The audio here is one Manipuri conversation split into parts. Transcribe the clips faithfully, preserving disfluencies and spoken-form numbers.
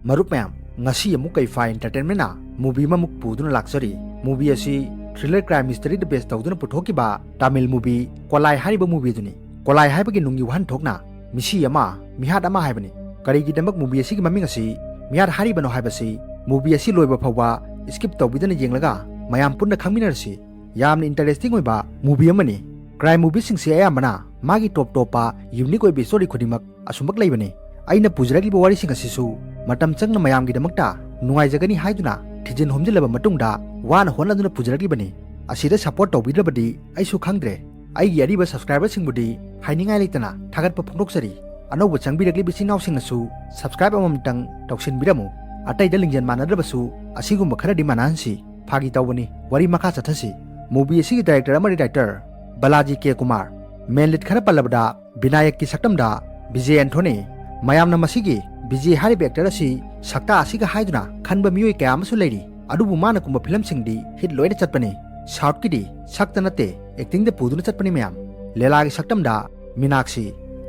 ꯃꯔꯨꯞ ꯃꯌꯥꯝ, ꯉꯁꯤ ꯑꯃꯨꯛ ꯀꯩꯐꯥꯏ Entertainment ꯅ movie ꯑꯃꯃꯨꯛ ꯄꯨꯗꯨꯅ ꯂꯥꯛꯆꯔꯤ꯫ Movie ꯑꯁꯤ thriller crime mystery ꯗ base ꯇꯧꯗꯨꯅ ꯄꯨꯊꯣꯛꯈꯤꯕ Tamil movie ꯀꯣꯂꯥꯏ ꯍꯥꯏꯔꯤꯕ movie ꯑꯗꯨꯅꯤ꯫ ꯀꯣꯂꯥꯏ ꯍꯥꯏꯕꯒꯤ ꯅꯨꯡꯒꯤ ꯋꯥꯍꯟꯊꯣꯛꯅ ꯃꯤꯁꯤ ꯑꯃ, ꯃꯤꯍꯥꯠ ꯑꯃ ꯍꯥꯏꯕꯅꯤ꯫ ꯀꯔꯤꯒꯤꯗꯃꯛ movie ꯑꯁꯤꯒꯤ ꯃꯃꯤꯡ ꯑꯁꯤ ꯃꯤꯍꯥꯠ ꯍꯥꯏꯔꯤꯕꯅꯣ ꯍꯥꯏꯕꯁꯤ movie ꯑꯁꯤ ꯂꯣꯏꯕ ꯐꯥꯎꯕ skip ꯇꯧꯕꯤꯗꯅ ꯌꯦꯡꯂꯒ ꯃꯌꯥꯝ ꯄꯨꯟꯅ ꯈꯪꯃꯤꯟꯅꯔꯁꯤ꯫ ꯌꯥꯝꯅ interesting ꯑꯣꯏꯕ movie ꯑꯃꯅꯤ꯫ Crime movie ꯁꯤꯡꯁꯤ ꯑꯌꯥꯝꯕꯅ ꯃꯥꯒꯤ ꯇꯣꯞ ꯇꯣꯞꯄ unique ꯑꯣꯏꯕ story ꯈꯨꯗꯤꯡꯃꯛ ꯑꯁꯨꯝꯃꯛ ꯂꯩꯕꯅꯤ꯫ ꯑꯩꯅ ꯄꯨꯖꯔꯛꯂꯤꯕ ꯋꯥꯔꯤꯁꯤꯡ ꯑꯁꯤꯁꯨ ꯃꯇꯝ ꯆꯪꯅ ꯃꯌꯥꯝꯒꯤꯗꯃꯛꯇ ꯅꯨꯡꯉꯥꯏꯖꯒꯅꯤ ꯍꯥꯏꯗꯨꯅ ꯊꯤꯖꯤꯟ ꯍꯨꯝꯖꯤꯜꯂꯕ ꯃꯇꯨꯡꯗ ꯋꯥꯅ ꯍꯣꯠꯅꯗꯨꯅ ꯄꯨꯖꯔꯛꯂꯤꯕꯅꯤ꯫ ꯑꯁꯤꯗ support ꯇꯧꯕꯤꯗ꯭ꯔꯕꯗꯤ ꯑꯩꯁꯨ ꯈꯪꯗ꯭ꯔꯦ꯫ ꯑꯩꯒꯤ ꯑꯔꯤꯕ subscriber ꯁꯤꯡꯕꯨꯗꯤ ꯍꯥꯏꯅꯤꯡꯉꯥꯏ ꯂꯩꯇꯅ ꯊꯥꯒꯠꯄ ꯐꯣꯡꯗꯣꯛꯆꯔꯤ꯫ ꯑꯅꯧꯕ ꯆꯪꯕꯤꯔꯛꯂꯤꯕ ꯏꯆꯤꯟ ꯏꯅꯥꯎꯁꯤꯡꯅꯁꯨ subscribe ꯑꯃꯃꯝꯇꯪ ꯇꯧꯁꯤꯟꯕꯤꯔꯝꯃꯨ꯫ ꯑꯇꯩꯗ ꯂꯤꯡꯖꯦꯜ ꯃꯥꯟꯅꯗ꯭ꯔꯕꯁꯨ ꯑꯁꯤꯒꯨꯝꯕ ꯈꯔꯗꯤ ꯃꯥꯟꯅꯍꯟꯁꯤ꯫ ꯐꯥꯒꯤ ꯇꯧꯕꯅꯤ, ꯋꯥꯔꯤ ꯃꯈꯥ ꯆꯠꯊꯁꯤ꯫ Movie ꯑꯁꯤꯒꯤ director ꯑꯃꯗꯤ writer ꯕꯂꯥꯖꯤ ꯀꯦ ꯀꯨꯃꯥꯔ꯫ Main lead ꯈꯔ ꯄꯜꯂꯕꯗ ꯕꯤꯅꯥꯌꯛꯀꯤ ꯁꯛꯇꯝꯗ ꯕꯤꯖꯦ ꯑꯦꯟꯊꯣꯅꯤ꯫ ꯃꯌꯥꯝꯅ ꯃꯁꯤꯒꯤ ꯕꯤꯖꯦ ꯍꯥꯏꯔꯤꯕ actor ꯑꯁꯤ ꯁꯛꯇꯥ ꯑꯁꯤꯒ ꯍꯥꯏꯗꯨꯅ ꯈꯟꯕ ꯃꯤꯑꯣꯏ ꯀꯌꯥ ꯑꯃꯁꯨ ꯂꯩꯔꯤ꯫ ꯑꯗꯨꯕꯨ ꯃꯥꯅ ꯀꯨꯝꯕ film ꯁꯤꯡꯗꯤ hit ꯂꯣꯏꯅ ꯆꯠꯄꯅꯤ꯫ South ꯀꯤꯗꯤ ꯁꯛꯇ ꯅꯠꯇꯦ, acting ꯗ ꯄꯨꯗꯨꯅ ꯆꯠꯄꯅꯤ ꯃꯌꯥꯝ꯫ ꯂꯦꯂꯥꯒꯤ ꯁꯛꯇꯝꯗ ꯃꯤꯅꯥꯛꯁꯤ,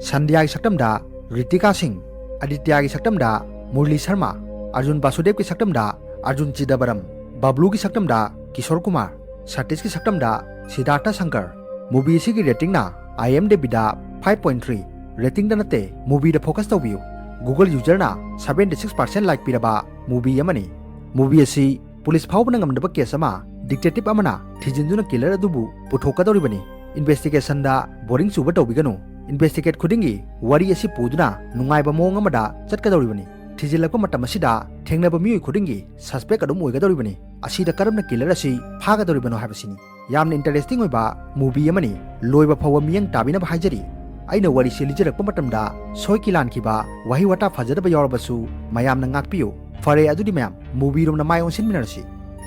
ꯁꯟꯙ꯭ꯌꯥꯒꯤ ꯁꯛꯇꯝꯗ ꯔꯤꯇꯤꯀꯥ ꯁꯤꯡ, ꯑꯗꯤꯇ꯭ꯌꯥꯒꯤ ꯁꯛꯇꯝꯗ ꯃꯨꯔꯂꯤ ꯁꯔꯃ, ꯑꯔꯖꯨꯟ ꯕꯥꯁꯨꯗꯦꯕꯀꯤ ꯁꯛꯇꯝꯗ ꯑꯔꯖꯨꯟ ꯆꯤꯗꯕꯔꯝ, ꯕꯕ꯭ꯂꯨꯒꯤ ꯁꯛꯇꯝꯗ ꯀꯤꯁꯣꯔ ꯀꯨꯃꯥꯔ, ꯁꯇꯤꯁꯀꯤ ꯁꯛꯇꯝꯗ ꯁꯤꯗꯥꯔꯊ ꯁꯪꯀꯔ꯫ Movie ꯑꯁꯤꯒꯤ rating ꯅ IMDb ꯗ five point three꯫ Rating ꯗ ꯅꯠꯇꯦ, movie ꯗ focus ꯇꯧꯕꯤꯌꯨ꯫ Google user ꯅ seventy six percent like ꯄꯤꯔꯕ movie ꯑꯃꯅꯤ꯫ Movie ꯑꯁꯤ police ꯐꯥꯎꯕꯅ ꯉꯝꯗꯕ case ꯑꯃ detective ꯑꯃꯅ ꯊꯤꯖꯤꯟꯗꯨꯅ killer ꯑꯗꯨꯕꯨ ꯄꯨꯊꯣꯛꯀꯗꯧꯔꯤꯕꯅꯤ꯫ Investigation ꯗ boring ꯆꯨꯕ ꯇꯧꯕꯤꯒꯅꯨ꯫ Investigate ꯈꯨꯗꯤꯡꯒꯤ ꯋꯥꯔꯤ ꯑꯁꯤ ꯄꯨꯗꯨꯅ ꯅꯨꯡꯉꯥꯏꯕ ꯃꯑꯣꯡ ꯑꯃꯗ ꯆꯠꯀꯗꯧꯔꯤꯕꯅꯤ꯫ ꯊꯤꯖꯤꯜꯂꯛꯄ ꯃꯇꯝ ꯑꯁꯤꯗ ꯊꯦꯡꯅꯕ ꯃꯤꯑꯣꯏ ꯈꯨꯗꯤꯡꯒꯤ suspect ꯑꯗꯨꯝ ꯑꯣꯏꯒꯗꯧꯔꯤꯕꯅꯤ꯫ ꯑꯁꯤꯗ ꯀꯔꯝꯅ killer ꯑꯁꯤ ꯐꯥꯒꯗꯧꯔꯤꯕꯅꯣ ꯍꯥꯏꯕꯁꯤꯅꯤ꯫ ꯌꯥꯝꯅ interesting ꯑꯣꯏꯕ movie ꯑꯃꯅꯤ꯫ ꯂꯣꯏꯕ ꯐꯥꯎꯕ ꯃꯤꯠꯌꯦꯡ ꯇꯥꯕꯤꯅꯕ ꯍꯥꯏꯖꯔꯤ꯫ ꯑꯩꯅ ꯋꯥꯔꯤꯁꯤ ꯂꯤꯖꯔꯛꯄ ꯃꯇꯝꯗ ꯁꯣꯏꯈꯤ ꯂꯥꯟꯈꯤꯕ, ꯋꯥꯍꯩ ꯋꯥꯇꯥ ꯐꯖꯗꯕ ꯌꯥꯎꯔꯕꯁꯨ ꯃꯌꯥꯝꯅ ꯉꯥꯛꯄꯤꯌꯨ꯫ ꯐꯔꯦ, ꯑꯗꯨꯗꯤ ꯃꯌꯥꯝ movie ꯔꯣꯝꯗ ꯃꯥꯏ ꯑꯣꯟꯁꯤꯟꯃꯤꯟꯅꯔꯁꯤ꯫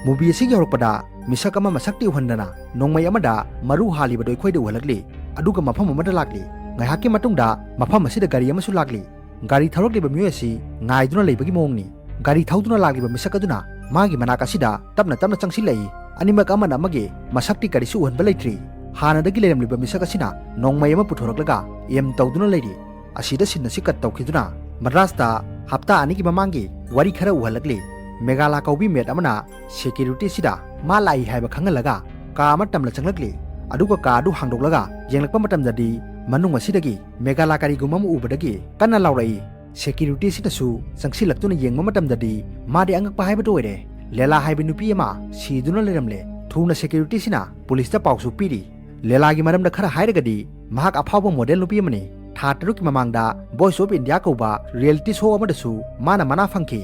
Movie ꯑꯁꯤꯒꯤ ꯍꯧꯔꯛꯄꯗ ꯃꯤꯁꯛ ꯑꯃ ꯃꯁꯛꯇꯤ ꯎꯍꯟꯗꯅ ꯅꯣꯡꯃꯩ ꯑꯃꯗ ꯃꯔꯨ ꯍꯥꯜꯂꯤꯕꯗꯨ ꯑꯩꯈꯣꯏꯗ ꯎꯍꯜꯂꯛꯂꯤ꯫ ꯑꯗꯨꯒ ꯃꯐꯝ ꯑꯃꯗ ꯂꯥꯛꯂꯤ꯫ ꯉꯥꯏꯍꯥꯛꯀꯤ ꯃꯇꯨꯡꯗ ꯃꯐꯝ ꯑꯁꯤꯗ ꯒꯥꯔꯤ ꯑꯃꯁꯨ ꯂꯥꯛꯂꯤ꯫ ꯒꯥꯔꯤ ꯊꯧꯔꯛꯂꯤꯕ ꯃꯤꯑꯣꯏ ꯑꯁꯤ ꯉꯥꯏꯗꯨꯅ ꯂꯩꯕꯒꯤ ꯃꯑꯣꯡꯅꯤ꯫ ꯒꯥꯔꯤ ꯊꯧꯗꯨꯅ ꯂꯥꯛꯂꯤꯕ ꯃꯤꯁꯛ ꯑꯗꯨꯅ ꯃꯥꯒꯤ ꯃꯅꯥꯛ ꯑꯁꯤꯗ ꯇꯞꯅ ꯇꯞꯅ ꯆꯪꯁꯤꯜꯂꯛꯏ꯫ ꯑꯅꯤꯃꯛ ꯑꯃꯅ ꯑꯃꯒꯤ ꯃꯁꯛꯇꯤ ꯀꯔꯤꯁꯨ ꯎꯍꯟꯕ ꯂꯩꯇ꯭ꯔꯤ꯫ ꯍꯥꯟꯅꯗꯒꯤ ꯂꯩꯔꯝꯂꯤꯕ ꯃꯤꯁꯛ ꯑꯁꯤꯅ ꯅꯣꯡꯃꯩ ꯑꯃ ꯄꯨꯊꯣꯔꯛꯂꯒ aim ꯇꯧꯗꯨꯅ ꯂꯩꯔꯤ꯫ ꯑꯁꯤꯗ scene ꯑꯁꯤ cut ꯇꯧꯈꯤꯗꯨꯅ ꯃꯗ꯭ꯔꯥꯁꯇ ꯍꯞꯇꯥ ꯑꯅꯤꯒꯤ ꯃꯃꯥꯡꯒꯤ ꯋꯥꯔꯤ ꯈꯔ ꯎꯍꯜꯂꯛꯂꯤ꯫ ꯃꯦꯘꯥꯂꯥ ꯀꯧꯕꯤ ꯃꯦꯠ ꯑꯃꯅ ꯁꯦꯀ꯭ꯌꯨꯔꯤꯇꯤ ꯑꯁꯤꯗ ꯃꯥ ꯂꯥꯛꯏ ꯍꯥꯏꯕ ꯈꯪꯍꯜꯂꯒ ꯀꯥ ꯑꯃ ꯇꯝꯂ ꯆꯪꯂꯛꯂꯤ꯫ ꯑꯗꯨꯒ ꯀꯥ ꯑꯗꯨ ꯍꯥꯡꯗꯣꯛꯂꯒ ꯌꯦꯡꯂꯛꯄ ꯃꯇꯝꯗꯗꯤ ꯃꯅꯨꯡ ꯑꯁꯤꯗꯒꯤ ꯃꯦꯘꯥꯂꯥ ꯀꯔꯤꯒꯨꯝꯕ ꯑꯃ ꯎꯕꯗꯒꯤ ꯀꯟꯅ ꯂꯥꯎꯔꯛꯏ꯫ ꯁꯦꯀ꯭ꯌꯨꯔꯤꯇꯤ ꯑꯁꯤꯅꯁꯨ ꯆꯪꯁꯤꯜꯂꯛꯇꯨꯅ ꯌꯦꯡꯕ ꯃꯇꯝꯗꯗꯤ ꯃꯥꯗꯤ ꯑꯉꯛꯄ ꯍꯥꯏꯕꯗꯨ ꯑꯣꯏꯔꯦ꯫ ꯂꯦꯂꯥ ꯍꯥꯏꯕ ꯅꯨꯄꯤ ꯑꯃ ꯁꯤꯗꯨꯅ ꯂꯩꯔꯝꯂꯦ꯫ ꯊꯨꯅ ꯁꯦꯀ꯭ꯌꯨꯔꯤꯇꯤ ꯑꯁꯤꯅ ꯄꯨꯂꯤꯁꯇ ꯄꯥꯎꯁꯨ ꯄꯤꯔꯤ꯫ ꯂꯦꯂꯥꯒꯤ ꯃꯔꯝꯗ ꯈꯔ ꯍꯥꯏꯔꯒꯗꯤ, ꯃꯍꯥꯛ ꯑꯐꯥꯎꯕ ꯃꯣꯗꯦꯜ ꯅꯨꯄꯤ ꯑꯃꯅꯤ꯫ ꯊꯥ ꯇꯔꯨꯛꯀꯤ ꯃꯃꯥꯡꯗ ꯚꯣꯏꯁ ꯑꯣꯐ ꯏꯟꯗꯤꯌꯥ ꯀꯧꯕ ꯔꯤꯌꯦꯂꯤꯇꯤ ꯁꯣ ꯑꯃꯗꯁꯨ ꯃꯥꯅ ꯃꯅꯥ ꯐꯪꯈꯤ꯫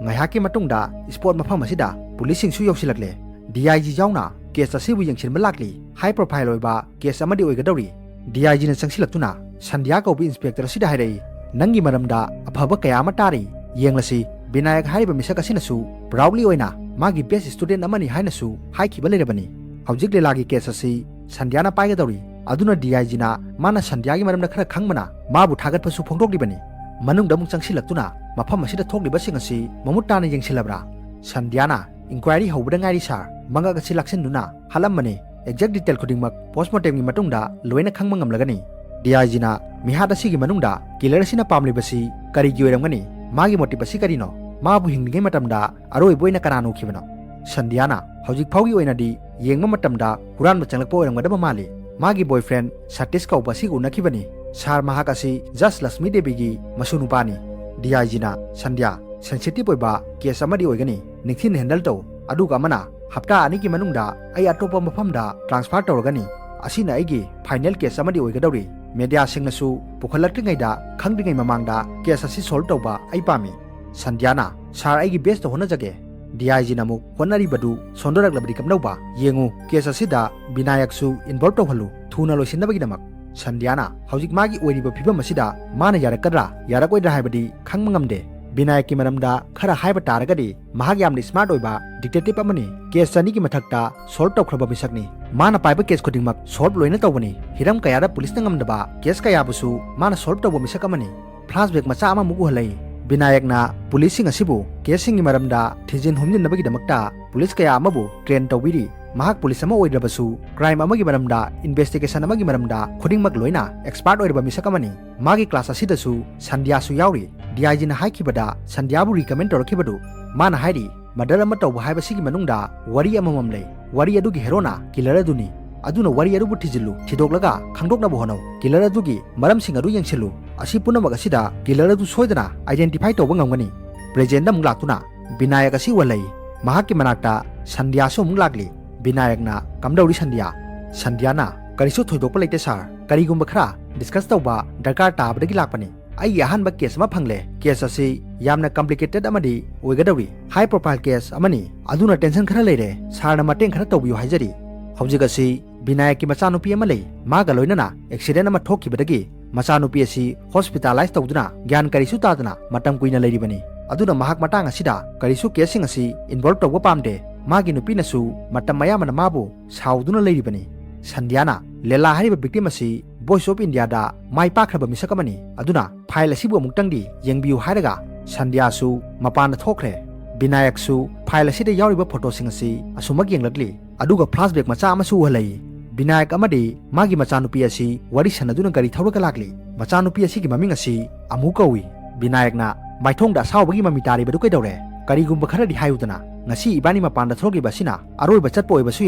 ꯉꯥꯏꯍꯥꯛꯀꯤ ꯃꯇꯨꯡꯗ ꯁ꯭ꯄꯣꯠ ꯃꯐꯝ ꯑꯁꯤꯗ ꯄꯨꯂꯤꯁꯁꯤꯡꯁꯨ ꯌꯧꯁꯤꯜꯂꯛꯂꯦ꯫ ꯗꯤ ꯑꯥꯏ ꯖꯤ ꯌꯥꯎꯅ ꯀꯦꯁ ꯑꯁꯤꯕꯨ ꯌꯦꯡꯁꯤꯟꯕ ꯂꯥꯛꯂꯤ꯫ ꯍꯥꯏ ꯄ꯭ꯔꯣꯐꯥꯏꯜ ꯑꯣꯏꯕ ꯀꯦꯁ ꯑꯃꯗꯤ ꯑꯣꯏꯒꯗꯧꯔꯤ꯫ ꯗꯤ ꯑꯥꯏ ꯖꯤꯅ ꯆꯪꯁꯤꯜꯂꯛꯇꯨꯅ ꯁꯟꯙ꯭ꯌꯥ ꯀꯧꯕ ꯏꯟꯁꯄꯦꯛꯇꯔ ꯑꯁꯤꯗ ꯍꯥꯏꯔꯛꯏ, "ꯅꯪꯒꯤ ꯃꯔꯝꯗ ꯑꯐꯕ ꯀꯌꯥ ꯑꯃ ꯇꯥꯔꯤ, ꯌꯦꯡꯂꯁꯤ꯫" ꯕꯤꯅꯥꯌꯛ ꯍꯥꯏꯔꯤꯕ ꯃꯤꯁꯛ ꯑꯁꯤꯅꯁꯨ ꯄ꯭ꯔꯥꯎꯗꯂꯤ ꯑꯣꯏꯅ ꯃꯥꯒꯤ ꯕꯦꯁ ꯁ꯭ꯇꯨꯗꯦꯟꯠ ꯑꯃꯅꯤ ꯍꯥꯏꯅꯁꯨ ꯍꯥꯏꯈꯤꯕ ꯂꯩꯔꯕꯅꯤ꯫ ꯍꯧꯖꯤꯛ ꯂꯤꯂꯥꯒꯤ ꯀꯦꯁ ꯑꯁꯤ ꯁꯟꯙ꯭ꯌꯥꯅ ꯄꯥꯏꯒꯗꯧꯔꯤ꯫ ꯑꯗꯨꯅ ꯗꯤ ꯑꯥꯏ ꯖꯤꯅ ꯃꯥꯅ ꯁꯟꯙ꯭ꯌꯥꯒꯤ ꯃꯔꯝꯗ ꯈꯔ ꯈꯪꯕꯅ ꯃꯥꯕꯨ ꯊꯥꯒꯠꯄꯁꯨ ꯐꯣꯡꯗꯣꯛꯂꯤꯕꯅꯤ꯫ ꯃꯅꯨꯡꯗ ꯑꯃꯨꯛ ꯆꯪꯁꯤꯜꯂꯛꯇꯨꯅ ꯃꯐꯝ ꯑꯁꯤꯗ ꯊꯣꯛꯂꯤꯕꯁꯤꯡ ꯑꯁꯤ ꯃꯃꯨꯠ ꯇꯥꯅ ꯌꯦꯡꯁꯤꯜꯂꯕ꯭ꯔꯥ? ꯁꯟꯙ꯭ꯌꯥꯅ, "ꯏꯟꯀ꯭ꯋꯥꯏꯔꯤ ꯍꯧꯕꯗ ꯉꯥꯏꯔꯤ ꯁꯥꯔ, ꯃꯉꯛ ꯑꯁꯤ ꯂꯥꯛꯁꯤꯟꯗꯨꯅ ꯍꯥꯠꯂꯝꯕꯅꯤ꯫ ꯑꯦꯛꯖꯦꯛ ꯗꯤꯇꯦꯜ ꯈꯨꯗꯤꯡꯃꯛ ꯄꯣꯁꯃꯣꯔꯇꯦꯝꯒꯤ ꯃꯇꯨꯡꯗ ꯂꯣꯏꯅ ꯈꯪꯕ ꯉꯝꯂꯒꯅꯤ꯫" ꯗꯤ ꯑꯥꯏ ꯖꯤꯅ, "ꯃꯤꯍꯥꯠ ꯑꯁꯤꯒꯤ ꯃꯅꯨꯡꯗ ꯀꯤꯂꯔ ꯑꯁꯤꯅ ꯄꯥꯝꯂꯤꯕꯁꯤ ꯀꯔꯤꯒꯤ ꯑꯣꯏꯔꯝꯒꯅꯤ? ꯃꯥꯒꯤ ꯃꯣꯇꯤꯞ ꯑꯁꯤ ꯀꯔꯤꯅꯣ? ꯃꯥꯕꯨ ꯍꯤꯡꯂꯤꯉꯩ ꯃꯇꯝꯗ ꯑꯔꯣꯏꯕ ꯑꯣꯏꯅ ꯀꯅꯥꯅ ꯎꯈꯤꯕꯅꯣ?" ꯁꯟꯙ꯭ꯌꯥꯅ, "ꯍꯧꯖꯤꯛ ꯐꯥꯎꯒꯤ ꯑꯣꯏꯅꯗꯤ ꯌꯦꯡꯕ ꯃꯇꯝꯗ ꯍꯨꯔꯥꯟꯕ ꯆꯪꯂꯛꯄ ꯑꯣꯏꯔꯝꯒꯗꯕ ꯃꯥꯜꯂꯤ꯫ ꯃꯥꯒꯤ ꯕꯣꯏꯐ꯭ꯔꯦꯟ ꯁꯇꯤꯁ ꯀꯧꯕ ꯑꯁꯤꯒ ꯎꯅꯈꯤꯕꯅꯤ꯫ ꯁꯥꯔ, ꯃꯍꯥꯛ ꯑꯁꯤ ꯖꯁ ꯂꯛꯁꯃꯤ ꯗꯦꯕꯤꯒꯤ ꯃꯁꯨ ꯅꯨꯄꯥꯅꯤ꯫" ꯗꯤ ꯑꯥꯏ ꯖꯤꯅ, "ꯁꯟꯙ꯭ꯌꯥ, ꯁꯦꯟꯁꯤꯇꯤꯚ ꯑꯣꯏꯕ ꯀꯦꯁ ꯑꯃꯗꯤ ꯑꯣꯏꯒꯅꯤ, ꯅꯤꯡꯊꯤꯅ ꯍꯦꯟꯗꯜ ꯇꯧ꯫ ꯑꯗꯨꯒ ꯑꯃꯅ, ꯍꯞꯇꯥ ꯑꯅꯤꯒꯤ ꯃꯅꯨꯡꯗ ꯑꯩ ꯑꯇꯣꯞꯄ ꯃꯐꯝꯗ ꯇ꯭ꯔꯥꯟꯁꯐꯔ ꯇꯧꯔꯒꯅꯤ꯫ ꯑꯁꯤꯅ ꯑꯩꯒꯤ ꯐꯥꯏꯅꯦꯜ ꯀꯦꯁ ꯑꯃꯗꯤ ꯑꯣꯏꯒꯗꯧꯔꯤ꯫ ꯃꯦꯗꯤꯌꯥꯁꯤꯡꯅꯁꯨ ꯄꯨꯈꯠꯂꯛꯇ꯭ꯔꯤꯉꯩꯗ, ꯈꯪꯗ꯭ꯔꯤꯉꯩ ꯃꯃꯥꯡꯗ ꯀꯦꯁ ꯑꯁꯤ ꯁꯣꯜꯕ ꯇꯧꯕ ꯑꯩ ꯄꯥꯝꯃꯤ꯫" ꯁꯟꯙ꯭ꯌꯥꯅ, "ꯁꯥꯔ, ꯑꯩꯒꯤ ꯕꯦꯁꯇ ꯍꯣꯠꯅꯖꯒꯦ꯫" ꯗꯤ ꯑꯥꯏ ꯖꯤꯅ ꯑꯃꯨꯛ ꯍꯣꯠꯅꯔꯤꯕꯗꯨ ꯁꯣꯟꯊꯔꯛꯂꯕꯗꯤ ꯀꯝꯗꯧꯕ? ꯌꯦꯡꯉꯨ, ꯀꯦꯁ ꯑꯁꯤꯗ ꯕꯤꯅꯥꯌꯛꯁꯨ ꯏꯟꯚꯣꯜꯕ ꯇꯧꯍꯜꯂꯨ, ꯊꯨꯅ ꯂꯣꯏꯁꯤꯟꯅꯕꯒꯤꯗꯃꯛ꯫ ꯁꯟꯙ꯭ꯌꯥꯅ, "ꯍꯧꯖꯤꯛ ꯃꯥꯒꯤ ꯑꯣꯏꯔꯤꯕ ꯐꯤꯕꯝ ꯑꯁꯤꯗ ꯃꯥꯅ ꯌꯥꯔꯛꯀꯗ꯭ꯔꯥ ꯌꯥꯔꯛꯑꯣꯏꯗ꯭ꯔꯥ ꯍꯥꯏꯕꯗꯤ ꯈꯪꯕ ꯉꯝꯗꯦ꯫ ꯕꯤꯅꯥꯌꯛꯀꯤ ꯃꯔꯝꯗ ꯈꯔ ꯍꯥꯏꯕ ꯇꯥꯔꯒꯗꯤ, ꯃꯍꯥꯛ ꯌꯥꯝꯅ ꯁ꯭ꯃꯥꯔꯠ ꯑꯣꯏꯕ ꯗꯤꯇꯦꯛꯇꯤꯚ ꯑꯃꯅꯤ꯫ ꯀꯦꯁ ꯆꯅꯤꯒꯤ ꯃꯊꯛꯇ ꯁꯣꯜꯕ ꯇꯧꯈ꯭ꯔꯕ ꯃꯤꯁꯛꯅꯤ꯫ ꯃꯥꯅ ꯄꯥꯏꯕ ꯀꯦꯁ ꯈꯨꯗꯤꯡꯃꯛ ꯁꯣꯜꯕ ꯂꯣꯏꯅ ꯇꯧꯕꯅꯤ꯫ ꯍꯤꯔꯝ ꯀꯌꯥꯗ ꯄꯨꯂꯤꯁꯅ ꯉꯝꯗꯕ ꯀꯦꯁ ꯀꯌꯥꯕꯨꯁꯨ ꯃꯥꯅ ꯁꯣꯜꯕ ꯇꯧꯕ ꯃꯤꯁꯛ ꯑꯃꯅꯤ꯫" ꯐ꯭ꯂꯥꯁꯕꯦꯛ ꯃꯆꯥ ꯑꯃꯃꯨꯛ ꯎꯍꯜꯂꯛꯏ꯫ ꯕꯤꯅꯥꯌꯛꯅ ꯄꯨꯂꯤꯁꯁꯤꯡ ꯑꯁꯤꯕꯨ ꯀꯦꯁꯁꯤꯡꯒꯤ ꯃꯔꯝꯗ ꯊꯤꯖꯤꯟ ꯍꯨꯝꯖꯤꯟꯅꯕꯒꯤꯗꯃꯛꯇ ꯄꯨꯂꯤꯁ ꯀꯌꯥ ꯑꯃꯕꯨ ꯇ꯭ꯔꯦꯟ ꯇꯧꯕꯤꯔꯤ꯫ ꯃꯍꯥꯛ ꯄꯨꯂꯤꯁ ꯑꯃ ꯑꯣꯏꯗ꯭ꯔꯕꯁꯨ, ꯀ꯭ꯔꯥꯏꯝ ꯑꯃꯒꯤ ꯃꯔꯝꯗ, ꯏꯟꯚꯦꯁꯇꯤꯒꯦꯁꯟ ꯑꯃꯒꯤ ꯃꯔꯝꯗ ꯈꯨꯗꯤꯡꯃꯛ ꯂꯣꯏꯅ ꯑꯦꯛꯁꯄꯥꯔꯠ ꯑꯣꯏꯔꯕ ꯃꯤꯁꯛ ꯑꯃꯅꯤ꯫ ꯃꯥꯒꯤ ꯀ꯭ꯂꯥꯁ ꯑꯁꯤꯗꯁꯨ ꯁꯟꯙ꯭ꯌꯥꯁꯨ ꯌꯥꯎꯔꯤ꯫ ꯗꯤ ꯑꯥꯏ ꯖꯤꯅ ꯍꯥꯏꯈꯤꯕꯗ ꯁꯟꯙ꯭ꯌꯥꯕꯨ ꯔꯤꯀꯃꯦꯟ ꯇꯧꯔꯛꯈꯤꯕꯗꯨ, ꯃꯥꯅ ꯍꯥꯏꯔꯤ, ꯃꯔꯗꯔ ꯑꯃ ꯇꯧꯕ ꯍꯥꯏꯕꯁꯤꯒꯤ ꯃꯅꯨꯡꯗ ꯋꯥꯔꯤ ꯑꯃꯃꯝ ꯂꯩ꯫ ꯋꯥꯔꯤ ꯑꯗꯨꯒꯤ ꯍꯦꯔꯣꯅ ꯀꯤꯂꯔ ꯑꯗꯨꯅꯤ꯫ ꯑꯗꯨꯅ ꯋꯥꯔꯤ ꯑꯗꯨꯕꯨ ꯊꯤꯖꯤꯜꯂꯨ, ꯊꯤꯗꯣꯛꯂꯒ ꯈꯪꯗꯣꯛꯅꯕ ꯍꯣꯠꯅꯧ꯫ ꯀꯤꯂꯔ ꯑꯗꯨꯒꯤ ꯃꯔꯝꯁꯤꯡ ꯑꯗꯨ ꯌꯦꯡꯁꯤꯜꯂꯨ꯫ ꯑꯁꯤ ꯄꯨꯝꯅꯃꯛ ꯑꯁꯤꯗ ꯀꯤꯂꯔ ꯑꯗꯨ ꯁꯣꯏꯗꯅ ꯑꯥꯏꯗꯦꯟꯇꯤꯐꯥꯏ ꯇꯧꯕ ꯉꯝꯒꯅꯤ꯫ ꯄ꯭ꯔꯦꯖꯦꯟꯗ ꯑꯃꯨꯛ ꯂꯥꯛꯇꯨꯅ ꯕꯤꯅꯥꯌꯛ ꯑꯁꯤ ꯎꯍꯜꯂꯛꯏ꯫ ꯃꯍꯥꯛꯀꯤ ꯃꯅꯥꯛꯇ ꯁꯟꯙ꯭ꯌꯥꯁꯨ ꯑꯃꯨꯛ ꯂꯥꯛꯂꯤ꯫ ꯕꯤꯅꯥꯌꯛꯅ, "ꯀꯝꯗꯧꯔꯤ ꯁꯟꯙ꯭ꯌꯥ?" ꯁꯟꯙ꯭ꯌꯥꯅ, "ꯀꯔꯤꯁꯨ ꯊꯣꯏꯗꯣꯛꯄ ꯂꯩꯇꯦ ꯁꯥꯔ, ꯀꯔꯤꯒꯨꯝꯕ ꯈꯔ ꯗꯤꯁꯀꯁ ꯇꯧꯕ ꯗꯔꯀꯥꯔ ꯇꯥꯕꯗꯒꯤ ꯂꯥꯛꯄꯅꯤ꯫ ꯑꯩꯒꯤ ꯑꯍꯥꯟꯕ ꯀꯦꯁ ꯑꯃ ꯐꯪꯂꯦ꯫ ꯀꯦꯁ ꯑꯁꯤ ꯌꯥꯝꯅ ꯀꯝꯄ꯭ꯂꯤꯀꯦꯇꯦꯗ ꯑꯃꯗꯤ ꯑꯣꯏꯒꯗꯧꯔꯤ꯫ ꯍꯥꯏ ꯄ꯭ꯔꯣꯐꯥꯏꯜ ꯀꯦꯁ ꯑꯃꯅꯤ꯫ ꯑꯗꯨꯅ ꯇꯦꯟꯁꯟ ꯈꯔ ꯂꯩꯔꯦ꯫ ꯁꯥꯔꯅ ꯃꯇꯦꯡ ꯈꯔ ꯇꯧꯕꯤꯌꯨ ꯍꯥꯏꯖꯔꯤ꯫ ꯍꯧꯖꯤꯛ ꯑꯁꯤ ꯕꯤꯅꯥꯌꯛꯀꯤ ꯃꯆꯥꯅꯨꯄꯤ ꯑꯃ ꯂꯩ꯫ ꯃꯥꯒ ꯂꯣꯏꯅꯅ ꯑꯦꯛꯁꯤꯗꯦꯟ ꯑꯃ ꯊꯣꯛꯈꯤꯕꯗꯒꯤ ꯃꯆꯥꯅꯨꯄꯤ ꯑꯁꯤ ꯍꯣꯁꯄꯤꯇꯥꯂꯥꯏꯁ ꯇꯧꯗꯨꯅ ꯒ꯭ꯌꯥꯟ ꯀꯔꯤꯁꯨ ꯇꯥꯗꯅ ꯃꯇꯝ ꯀꯨꯏꯅ ꯂꯩꯔꯤꯕꯅꯤ꯫ ꯑꯗꯨꯅ ꯃꯍꯥꯛ ꯃꯇꯥꯡ ꯑꯁꯤꯗ ꯀꯔꯤꯁꯨ ꯀꯦꯁꯁꯤꯡ ꯑꯁꯤ ꯏꯟꯚꯣꯜꯕ ꯇꯧꯕ ꯄꯥꯝꯗꯦ꯫ ꯃꯥꯒꯤ ꯅꯨꯄꯤꯅꯁꯨ ꯃꯇꯝ ꯑꯌꯥꯝꯕꯅ ꯃꯥꯕꯨ ꯁꯥꯎꯗꯨꯅ ꯂꯩꯔꯤꯕꯅꯤ꯫" ꯁꯟꯙ꯭ꯌꯥꯅ, "ꯂꯦꯂꯥ ꯍꯥꯏꯔꯤꯕ ꯚꯤꯛꯇꯤꯝ ꯑꯁꯤ ꯚꯣꯏꯁ ꯑꯣꯐ ꯏꯟꯗꯤꯌꯥꯗ ꯃꯥꯏ ꯄꯥꯛꯈ꯭ꯔꯕ ꯃꯤꯁꯛ ꯑꯃꯅꯤ꯫ ꯑꯗꯨꯅ ꯐꯥꯏꯜ ꯑꯁꯤꯕꯨ ꯑꯃꯨꯛꯇꯪꯗꯤ ꯌꯦꯡꯕꯤꯌꯨ" ꯍꯥꯏꯔꯒ ꯁꯟꯙ꯭ꯌꯥꯁꯨ ꯃꯄꯥꯟꯗ ꯊꯣꯛꯈ꯭ꯔꯦ꯫ ꯕꯤꯅꯥꯌꯛꯁꯨ ꯐꯥꯏꯜ ꯑꯁꯤꯗ ꯌꯥꯎꯔꯤꯕ ꯐꯣꯇꯣꯁꯤꯡ ꯑꯁꯤ ꯑꯁꯨꯃꯛ ꯌꯦꯡꯂꯛꯂꯤ꯫ ꯑꯗꯨꯒ ꯐ꯭ꯂꯥꯁꯕꯦꯛ ꯃꯆꯥ ꯑꯃꯁꯨ ꯎꯍꯜꯂꯛꯏ꯫ ꯕꯤꯅꯥꯌꯛ ꯑꯃꯗꯤ ꯃꯥꯒꯤ ꯃꯆꯥꯅꯨꯄꯤ ꯑꯁꯤ ꯋꯥꯔꯤ ꯁꯥꯟꯅꯗꯨꯅ ꯒꯥꯔꯤ ꯊꯧꯔꯒ ꯂꯥꯛꯂꯤ꯫ ꯃꯆꯥꯅꯨꯄꯤ ꯑꯁꯤꯒꯤ ꯃꯃꯤꯡ ꯑꯁꯤ ꯑꯃꯨ ꯀꯧꯏ꯫ ꯕꯤꯅꯥꯌꯛꯅ, "ꯃꯥꯏꯊꯣꯡꯗ ꯑꯁꯥꯎꯕꯒꯤ ꯃꯃꯤ ꯇꯥꯔꯤꯕꯗꯨ ꯀꯩꯗꯧꯔꯦ? ꯀꯔꯤꯒꯨꯝꯕ ꯈꯔꯗꯤ ꯍꯥꯏꯌꯨꯗꯅ꯫ ꯉꯁꯤ ꯏꯕꯥꯅꯤ ꯃꯄꯥꯟꯗ ꯊꯣꯛꯂꯤꯕ ꯑꯁꯤꯅ ꯑꯔꯣꯏꯕ ꯆꯠꯄ ꯑꯣꯏꯕꯁꯨ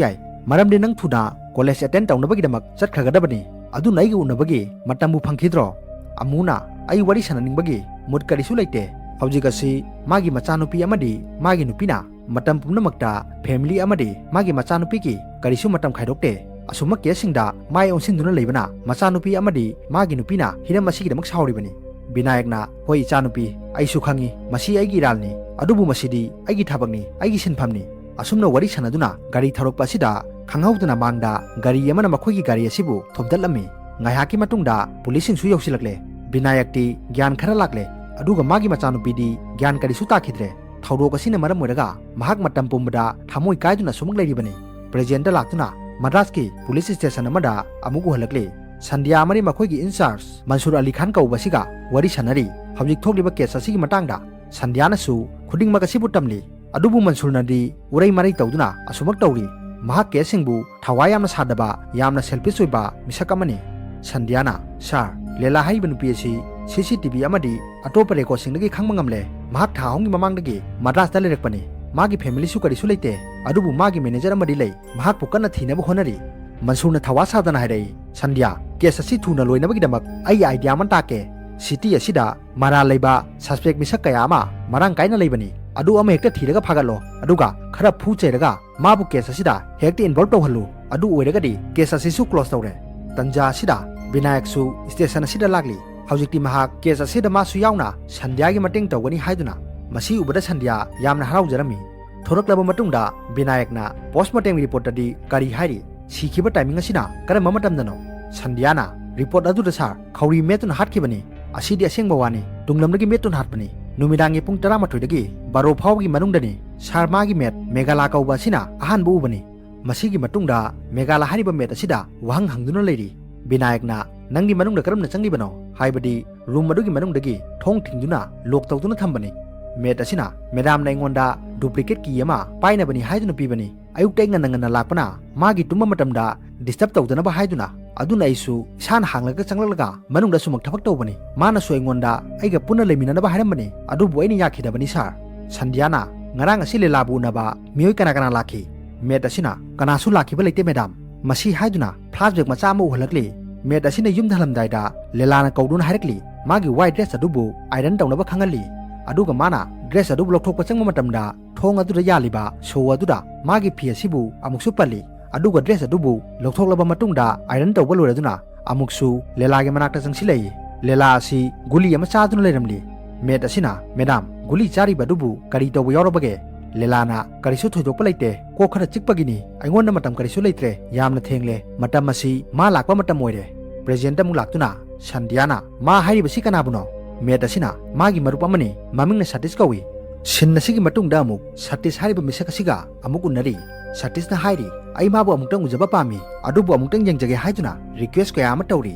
ꯌꯥꯏ, ꯃꯔꯝꯗꯤ ꯅꯪ ꯊꯨꯅ ꯀꯣꯂꯦꯖ ꯑꯦꯇꯦꯟ ꯇꯧꯅꯕꯒꯤꯗꯃꯛ ꯆꯠꯈ꯭ꯔꯒꯗꯕꯅꯤ꯫ ꯑꯗꯨꯅ ꯑꯩꯒ ꯎꯅꯕꯒꯤ ꯃꯇꯝꯕꯨ ꯐꯪꯈꯤꯗ꯭ꯔꯣ?" ꯑꯃꯨꯅ, "ꯑꯩ ꯋꯥꯔꯤ ꯁꯥꯟꯅꯅꯤꯡꯕꯒꯤ ꯃꯨꯗ ꯀꯔꯤꯁꯨ ꯂꯩꯇꯦ꯫ ꯍꯧꯖꯤꯛ ꯑꯁꯤ ꯃꯥꯒꯤ ꯃꯆꯥꯅꯨꯄꯤ ꯑꯃꯗꯤ ꯃꯥꯒꯤ ꯅꯨꯄꯤꯅ ꯃꯇꯝ ꯄꯨꯝꯅꯃꯛꯇ ꯐꯦꯃꯤꯂꯤ ꯑꯃꯗꯤ ꯃꯥꯒꯤ ꯃꯆꯥꯅꯨꯄꯤꯒꯤ ꯀꯔꯤꯁꯨ ꯃꯇꯝ ꯈꯥꯏꯗꯣꯛꯇꯦ꯫ ꯑꯁꯨꯝꯕ ꯀꯦꯁꯁꯤꯡꯗ ꯃꯥꯏ ꯑꯣꯟꯁꯤꯟꯗꯨꯅ ꯂꯩꯕꯅ ꯃꯆꯥꯅꯨꯄꯤ ꯑꯃꯗꯤ ꯃꯥꯒꯤ ꯅꯨꯄꯤꯅ ꯍꯤꯔꯝ ꯑꯁꯤꯒꯤꯗꯃꯛ ꯁꯥꯎꯔꯤꯕꯅꯤ꯫" ꯕꯤꯅꯥꯌꯛꯅ, "ꯍꯣꯏ ꯏꯆꯥꯅꯨꯄꯤ, ꯑꯩꯁꯨ ꯈꯪꯏ, ꯃꯁꯤ ꯑꯩꯒꯤ ꯏꯔꯥꯜꯅꯤ, ꯑꯗꯨꯕꯨ ꯃꯁꯤꯗꯤ ꯑꯩꯒꯤ ꯊꯕꯛꯅꯤ, ꯑꯩꯒꯤ ꯁꯤꯟꯐꯝꯅꯤ꯫ ꯑꯁꯨꯝꯅ ꯋꯥꯔꯤ ꯁꯥꯟꯅꯗꯨꯅ ꯒꯥꯔꯤ ꯊꯧꯔꯛꯄ ꯑꯁꯤꯗ ꯈꯪꯍꯧꯗꯅ ꯃꯥꯡꯗ ꯒꯥꯔꯤ ꯑꯃꯅ ꯃꯈꯣꯏꯒꯤ ꯒꯥꯔꯤ ꯑꯁꯤꯕꯨ ꯊꯣꯝꯗꯠꯂꯝꯃꯤ꯫ ꯉꯥꯏꯍꯥꯛꯀꯤ ꯃꯇꯨꯡꯗ ꯄꯨꯂꯤꯁꯁꯤꯡꯁꯨ ꯌꯧꯁꯤꯜꯂꯛꯂꯦ꯫ ꯕꯤꯅꯥꯌꯛꯇꯤ ꯒ꯭ꯌꯥꯟ ꯈꯔ ꯂꯥꯛꯂꯦ, ꯑꯗꯨꯒ ꯃꯥꯒꯤ ꯃꯆꯥꯅꯨꯄꯤꯗꯤ ꯒ꯭ꯌꯥꯟ ꯀꯔꯤꯁꯨ ꯇꯥꯈꯤꯗ꯭ꯔꯦ꯫ ꯊꯧꯗꯣꯛ ꯑꯁꯤꯅ ꯃꯔꯝ ꯑꯣꯏꯔꯒ ꯃꯍꯥꯛ ꯃꯇꯝ ꯄꯨꯝꯕꯗ ꯊꯃꯣꯏ ꯀꯥꯏꯗꯨꯅ ꯁꯨꯃꯛ ꯂꯩꯔꯤꯕꯅꯤ꯫" ꯄ꯭ꯔꯦꯖꯦꯟꯗ ꯂꯥꯛꯇꯨꯅ ꯃꯗ꯭ꯔꯥꯁꯀꯤ ꯄꯨꯂꯤꯁ ꯁ꯭ꯇꯦꯁꯟ ꯑꯃꯗ ꯑꯃꯨꯛ ꯎꯍꯜꯂꯛꯂꯤ꯫ ꯁꯟꯙ꯭ꯌꯥ ꯑꯃꯗꯤ ꯃꯈꯣꯏꯒꯤ ꯏꯟꯆꯥꯔꯖ ꯃꯟꯁꯨꯔ ꯑꯂꯤ ꯈꯥꯟ ꯀꯧꯕ ꯑꯁꯤꯒ ꯋꯥꯔꯤ ꯁꯥꯟꯅꯔꯤ꯫ ꯍꯧꯖꯤꯛ ꯊꯣꯛꯂꯤꯕ ꯀꯦꯁ ꯑꯁꯤꯒꯤ ꯃꯇꯥꯡꯗ ꯁꯟꯙ꯭ꯌꯥꯅꯁꯨ ꯈꯨꯗꯤꯡꯃꯛ ꯑꯁꯤꯕꯨ ꯇꯝꯂꯤ꯫ ꯑꯗꯨꯕꯨ ꯃꯟꯁꯨꯔꯅꯗꯤ ꯎꯔꯩ ꯃꯔꯩ ꯇꯧꯗꯨꯅ ꯑꯁꯨꯃꯛ ꯇꯧꯔꯤ, "ꯃꯍꯥꯛ ꯀꯦꯁꯁꯤꯡꯕꯨ ꯊꯋꯥꯏ ꯌꯥꯝꯅ ꯁꯥꯗꯕ, ꯌꯥꯝꯅ ꯁꯦꯜꯐꯤꯁ ꯑꯣꯏꯕ ꯃꯤꯁꯛ ꯑꯃꯅꯤ꯫" ꯁꯟꯙ꯭ꯌꯥꯅ, "ꯁꯥꯔ, ꯂꯦꯂꯥ ꯍꯥꯏꯔꯤꯕ ꯅꯨꯄꯤ ꯑꯁꯤ ꯁꯤ ꯁꯤ ꯇꯤ ꯚꯤ ꯑꯃꯗꯤ ꯑꯇꯣꯞꯄ ꯔꯦꯀꯣꯔꯗꯁꯤꯡꯗꯒꯤ ꯈꯪꯕ ꯉꯝꯂꯦ꯫ ꯃꯍꯥꯛ ꯊꯥ ꯑꯍꯨꯝꯒꯤ ꯃꯃꯥꯡꯗꯒꯤ ꯃꯗ꯭ꯔꯥꯁꯇ ꯂꯩꯔꯛꯄꯅꯤ꯫ ꯃꯥꯒꯤ ꯐꯦꯃꯤꯂꯤꯁꯨ ꯀꯔꯤꯁꯨ ꯂꯩꯇꯦ, ꯑꯗꯨꯕꯨ ꯃꯥꯒꯤ ꯃꯦꯅꯦꯖꯔ ꯑꯃꯗꯤ ꯂꯩ꯫ ꯃꯍꯥꯛꯄꯨ ꯀꯟꯅ ꯊꯤꯅꯕ ꯍꯣꯠꯅꯔꯤ꯫ ꯃꯟꯁꯨꯔꯅ ꯊꯋꯥ ꯁꯥꯗꯅ ꯍꯥꯏꯔꯛꯏ, "ꯁꯟꯙ꯭ꯌꯥ, ꯀꯦꯁ ꯑꯁꯤ ꯊꯨꯅ ꯂꯣꯏꯅꯕꯒꯤꯗꯃꯛ ꯑꯩ ꯑꯥꯏꯗꯤꯌꯥ ꯑꯃ ꯇꯥꯛꯀꯦ꯫ ꯁꯤꯇꯤ ꯑꯁꯤꯗ ꯃꯔꯥꯜ ꯂꯩꯕ ꯁꯁꯄꯦꯛ ꯃꯤꯁꯛ ꯀꯌꯥ ꯑꯃ ꯃꯔꯥꯡ ꯀꯥꯏꯅ ꯂꯩꯕꯅꯤ꯫ ꯑꯗꯨ ꯑꯃꯍꯦꯛꯇ ꯊꯤꯔꯒ ꯐꯥꯒꯠꯂꯣ, ꯑꯗꯨꯒ ꯈꯔ ꯐꯨ ꯆꯩꯔꯒ ꯃꯥꯕꯨ ꯀꯦꯁ ꯑꯁꯤꯗ ꯍꯦꯛꯇ ꯏꯟꯚꯣꯜꯕ ꯇꯧꯍꯜꯂꯨ꯫ ꯑꯗꯨ ꯑꯣꯏꯔꯒꯗꯤ ꯀꯦꯁ ꯑꯁꯤꯁꯨ ꯀ꯭ꯂꯣꯖ ꯇꯧꯔꯦ꯫" ꯇꯟꯖꯥ ꯑꯁꯤꯗ ꯕꯤꯅꯥꯌꯛꯁꯨ ꯁ꯭ꯇꯦꯁꯟ ꯑꯁꯤꯗ ꯂꯥꯛꯂꯤ꯫ ꯍꯧꯖꯤꯛꯇꯤ ꯃꯍꯥꯛ ꯀꯦꯁ ꯑꯁꯤꯗ ꯃꯥꯁꯨ ꯌꯥꯎꯅ ꯁꯟꯙ꯭ꯌꯥꯒꯤ ꯃꯇꯦꯡ ꯇꯧꯒꯅꯤ ꯍꯥꯏꯗꯨꯅ꯫ ꯃꯁꯤ ꯎꯕꯗ ꯁꯟꯙ꯭ꯌꯥ ꯌꯥꯝꯅ ꯍꯔꯥꯎꯖꯔꯝꯃꯤ꯫ ꯊꯣꯔꯛꯂꯕ ꯃꯇꯨꯡꯗ ꯕꯤꯅꯥꯌꯛꯅ ꯄꯣꯁꯃꯣꯔꯇꯦꯝꯒꯤ ꯔꯤꯄꯣꯔꯠꯇꯗꯤ ꯀꯔꯤ ꯍꯥꯏꯔꯤ? ꯁꯤꯈꯤꯕ ꯇꯥꯏꯃꯤꯡ ꯑꯁꯤꯅ ꯀꯔꯝꯕ ꯃꯇꯝꯗꯅꯣ? ꯁꯟꯙ꯭ꯌꯥꯅ, "ꯔꯤꯄꯣꯔꯠ ꯑꯗꯨꯗ, ꯁꯥꯔ, ꯈꯧꯔꯤ ꯃꯦꯠꯇꯨꯅ ꯍꯥꯠꯈꯤꯕꯅꯤ꯫ ꯑꯁꯤꯗꯤ ꯑꯁꯦꯡꯕ ꯋꯥꯅꯤ꯫ ꯇꯨꯡꯂꯝꯗꯒꯤ ꯃꯦꯠꯇꯨꯅ ꯍꯥꯠꯄꯅꯤ꯫ ꯅꯨꯃꯤꯗꯥꯡꯒꯤ ꯄꯨꯡ ꯇꯔꯥꯃꯥꯊꯣꯏꯗꯒꯤ ꯕꯥꯔꯣ ꯐꯥꯎꯕꯒꯤ ꯃꯅꯨꯡꯗꯅꯤ꯫ ꯁꯥꯔ, ꯃꯥꯒꯤ ꯃꯦꯠ ꯃꯦꯘꯥꯂꯥ ꯀꯧꯕ ꯑꯁꯤꯅ ꯑꯍꯥꯟꯕ ꯎꯕꯅꯤ꯫ ꯃꯁꯤꯒꯤ ꯃꯇꯨꯡꯗ ꯃꯦꯘꯥꯂꯥ ꯍꯥꯏꯔꯤꯕ ꯃꯦꯠ ꯑꯁꯤꯗ ꯋꯥꯍꯪ ꯍꯪꯗꯨꯅ ꯂꯩꯔꯤ꯫" ꯕꯤꯅꯥꯌꯛꯅ, "ꯅꯪꯗꯤ ꯃꯅꯨꯡꯗ ꯀꯔꯝꯅ ꯆꯪꯂꯤꯕꯅꯣ? ꯍꯥꯏꯕꯗꯤ ꯔꯨꯝ ꯑꯗꯨꯒꯤ ꯃꯅꯨꯡꯗꯒꯤ ꯊꯣꯡ ꯊꯤꯡꯗꯨꯅ ꯂꯣꯛ ꯇꯧꯗꯨꯅ ꯊꯝꯕꯅꯤ꯫ ꯃꯦꯠ ꯑꯁꯤꯅ ꯃꯦꯗꯥꯝꯅ ꯑꯩꯉꯣꯟꯗ ꯗꯨꯄ꯭ꯂꯤꯀꯦꯠ ꯀꯤ ꯑꯃ ꯄꯥꯏꯅꯕꯅꯤ ꯍꯥꯏꯗꯨꯅ ꯄꯤꯕꯅꯤ꯫ ꯑꯌꯨꯛꯇ ꯑꯩ ꯉꯟꯅ ꯉꯟꯅ ꯂꯥꯛꯄꯅ ꯃꯥꯒꯤ ꯇꯨꯝꯕ ꯃꯇꯝꯗ ꯗꯤꯁꯇꯔꯕ ꯇꯧꯗꯅꯕ ꯍꯥꯏꯗꯨꯅ꯫ ꯑꯗꯨꯅ ꯑꯩꯁꯨ ꯏꯁꯥꯅ ꯍꯥꯡꯂꯒ ꯆꯪꯂꯛꯂꯒ ꯃꯅꯨꯡꯗ ꯑꯁꯨꯃꯛ ꯊꯕꯛ ꯇꯧꯕꯅꯤ꯫ ꯃꯥꯅꯁꯨ ꯑꯩꯉꯣꯟꯗ ꯑꯩꯒ ꯄꯨꯟꯅ ꯂꯩꯃꯤꯟꯅꯅꯕ ꯍꯥꯏꯔꯝꯕꯅꯤ, ꯑꯗꯨꯕꯨ ꯑꯩꯅ ꯌꯥꯈꯤꯗꯕꯅꯤ, ꯁꯥꯔ꯫" ꯁꯟꯙ꯭ꯌꯥꯅ, "ꯉꯔꯥꯡ ꯑꯁꯤ ꯂꯤꯂꯥꯕꯨ ꯎꯅꯕ ꯃꯤꯑꯣꯏ ꯀꯅꯥ ꯀꯅꯥ ꯂꯥꯛꯈꯤ?" ꯃꯦꯠ ꯑꯁꯤꯅ, "ꯀꯅꯥꯁꯨ ꯂꯥꯛꯈꯤꯕ ꯂꯩꯇꯦ, ꯃꯦꯗꯥꯝ꯫" ꯃꯁꯤ ꯍꯥꯏꯗꯨꯅ ꯐ꯭ꯂꯥꯁꯕꯦꯛ ꯃꯆꯥ ꯑꯃ ꯎꯍꯜꯂꯛꯂꯤ꯫ ꯃꯦꯠ ꯑꯁꯤꯅ ꯌꯨꯝꯗ ꯍꯜꯂꯝꯗꯥꯏꯗ ꯂꯦꯂꯥꯅ ꯀꯧꯗꯨꯅ ꯍꯥꯏꯔꯛꯂꯤ꯫ ꯃꯥꯒꯤ ꯋꯥꯏꯠ ꯗ꯭ꯔꯦꯁ ꯑꯗꯨꯕꯨ ꯑꯥꯏꯔꯟ ꯇꯧꯅꯕ ꯈꯪꯍꯜꯂꯤ꯫ ꯑꯗꯨꯒ ꯃꯥꯅ ꯗ꯭ꯔꯦꯁ ꯑꯗꯨꯕꯨ ꯂꯧꯊꯣꯛꯄ ꯆꯪꯕ ꯃꯇꯝꯗ ꯊꯣꯡ ꯑꯗꯨꯗ ꯌꯥꯜꯂꯤꯕ ꯁꯣ ꯑꯗꯨꯗ ꯃꯥꯒꯤ ꯐꯤ ꯑꯁꯤꯕꯨ ꯑꯃꯨꯛꯁꯨ ꯄꯜꯂꯤ꯫ ꯑꯗꯨꯒ ꯗ꯭ꯔꯦꯁ ꯑꯗꯨꯕꯨ ꯂꯧꯊꯣꯛꯂꯕ ꯃꯇꯨꯡꯗ ꯑꯥꯏꯔꯟ ꯇꯧꯕ ꯂꯣꯏꯔꯗꯨꯅ ꯑꯃꯨꯛꯁꯨ ꯂꯦꯂꯥꯒꯤ ꯃꯅꯥꯛꯇ ꯆꯪꯁꯤꯜꯂꯛꯏ꯫ ꯂꯦꯂꯥ ꯑꯁꯤ ꯒꯨꯂꯤ ꯑꯃ ꯆꯥꯗꯨꯅ ꯂꯩꯔꯝꯂꯤ꯫ ꯃꯦꯠ ꯑꯁꯤꯅ, "ꯃꯦꯗꯥꯝ, ꯒꯨꯂꯤ ꯆꯥꯔꯤꯕ ꯑꯗꯨꯕꯨ ꯀꯔꯤ ꯇꯧꯕ ꯌꯥꯎꯔꯕꯒꯦ?" ꯂꯦꯂꯥꯅ, "ꯀꯔꯤꯁꯨ ꯊꯣꯏꯗꯣꯛꯄ ꯂꯩꯇꯦ, ꯀꯣꯛ ꯈꯔ ꯆꯤꯛꯄꯒꯤꯅꯤ꯫ ꯑꯩꯉꯣꯟꯗ ꯃꯇꯝ ꯀꯔꯤꯁꯨ ꯂꯩꯇ꯭ꯔꯦ, ꯌꯥꯝꯅ ꯊꯦꯡꯂꯦ꯫ ꯃꯇꯝ ꯑꯁꯤ ꯃꯥ ꯂꯥꯛꯄ ꯃꯇꯝ ꯑꯣꯏꯔꯦ꯫" ꯄ꯭ꯔꯦꯖꯦꯟꯗ ꯑꯃꯨꯛ ꯂꯥꯛꯇꯨꯅ ꯁꯟꯙ꯭ꯌꯥꯅ, "ꯃꯥ ꯍꯥꯏꯔꯤꯕꯁꯤ ꯀꯅꯥꯕꯨꯅꯣ?" ꯃꯦꯠ ꯑꯁꯤꯅ, "ꯃꯥꯒꯤ ꯃꯔꯨꯞ ꯑꯃꯅꯤ, ꯃꯃꯤꯡꯅ ꯁꯇꯤꯁ ꯀꯧꯏ꯫" ꯁꯤꯟ ꯑꯁꯤꯒꯤ ꯃꯇꯨꯡꯗ ꯑꯃꯨꯛ ꯁꯇꯤꯁ ꯍꯥꯏꯔꯤꯕ ꯃꯤꯁꯛ ꯑꯁꯤꯒ ꯑꯃꯨꯛ ꯎꯅꯔꯤ꯫ ꯁꯇꯤꯁꯅ ꯍꯥꯏꯔꯤ, "ꯑꯩ ꯃꯥꯕꯨ ꯑꯃꯨꯛꯇꯪ ꯎꯖꯕ ꯄꯥꯝꯃꯤ, ꯑꯗꯨꯕꯨ ꯑꯃꯨꯛꯇꯪ ꯌꯦꯡꯖꯒꯦ" ꯍꯥꯏꯗꯨꯅ ꯔꯤꯀ꯭ꯋꯦꯁ ꯀꯌꯥ ꯑꯃ ꯇꯧꯔꯤ꯫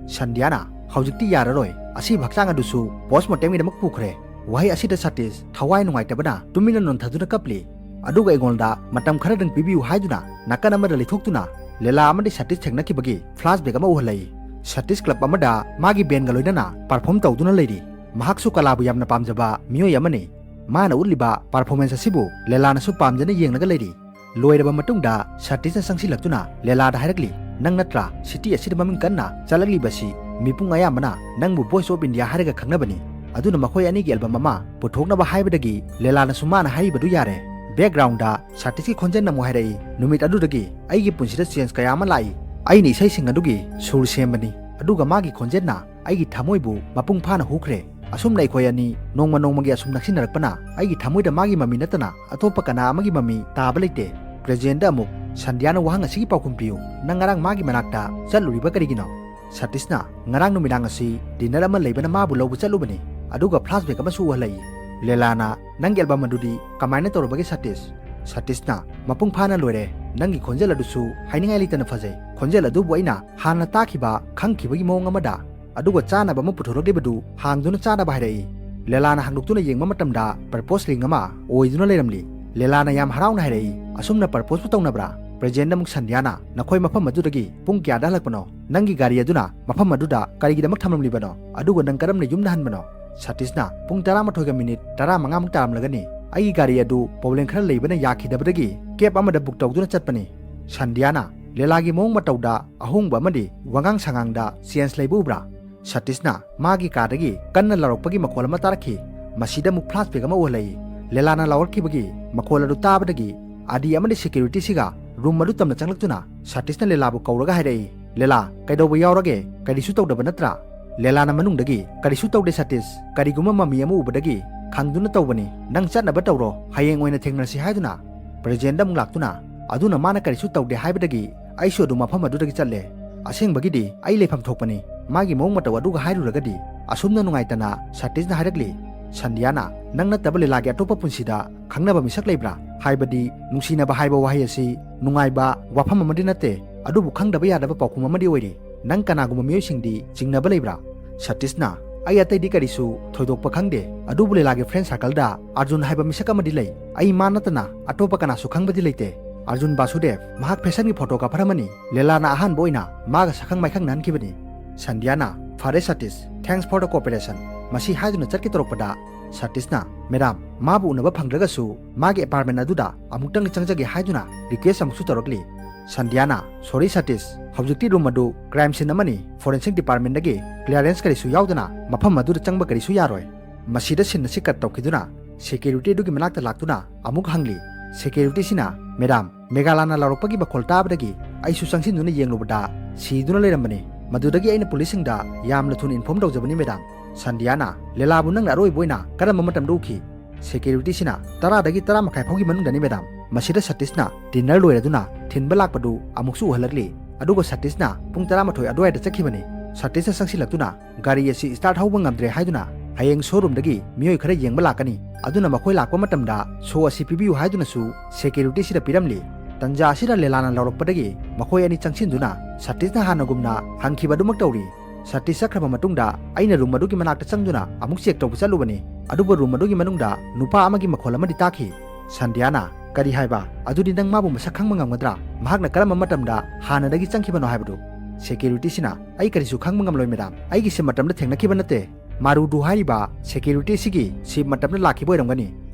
ꯁꯟꯙ꯭ꯌꯥꯅ, "ꯍꯧꯖꯤꯛꯇꯤ ꯌꯥꯔꯔꯣꯏ, ꯑꯁꯤꯕ ꯍꯛꯆꯥꯡ ꯑꯗꯨꯁꯨ ꯄꯣꯁꯃꯣꯔꯇꯦꯝꯒꯤꯗꯃꯛ ꯄꯨꯈ꯭ꯔꯦ꯫" ꯋꯥꯍꯩ ꯑꯁꯤꯗ ꯁꯇꯤꯁ ꯊꯋꯥꯏ ꯅꯨꯡꯉꯥꯏꯇꯕꯅ ꯇꯨꯃꯤꯟꯅ ꯅꯣꯟꯊꯗꯨꯅ ꯀꯞꯂꯤ꯫ ꯑꯗꯨꯒ ꯑꯩꯉꯣꯟꯗ ꯃꯇꯝ ꯈꯔꯗꯪ ꯄꯤꯕꯤꯌꯨ ꯍꯥꯏꯗꯨꯅ ꯅꯥꯀꯟ ꯑꯃꯗ ꯂꯩꯊꯣꯛꯇꯨꯅ ꯂꯦꯂꯥ ꯑꯃꯗꯤ ꯁꯇꯤꯁ ꯊꯦꯡꯅꯈꯤꯕꯒꯤ ꯐ꯭ꯂꯥꯁꯕꯦꯛ ꯑꯃ ꯎꯍꯜꯂꯛꯏ꯫ ꯁꯇꯤꯁ ꯀ꯭ꯂꯕ ꯑꯃꯗ ꯃꯥꯒꯤ ꯕꯦꯟꯒ ꯂꯣꯏꯅꯅ ꯄꯔꯐꯣꯔꯝ ꯇꯧꯗꯨꯅ ꯂꯩꯔꯤ꯫ ꯃꯍꯥꯛꯁꯨ ꯀꯂꯥꯕꯨ ꯌꯥꯝꯅ ꯄꯥꯝꯖꯕ ꯃꯤꯑꯣꯏ ꯑꯃꯅꯤ꯫ ꯃꯥꯅ ꯎꯠꯂꯤꯕ ꯄꯔꯐꯣꯔꯃꯦꯟꯁ ꯑꯁꯤꯕꯨ ꯂꯦꯂꯥꯅꯁꯨ ꯄꯥꯝꯖꯅ ꯌꯦꯡꯂꯒ ꯂꯩꯔꯤ꯫ ꯂꯣꯏꯔꯕ ꯃꯇꯨꯡꯗ ꯁꯇꯤꯁꯅ ꯆꯪꯁꯤꯜꯂꯛꯇꯨꯅ ꯂꯦꯂꯥꯗ ꯍꯥꯏꯔꯛꯂꯤ, "ꯅꯪ ꯅꯠꯇ꯭ꯔꯥ ꯁꯤꯇꯤ ꯑꯁꯤꯗ ꯃꯃꯤꯡ ꯀꯟꯅ ꯆꯠꯂꯛꯂꯤꯕꯁꯤ? ꯃꯤꯄꯨꯝ ꯑꯌꯥꯝꯕꯅ ꯅꯪꯕꯨ ꯚꯣꯏꯁ ꯑꯣꯐ ꯏꯟꯗꯤꯌꯥ ꯍꯥꯏꯔꯒ ꯈꯪꯅꯕꯅꯤ꯫ ꯑꯗꯨꯅ ꯃꯈꯣꯏ ꯑꯅꯤꯒꯤ ꯑꯦꯜꯕꯝ ꯑꯃ ꯄꯨꯊꯣꯛꯅꯕ ꯍꯥꯏꯕꯗꯒꯤ ꯂꯦꯂꯥꯅꯁꯨ ꯃꯥꯅ ꯍꯥꯏꯔꯤꯕꯗꯨ ꯌꯥꯔꯦ꯫" ꯕꯦꯛꯒ꯭ꯔꯥꯎꯟꯗ ꯁꯇꯤꯁꯀꯤ ꯈꯣꯟꯖꯦꯜꯅ ꯑꯃꯨꯛ ꯍꯥꯏꯔꯛꯏ, "ꯅꯨꯃꯤꯠ ꯑꯗꯨꯗꯒꯤ ꯑꯩꯒꯤ ꯄꯨꯟꯁꯤꯗ ꯆꯦꯟꯖ ꯀꯌꯥ ꯑꯃ ꯂꯥꯛꯏ꯫ ꯑꯩꯅ ꯏꯁꯩꯁꯤꯡ ꯑꯗꯨꯒꯤ ꯁꯨꯔ ꯁꯦꯝꯕꯅꯤ, ꯑꯗꯨꯒ ꯃꯥꯒꯤ ꯈꯣꯟꯖꯦꯜꯅ ꯑꯩꯒꯤ ꯊꯃꯣꯏꯕꯨ ꯃꯄꯨꯡ ꯐꯥꯅ ꯍꯨꯈ꯭ꯔꯦ꯫ ꯑꯁꯨꯝꯅ ꯑꯩꯈꯣꯏ ꯑꯅꯤ ꯅꯣꯡꯃ ꯅꯣꯡꯃꯒꯤ ꯑꯁꯨꯝ ꯅꯛꯁꯤꯟꯅꯔꯛꯄꯅ ꯑꯩꯒꯤ ꯊꯃꯣꯏꯗ ꯃꯥꯒꯤ ꯃꯃꯤ ꯅꯠꯇꯅ ꯑꯇꯣꯞꯄ ꯀꯅꯥ ꯑꯃꯒꯤ ꯃꯃꯤ ꯇꯥꯕ ꯂꯩꯇꯦ꯫ ꯄ꯭ꯔꯦꯖꯦꯟꯗ ꯑꯃꯨꯛ ꯁꯟꯙ꯭ꯌꯥꯅ ꯋꯥꯍꯪ ꯑꯁꯤꯒꯤ ꯄꯥꯎꯈꯨꯝ ꯄꯤꯌꯨ, "ꯅꯪ ꯉꯔꯥꯡ ꯃꯥꯒꯤ ꯃꯅꯥꯛꯇ ꯆꯠꯂꯨꯔꯤꯕ ꯀꯔꯤꯒꯤꯅꯣ?" ꯁꯇꯤꯁꯅ, "ꯉꯔꯥꯡ ꯅꯨꯃꯤꯗꯥꯡ ꯑꯁꯤ ꯗꯤꯟꯅꯔ ꯑꯃ ꯂꯩꯕꯅ ꯃꯥꯕꯨ ꯂꯧꯕ ꯆꯠꯂꯨꯕꯅꯤ꯫" ꯑꯗꯨꯒ ꯐ꯭ꯂꯥꯁꯕꯦꯛ ꯑꯃꯁꯨ ꯎꯍꯜꯂꯛꯏ꯫ ꯂꯦꯂꯥꯅ, "ꯅꯪꯒꯤ ꯑꯦꯜꯕꯝ ꯑꯗꯨꯗꯤ ꯀꯃꯥꯏꯅ ꯇꯧꯔꯕꯒꯦ ꯁꯇꯤꯁ?" ꯁꯇꯤꯁꯅ, "ꯃꯄꯨꯡ ꯐꯥꯅ ꯂꯣꯏꯔꯦ꯫ ꯅꯪꯒꯤ ꯈꯣꯟꯖꯦꯜ ꯑꯗꯨꯁꯨ ꯍꯥꯏꯅꯤꯡꯉꯥꯏ ꯂꯩꯇꯅ ꯐꯖꯩ꯫ ꯈꯣꯟꯖꯦꯜ ꯑꯗꯨꯕꯨ ꯑꯩꯅ ꯍꯥꯟꯅ ꯇꯥꯈꯤꯕ, ꯈꯪꯈꯤꯕꯒꯤ ꯃꯑꯣꯡ ꯑꯃꯗ, ꯑꯗꯨꯒ ꯆꯥꯅꯕ ꯑꯃ ꯄꯨꯊꯣꯔꯛꯂꯤꯕꯗꯨ ꯍꯥꯡꯗꯨꯅ ꯆꯥꯅꯕ ꯍꯥꯏꯔꯛꯏ꯫" ꯂꯦꯂꯥꯅ ꯍꯥꯡꯗꯣꯛꯇꯨꯅ ꯌꯦꯡꯕ ꯃꯇꯝꯗ ꯄꯔꯄꯣꯁ ꯔꯤꯡ ꯑꯃ ꯑꯣꯏꯗꯨꯅ ꯂꯩꯔꯝꯂꯤ꯫ ꯂꯦꯂꯥꯅ ꯌꯥꯝ ꯍꯔꯥꯎꯅ ꯍꯥꯏꯔꯛꯏ, "ꯑꯁꯨꯝꯅ ꯄꯔꯄꯣꯁꯄꯨ ꯇꯧꯅꯕ꯭ꯔꯥ?" ꯄ꯭ꯔꯦꯖꯦꯟꯗ ꯑꯃꯨꯛ ꯁꯟꯙ꯭ꯌꯥꯅ, "ꯅꯈꯣꯏ ꯃꯐꯝ ꯑꯗꯨꯗꯒꯤ ꯄꯨꯡ ꯀꯌꯥꯗ ꯍꯜꯂꯛꯄꯅꯣ? ꯅꯪꯒꯤ ꯒꯥꯔꯤ ꯑꯗꯨꯅ ꯃꯐꯝ ꯑꯗꯨꯗ ꯀꯔꯤꯒꯤꯗꯃꯛ ꯊꯝꯂꯝꯂꯤꯕꯅꯣ? ꯑꯗꯨꯒ ꯅꯪ ꯀꯔꯝꯅ ꯌꯨꯝꯗ ꯍꯟꯕꯅꯣ?" ꯁꯇꯤꯁꯅ, "ꯄꯨꯡ ꯇꯔꯥꯃꯥꯊꯣꯏꯒ ꯃꯤꯅꯤꯠ ꯇꯔꯥꯃꯉꯥꯃꯨꯛ ꯇꯥꯔꯝꯂꯒꯅꯤ꯫ ꯑꯩꯒꯤ ꯒꯥꯔꯤ ꯑꯗꯨ ꯄ꯭ꯔꯣꯕ꯭ꯂꯦꯝ ꯈꯔ ꯂꯩꯕꯅ ꯌꯥꯈꯤꯗꯕꯗꯒꯤ ꯀꯦꯕ ꯑꯃꯗ ꯕꯨꯛ ꯇꯧꯗꯨꯅ ꯆꯠꯄꯅꯤ꯫" ꯁꯟꯙ꯭ꯌꯥꯅ, ꯂꯦꯂꯥꯒꯤ ꯃꯑꯣꯡ ꯃꯇꯧꯗ ꯑꯍꯣꯡꯕ ꯑꯃꯗꯤ ꯋꯥꯉꯥꯡ ꯁꯉꯥꯡꯗ ꯆꯦꯟꯖ ꯂꯩꯕ ꯎꯕ꯭ꯔꯥ? ꯁꯇꯤꯁꯅ ꯃꯥꯒꯤ ꯀꯥꯗꯒꯤ ꯀꯟꯅ ꯂꯥꯎꯔꯛꯄꯒꯤ ꯃꯈꯣꯜ ꯑꯃ ꯇꯥꯔꯛꯈꯤ꯫ ꯃꯁꯤꯗ ꯑꯃꯨꯛ ꯐ꯭ꯂꯥꯁꯕꯦꯛ ꯑꯃ ꯎꯍꯜꯂꯛꯏ꯫ ꯂꯦꯂꯥꯅ ꯂꯥꯎꯔꯛꯈꯤꯕꯒꯤ ꯃꯈꯣꯜ ꯑꯗꯨ ꯇꯥꯕꯗꯒꯤ ꯑꯥꯗꯤ ꯑꯃꯗꯤ ꯁꯦꯀ꯭ꯌꯨꯔꯤꯇꯤꯁꯤꯒ ꯔꯨꯝ ꯑꯗꯨ ꯇꯝꯅ ꯆꯪꯂꯛꯇꯨꯅ ꯁꯇꯤꯁꯅ ꯂꯦꯂꯥꯕꯨ ꯀꯧꯔꯒ ꯍꯥꯏꯔꯛꯏ, "ꯂꯦꯂꯥ, ꯀꯩꯗꯧꯕ ꯌꯥꯎꯔꯒꯦ? ꯀꯔꯤꯁꯨ ꯇꯧꯗꯕ ꯅꯠꯇ꯭ꯔꯥ?" ꯂꯦꯂꯥꯅ ꯃꯅꯨꯡꯗꯒꯤ, "ꯀꯔꯤꯁꯨ ꯇꯧꯗꯦ ꯁꯇꯤꯁ, ꯀꯔꯤꯒꯨꯝꯕ ꯃꯃꯤ ꯑꯃ ꯎꯕꯗꯒꯤ ꯈꯪꯗꯨꯅ ꯇꯧꯕꯅꯤ꯫ ꯅꯪ ꯆꯠꯅꯕ ꯇꯧꯔꯣ, ꯍꯌꯦꯡ ꯑꯣꯏꯅ ꯊꯦꯡꯅꯔꯁꯤ" ꯍꯥꯏꯗꯨꯅ ꯄ꯭ꯔꯦꯖꯦꯟꯗ ꯑꯃꯨꯛ ꯂꯥꯛꯇꯨꯅ, "ꯑꯗꯨꯅ ꯃꯥꯅ ꯀꯔꯤꯁꯨ ꯇꯧꯗꯦ ꯍꯥꯏꯕꯗꯒꯤ ꯑꯩꯁꯨ ꯑꯗꯨꯝ ꯃꯐꯝ ꯑꯗꯨꯗꯒꯤ ꯆꯠꯂꯦ꯫ ꯑꯁꯦꯡꯕꯒꯤꯗꯤ ꯑꯩ ꯂꯩꯐꯝ ꯊꯣꯛꯄꯅꯤ꯫ ꯃꯥꯒꯤ ꯃꯑꯣꯡ ꯃꯇꯧ ꯑꯗꯨꯒ ꯍꯥꯏꯔꯨꯔꯒꯗꯤ꯫" ꯑꯁꯨꯝꯅ ꯅꯨꯡꯉꯥꯏꯇꯅ ꯁꯇꯤꯁꯅ ꯍꯥꯏꯔꯛꯂꯤ, "ꯁꯟꯙ꯭ꯌꯥꯅ, ꯅꯪ ꯅꯠꯇꯕ ꯂꯤꯂꯥꯒꯤ ꯑꯇꯣꯞꯄ ꯄꯨꯟꯁꯤꯗ ꯈꯪꯅꯕ ꯃꯤꯁꯛ ꯂꯩꯕ꯭ꯔꯥ? ꯍꯥꯏꯕꯗꯤ ꯅꯨꯡꯁꯤꯅꯕ ꯍꯥꯏꯕ ꯋꯥꯍꯩ ꯑꯁꯤ ꯅꯨꯡꯉꯥꯏꯕ ꯋꯥꯐꯝ ꯑꯃꯗꯤ ꯅꯠꯇꯦ, ꯑꯗꯨꯕꯨ ꯈꯪꯗꯕ ꯌꯥꯗꯕ ꯄꯥꯎꯈꯨꯝ ꯑꯃꯗꯤ ꯑꯣꯏꯔꯤ꯫ ꯅꯪ ꯀꯅꯥꯒꯨꯝꯕ ꯃꯤꯑꯣꯏꯁꯤꯡꯗꯤ ꯆꯤꯡꯅꯕ ꯂꯩꯕ꯭ꯔꯥ?" ꯁꯇꯤꯁꯅ, "ꯑꯩ ꯑꯇꯩꯗꯤ ꯀꯔꯤꯁꯨ ꯊꯣꯏꯗꯣꯛꯄ ꯈꯪꯗꯦ, ꯑꯗꯨꯕꯨ ꯂꯤꯂꯥꯒꯤ ꯐ꯭ꯔꯦꯟ ꯁꯥꯔꯀꯜꯗ ꯑꯥꯔꯖꯨꯟ ꯍꯥꯏꯕ ꯃꯤꯁꯛ ꯑꯃꯗꯤ ꯂꯩ꯫ ꯑꯩ ꯃꯥ ꯅꯠꯇꯅ ꯑꯇꯣꯞꯄ ꯀꯅꯥꯁꯨ ꯈꯪꯕꯗꯤ ꯂꯩꯇꯦ꯫ ꯑꯥꯔꯖꯨꯟ ꯕꯥꯁꯨꯗꯦꯕ, ꯃꯍꯥꯛ ꯐꯦꯁꯟꯒꯤ ꯐꯣꯇꯣꯒ꯭ꯔꯥꯐꯔ ꯑꯃꯅꯤ꯫ ꯂꯤꯂꯥꯅ ꯑꯍꯥꯟꯕ ꯑꯣꯏꯅ ꯃꯥꯒ ꯁꯛꯈꯪ ꯃꯥꯏꯈꯪꯅꯍꯟꯈꯤꯕꯅꯤ꯫ ꯁꯟꯙ꯭ꯌꯥꯅ, "ꯐꯔꯦ Satish, thanks for the cooperation" ꯃꯁꯤ ꯍꯥꯏꯗꯨꯅ ꯆꯠꯀꯦ ꯇꯧꯔꯛꯄꯗ, ꯁꯇꯤꯁꯅ, "ꯃꯦꯗꯥꯝ, ꯃꯥꯕꯨ ꯎꯅꯕ ꯐꯪꯗ꯭ꯔꯒꯁꯨ ꯃꯥꯒꯤ ꯑꯦꯄꯥꯔꯠꯃꯦꯟ ꯑꯗꯨꯗ ꯑꯃꯨꯛꯇꯪ ꯆꯪꯖꯒꯦ" ꯍꯥꯏꯗꯨꯅ ꯔꯤꯀ꯭ꯋꯦꯁ ꯑꯃꯨꯛꯁꯨ ꯇꯧꯔꯛꯂꯤ꯫ ꯁꯟꯙ꯭ꯌꯥꯅ, "ꯁꯣꯔꯤ ꯁꯇꯤꯁ, ꯍꯧꯖꯤꯛꯇꯤ ꯔꯨꯝ ꯑꯗꯨ ꯀ꯭ꯔꯥꯏꯝ ꯁꯤꯟ ꯑꯃꯅꯤ, ꯐꯣꯔꯦꯟꯁꯤꯛ ꯗꯤꯄꯥꯔꯠꯃꯦꯟꯗꯒꯤ ꯀ꯭ꯂꯤꯌꯥꯔꯦꯟꯁ ꯀꯔꯤꯁꯨ ꯌꯥꯎꯗꯅ ꯃꯐꯝ ꯑꯗꯨꯗ ꯆꯪꯕ ꯀꯔꯤꯁꯨ ꯌꯥꯔꯣꯏ꯫ ꯃꯁꯤꯗ ꯁꯤꯟ ꯑꯁꯤ ꯀꯠ ꯇꯧꯈꯤꯗꯨꯅ ꯁꯦꯀ꯭ꯌꯨꯔꯤꯇꯤ ꯑꯗꯨꯒꯤ ꯃꯅꯥꯛꯇ ꯂꯥꯛꯇꯨꯅ ꯑꯃꯨꯛ ꯍꯪꯂꯤ꯫" ꯁꯦꯀ꯭ꯌꯨꯔꯤꯇꯤꯁꯤꯅ, "ꯃꯦꯗꯥꯝ, ꯃꯦꯒꯥꯂꯥꯅ ꯂꯥꯎꯔꯛꯄꯒꯤ ꯃꯈꯣꯜ ꯇꯥꯕꯗꯒꯤ ꯑꯩꯁꯨ ꯆꯪꯁꯤꯟꯗꯨꯅ ꯌꯦꯡꯂꯨꯕꯗ ꯁꯤꯗꯨꯅ ꯂꯩꯔꯝꯕꯅꯤ꯫ ꯃꯗꯨꯗꯒꯤ ꯑꯩꯅ ꯄꯨꯂꯤꯁꯁꯤꯡꯗ ꯌꯥꯝꯅ ꯊꯨꯅ ꯏꯟꯐꯣꯔꯝ ꯇꯧꯖꯕꯅꯤ, ꯃꯦꯗꯥꯝ꯫" ꯁꯟꯙ꯭ꯌꯥꯅ, "ꯂꯦꯂꯥꯕꯨ ꯅꯪꯅ ꯑꯔꯣꯏꯕ ꯑꯣꯏꯅ ꯀꯔꯝꯕ ꯃꯇꯝꯗ ꯎꯈꯤ?" ꯁꯦꯀ꯭ꯌꯨꯔꯤꯇꯤꯁꯤꯅ, "ꯇꯔꯥꯗꯒꯤ ꯇꯔꯥ ꯃꯈꯥꯏ ꯐꯥꯎꯒꯤ ꯃꯅꯨꯡꯗꯅꯤ, ꯃꯦꯗꯥꯝ꯫ ꯃꯁꯤꯗ ꯁꯇꯤꯁꯅ ꯗꯤꯟꯅꯔ ꯂꯣꯏꯔꯗꯨꯅ ꯊꯤꯟꯕ ꯂꯥꯛꯄꯗꯨ ꯑꯃꯨꯛꯁꯨ ꯎꯍꯜꯂꯛꯂꯤ꯫ ꯑꯗꯨꯒ ꯁꯇꯤꯁꯅ ꯄꯨꯡ ꯇꯔꯥꯃꯥꯊꯣꯏ ꯑꯗꯨꯋꯥꯏꯗ ꯆꯠꯈꯤꯕꯅꯤ꯫ ꯁꯇꯤꯁꯅ ꯆꯪꯁꯤꯜꯂꯛꯇꯨꯅ ꯒꯥꯔꯤ ꯑꯁꯤ ꯁ꯭ꯇꯥꯔꯠ ꯍꯧꯕ ꯉꯝꯗ꯭ꯔꯦ ꯍꯥꯏꯗꯨꯅ ꯍꯌꯦꯡ ꯁꯣꯔꯨꯝꯗꯒꯤ ꯃꯤꯑꯣꯏ ꯈꯔ ꯌꯦꯡꯕ ꯂꯥꯛꯀꯅꯤ, ꯑꯗꯨꯅ ꯃꯈꯣꯏ ꯂꯥꯛꯄ ꯃꯇꯝꯗ ꯁꯣ ꯑꯁꯤ ꯄꯤꯕꯤꯌꯨ" ꯍꯥꯏꯗꯨꯅꯁꯨ ꯁꯦꯀ꯭ꯌꯨꯔꯤꯇꯤꯁꯤꯗ ꯄꯤꯔꯝꯂꯤ꯫ ꯇꯟꯖꯥ ꯑꯁꯤꯗ ꯂꯦꯂꯥꯅ ꯂꯥꯎꯔꯛꯄꯗꯒꯤ ꯃꯈꯣꯏ ꯑꯅꯤ ꯆꯪꯁꯤꯟꯗꯨꯅ ꯁꯇꯤꯁꯅ ꯍꯥꯟꯅꯒꯨꯝꯅ ꯍꯪꯈꯤꯕ ꯑꯗꯨꯃꯛ ꯇꯧꯔꯤ꯫ ꯁꯇꯤꯁ ꯆꯠꯈ꯭ꯔꯕ ꯃꯇꯨꯡꯗ ꯑꯩꯅ ꯔꯨꯝ ꯑꯗꯨꯒꯤ ꯃꯅꯥꯛꯇ ꯆꯪꯗꯨꯅ ꯑꯃꯨꯛ ꯆꯦꯛ ꯇꯧꯕ ꯆꯠꯂꯨꯕꯅꯤ, ꯑꯗꯨꯕꯨ ꯔꯨꯝ ꯑꯗꯨꯒꯤ ꯃꯅꯨꯡꯗ ꯅꯨꯄꯥ ꯑꯃꯒꯤ ꯃꯈꯣꯜ ꯑꯃꯗꯤ ꯇꯥꯈꯤ꯫ ꯁꯟꯙ꯭ꯌꯥꯅ, "ꯀꯔꯤ ꯍꯥꯏꯕ? ꯑꯗꯨꯗꯤ ꯅꯪ ꯃꯥꯕꯨ ꯃꯁꯛ ꯈꯪꯕ ꯉꯝꯒꯗ꯭ꯔꯥ? ꯃꯍꯥꯛꯅ ꯀꯔꯝꯕ ꯃꯇꯝꯗ ꯍꯥꯟꯅꯗꯒꯤ ꯆꯪꯈꯤꯕꯅꯣ ꯍꯥꯏꯕꯗꯨ?" ꯁꯦꯀ꯭ꯌꯨꯔꯤꯇꯤꯁꯤꯅ, "ꯑꯩ ꯀꯔꯤꯁꯨ ꯈꯪꯕ ꯉꯝꯂꯣꯏ, ꯃꯦꯗꯥꯝ꯫ ꯑꯩꯒꯤ ꯁꯤꯞ ꯃꯇꯝꯗ ꯊꯦꯡꯅꯈꯤꯕ ꯅꯠꯇꯦ꯫ ꯃꯥꯔꯨꯗꯨ ꯍꯥꯏꯔꯤꯕ ꯁꯦꯀ꯭ꯌꯨꯔꯤꯇꯤ ꯑꯁꯤꯒꯤ ꯁꯤꯞ ꯃꯇꯝꯗ ꯂꯥꯛꯈꯤꯕ ꯑꯣꯏꯔꯝꯒꯅꯤ꯫"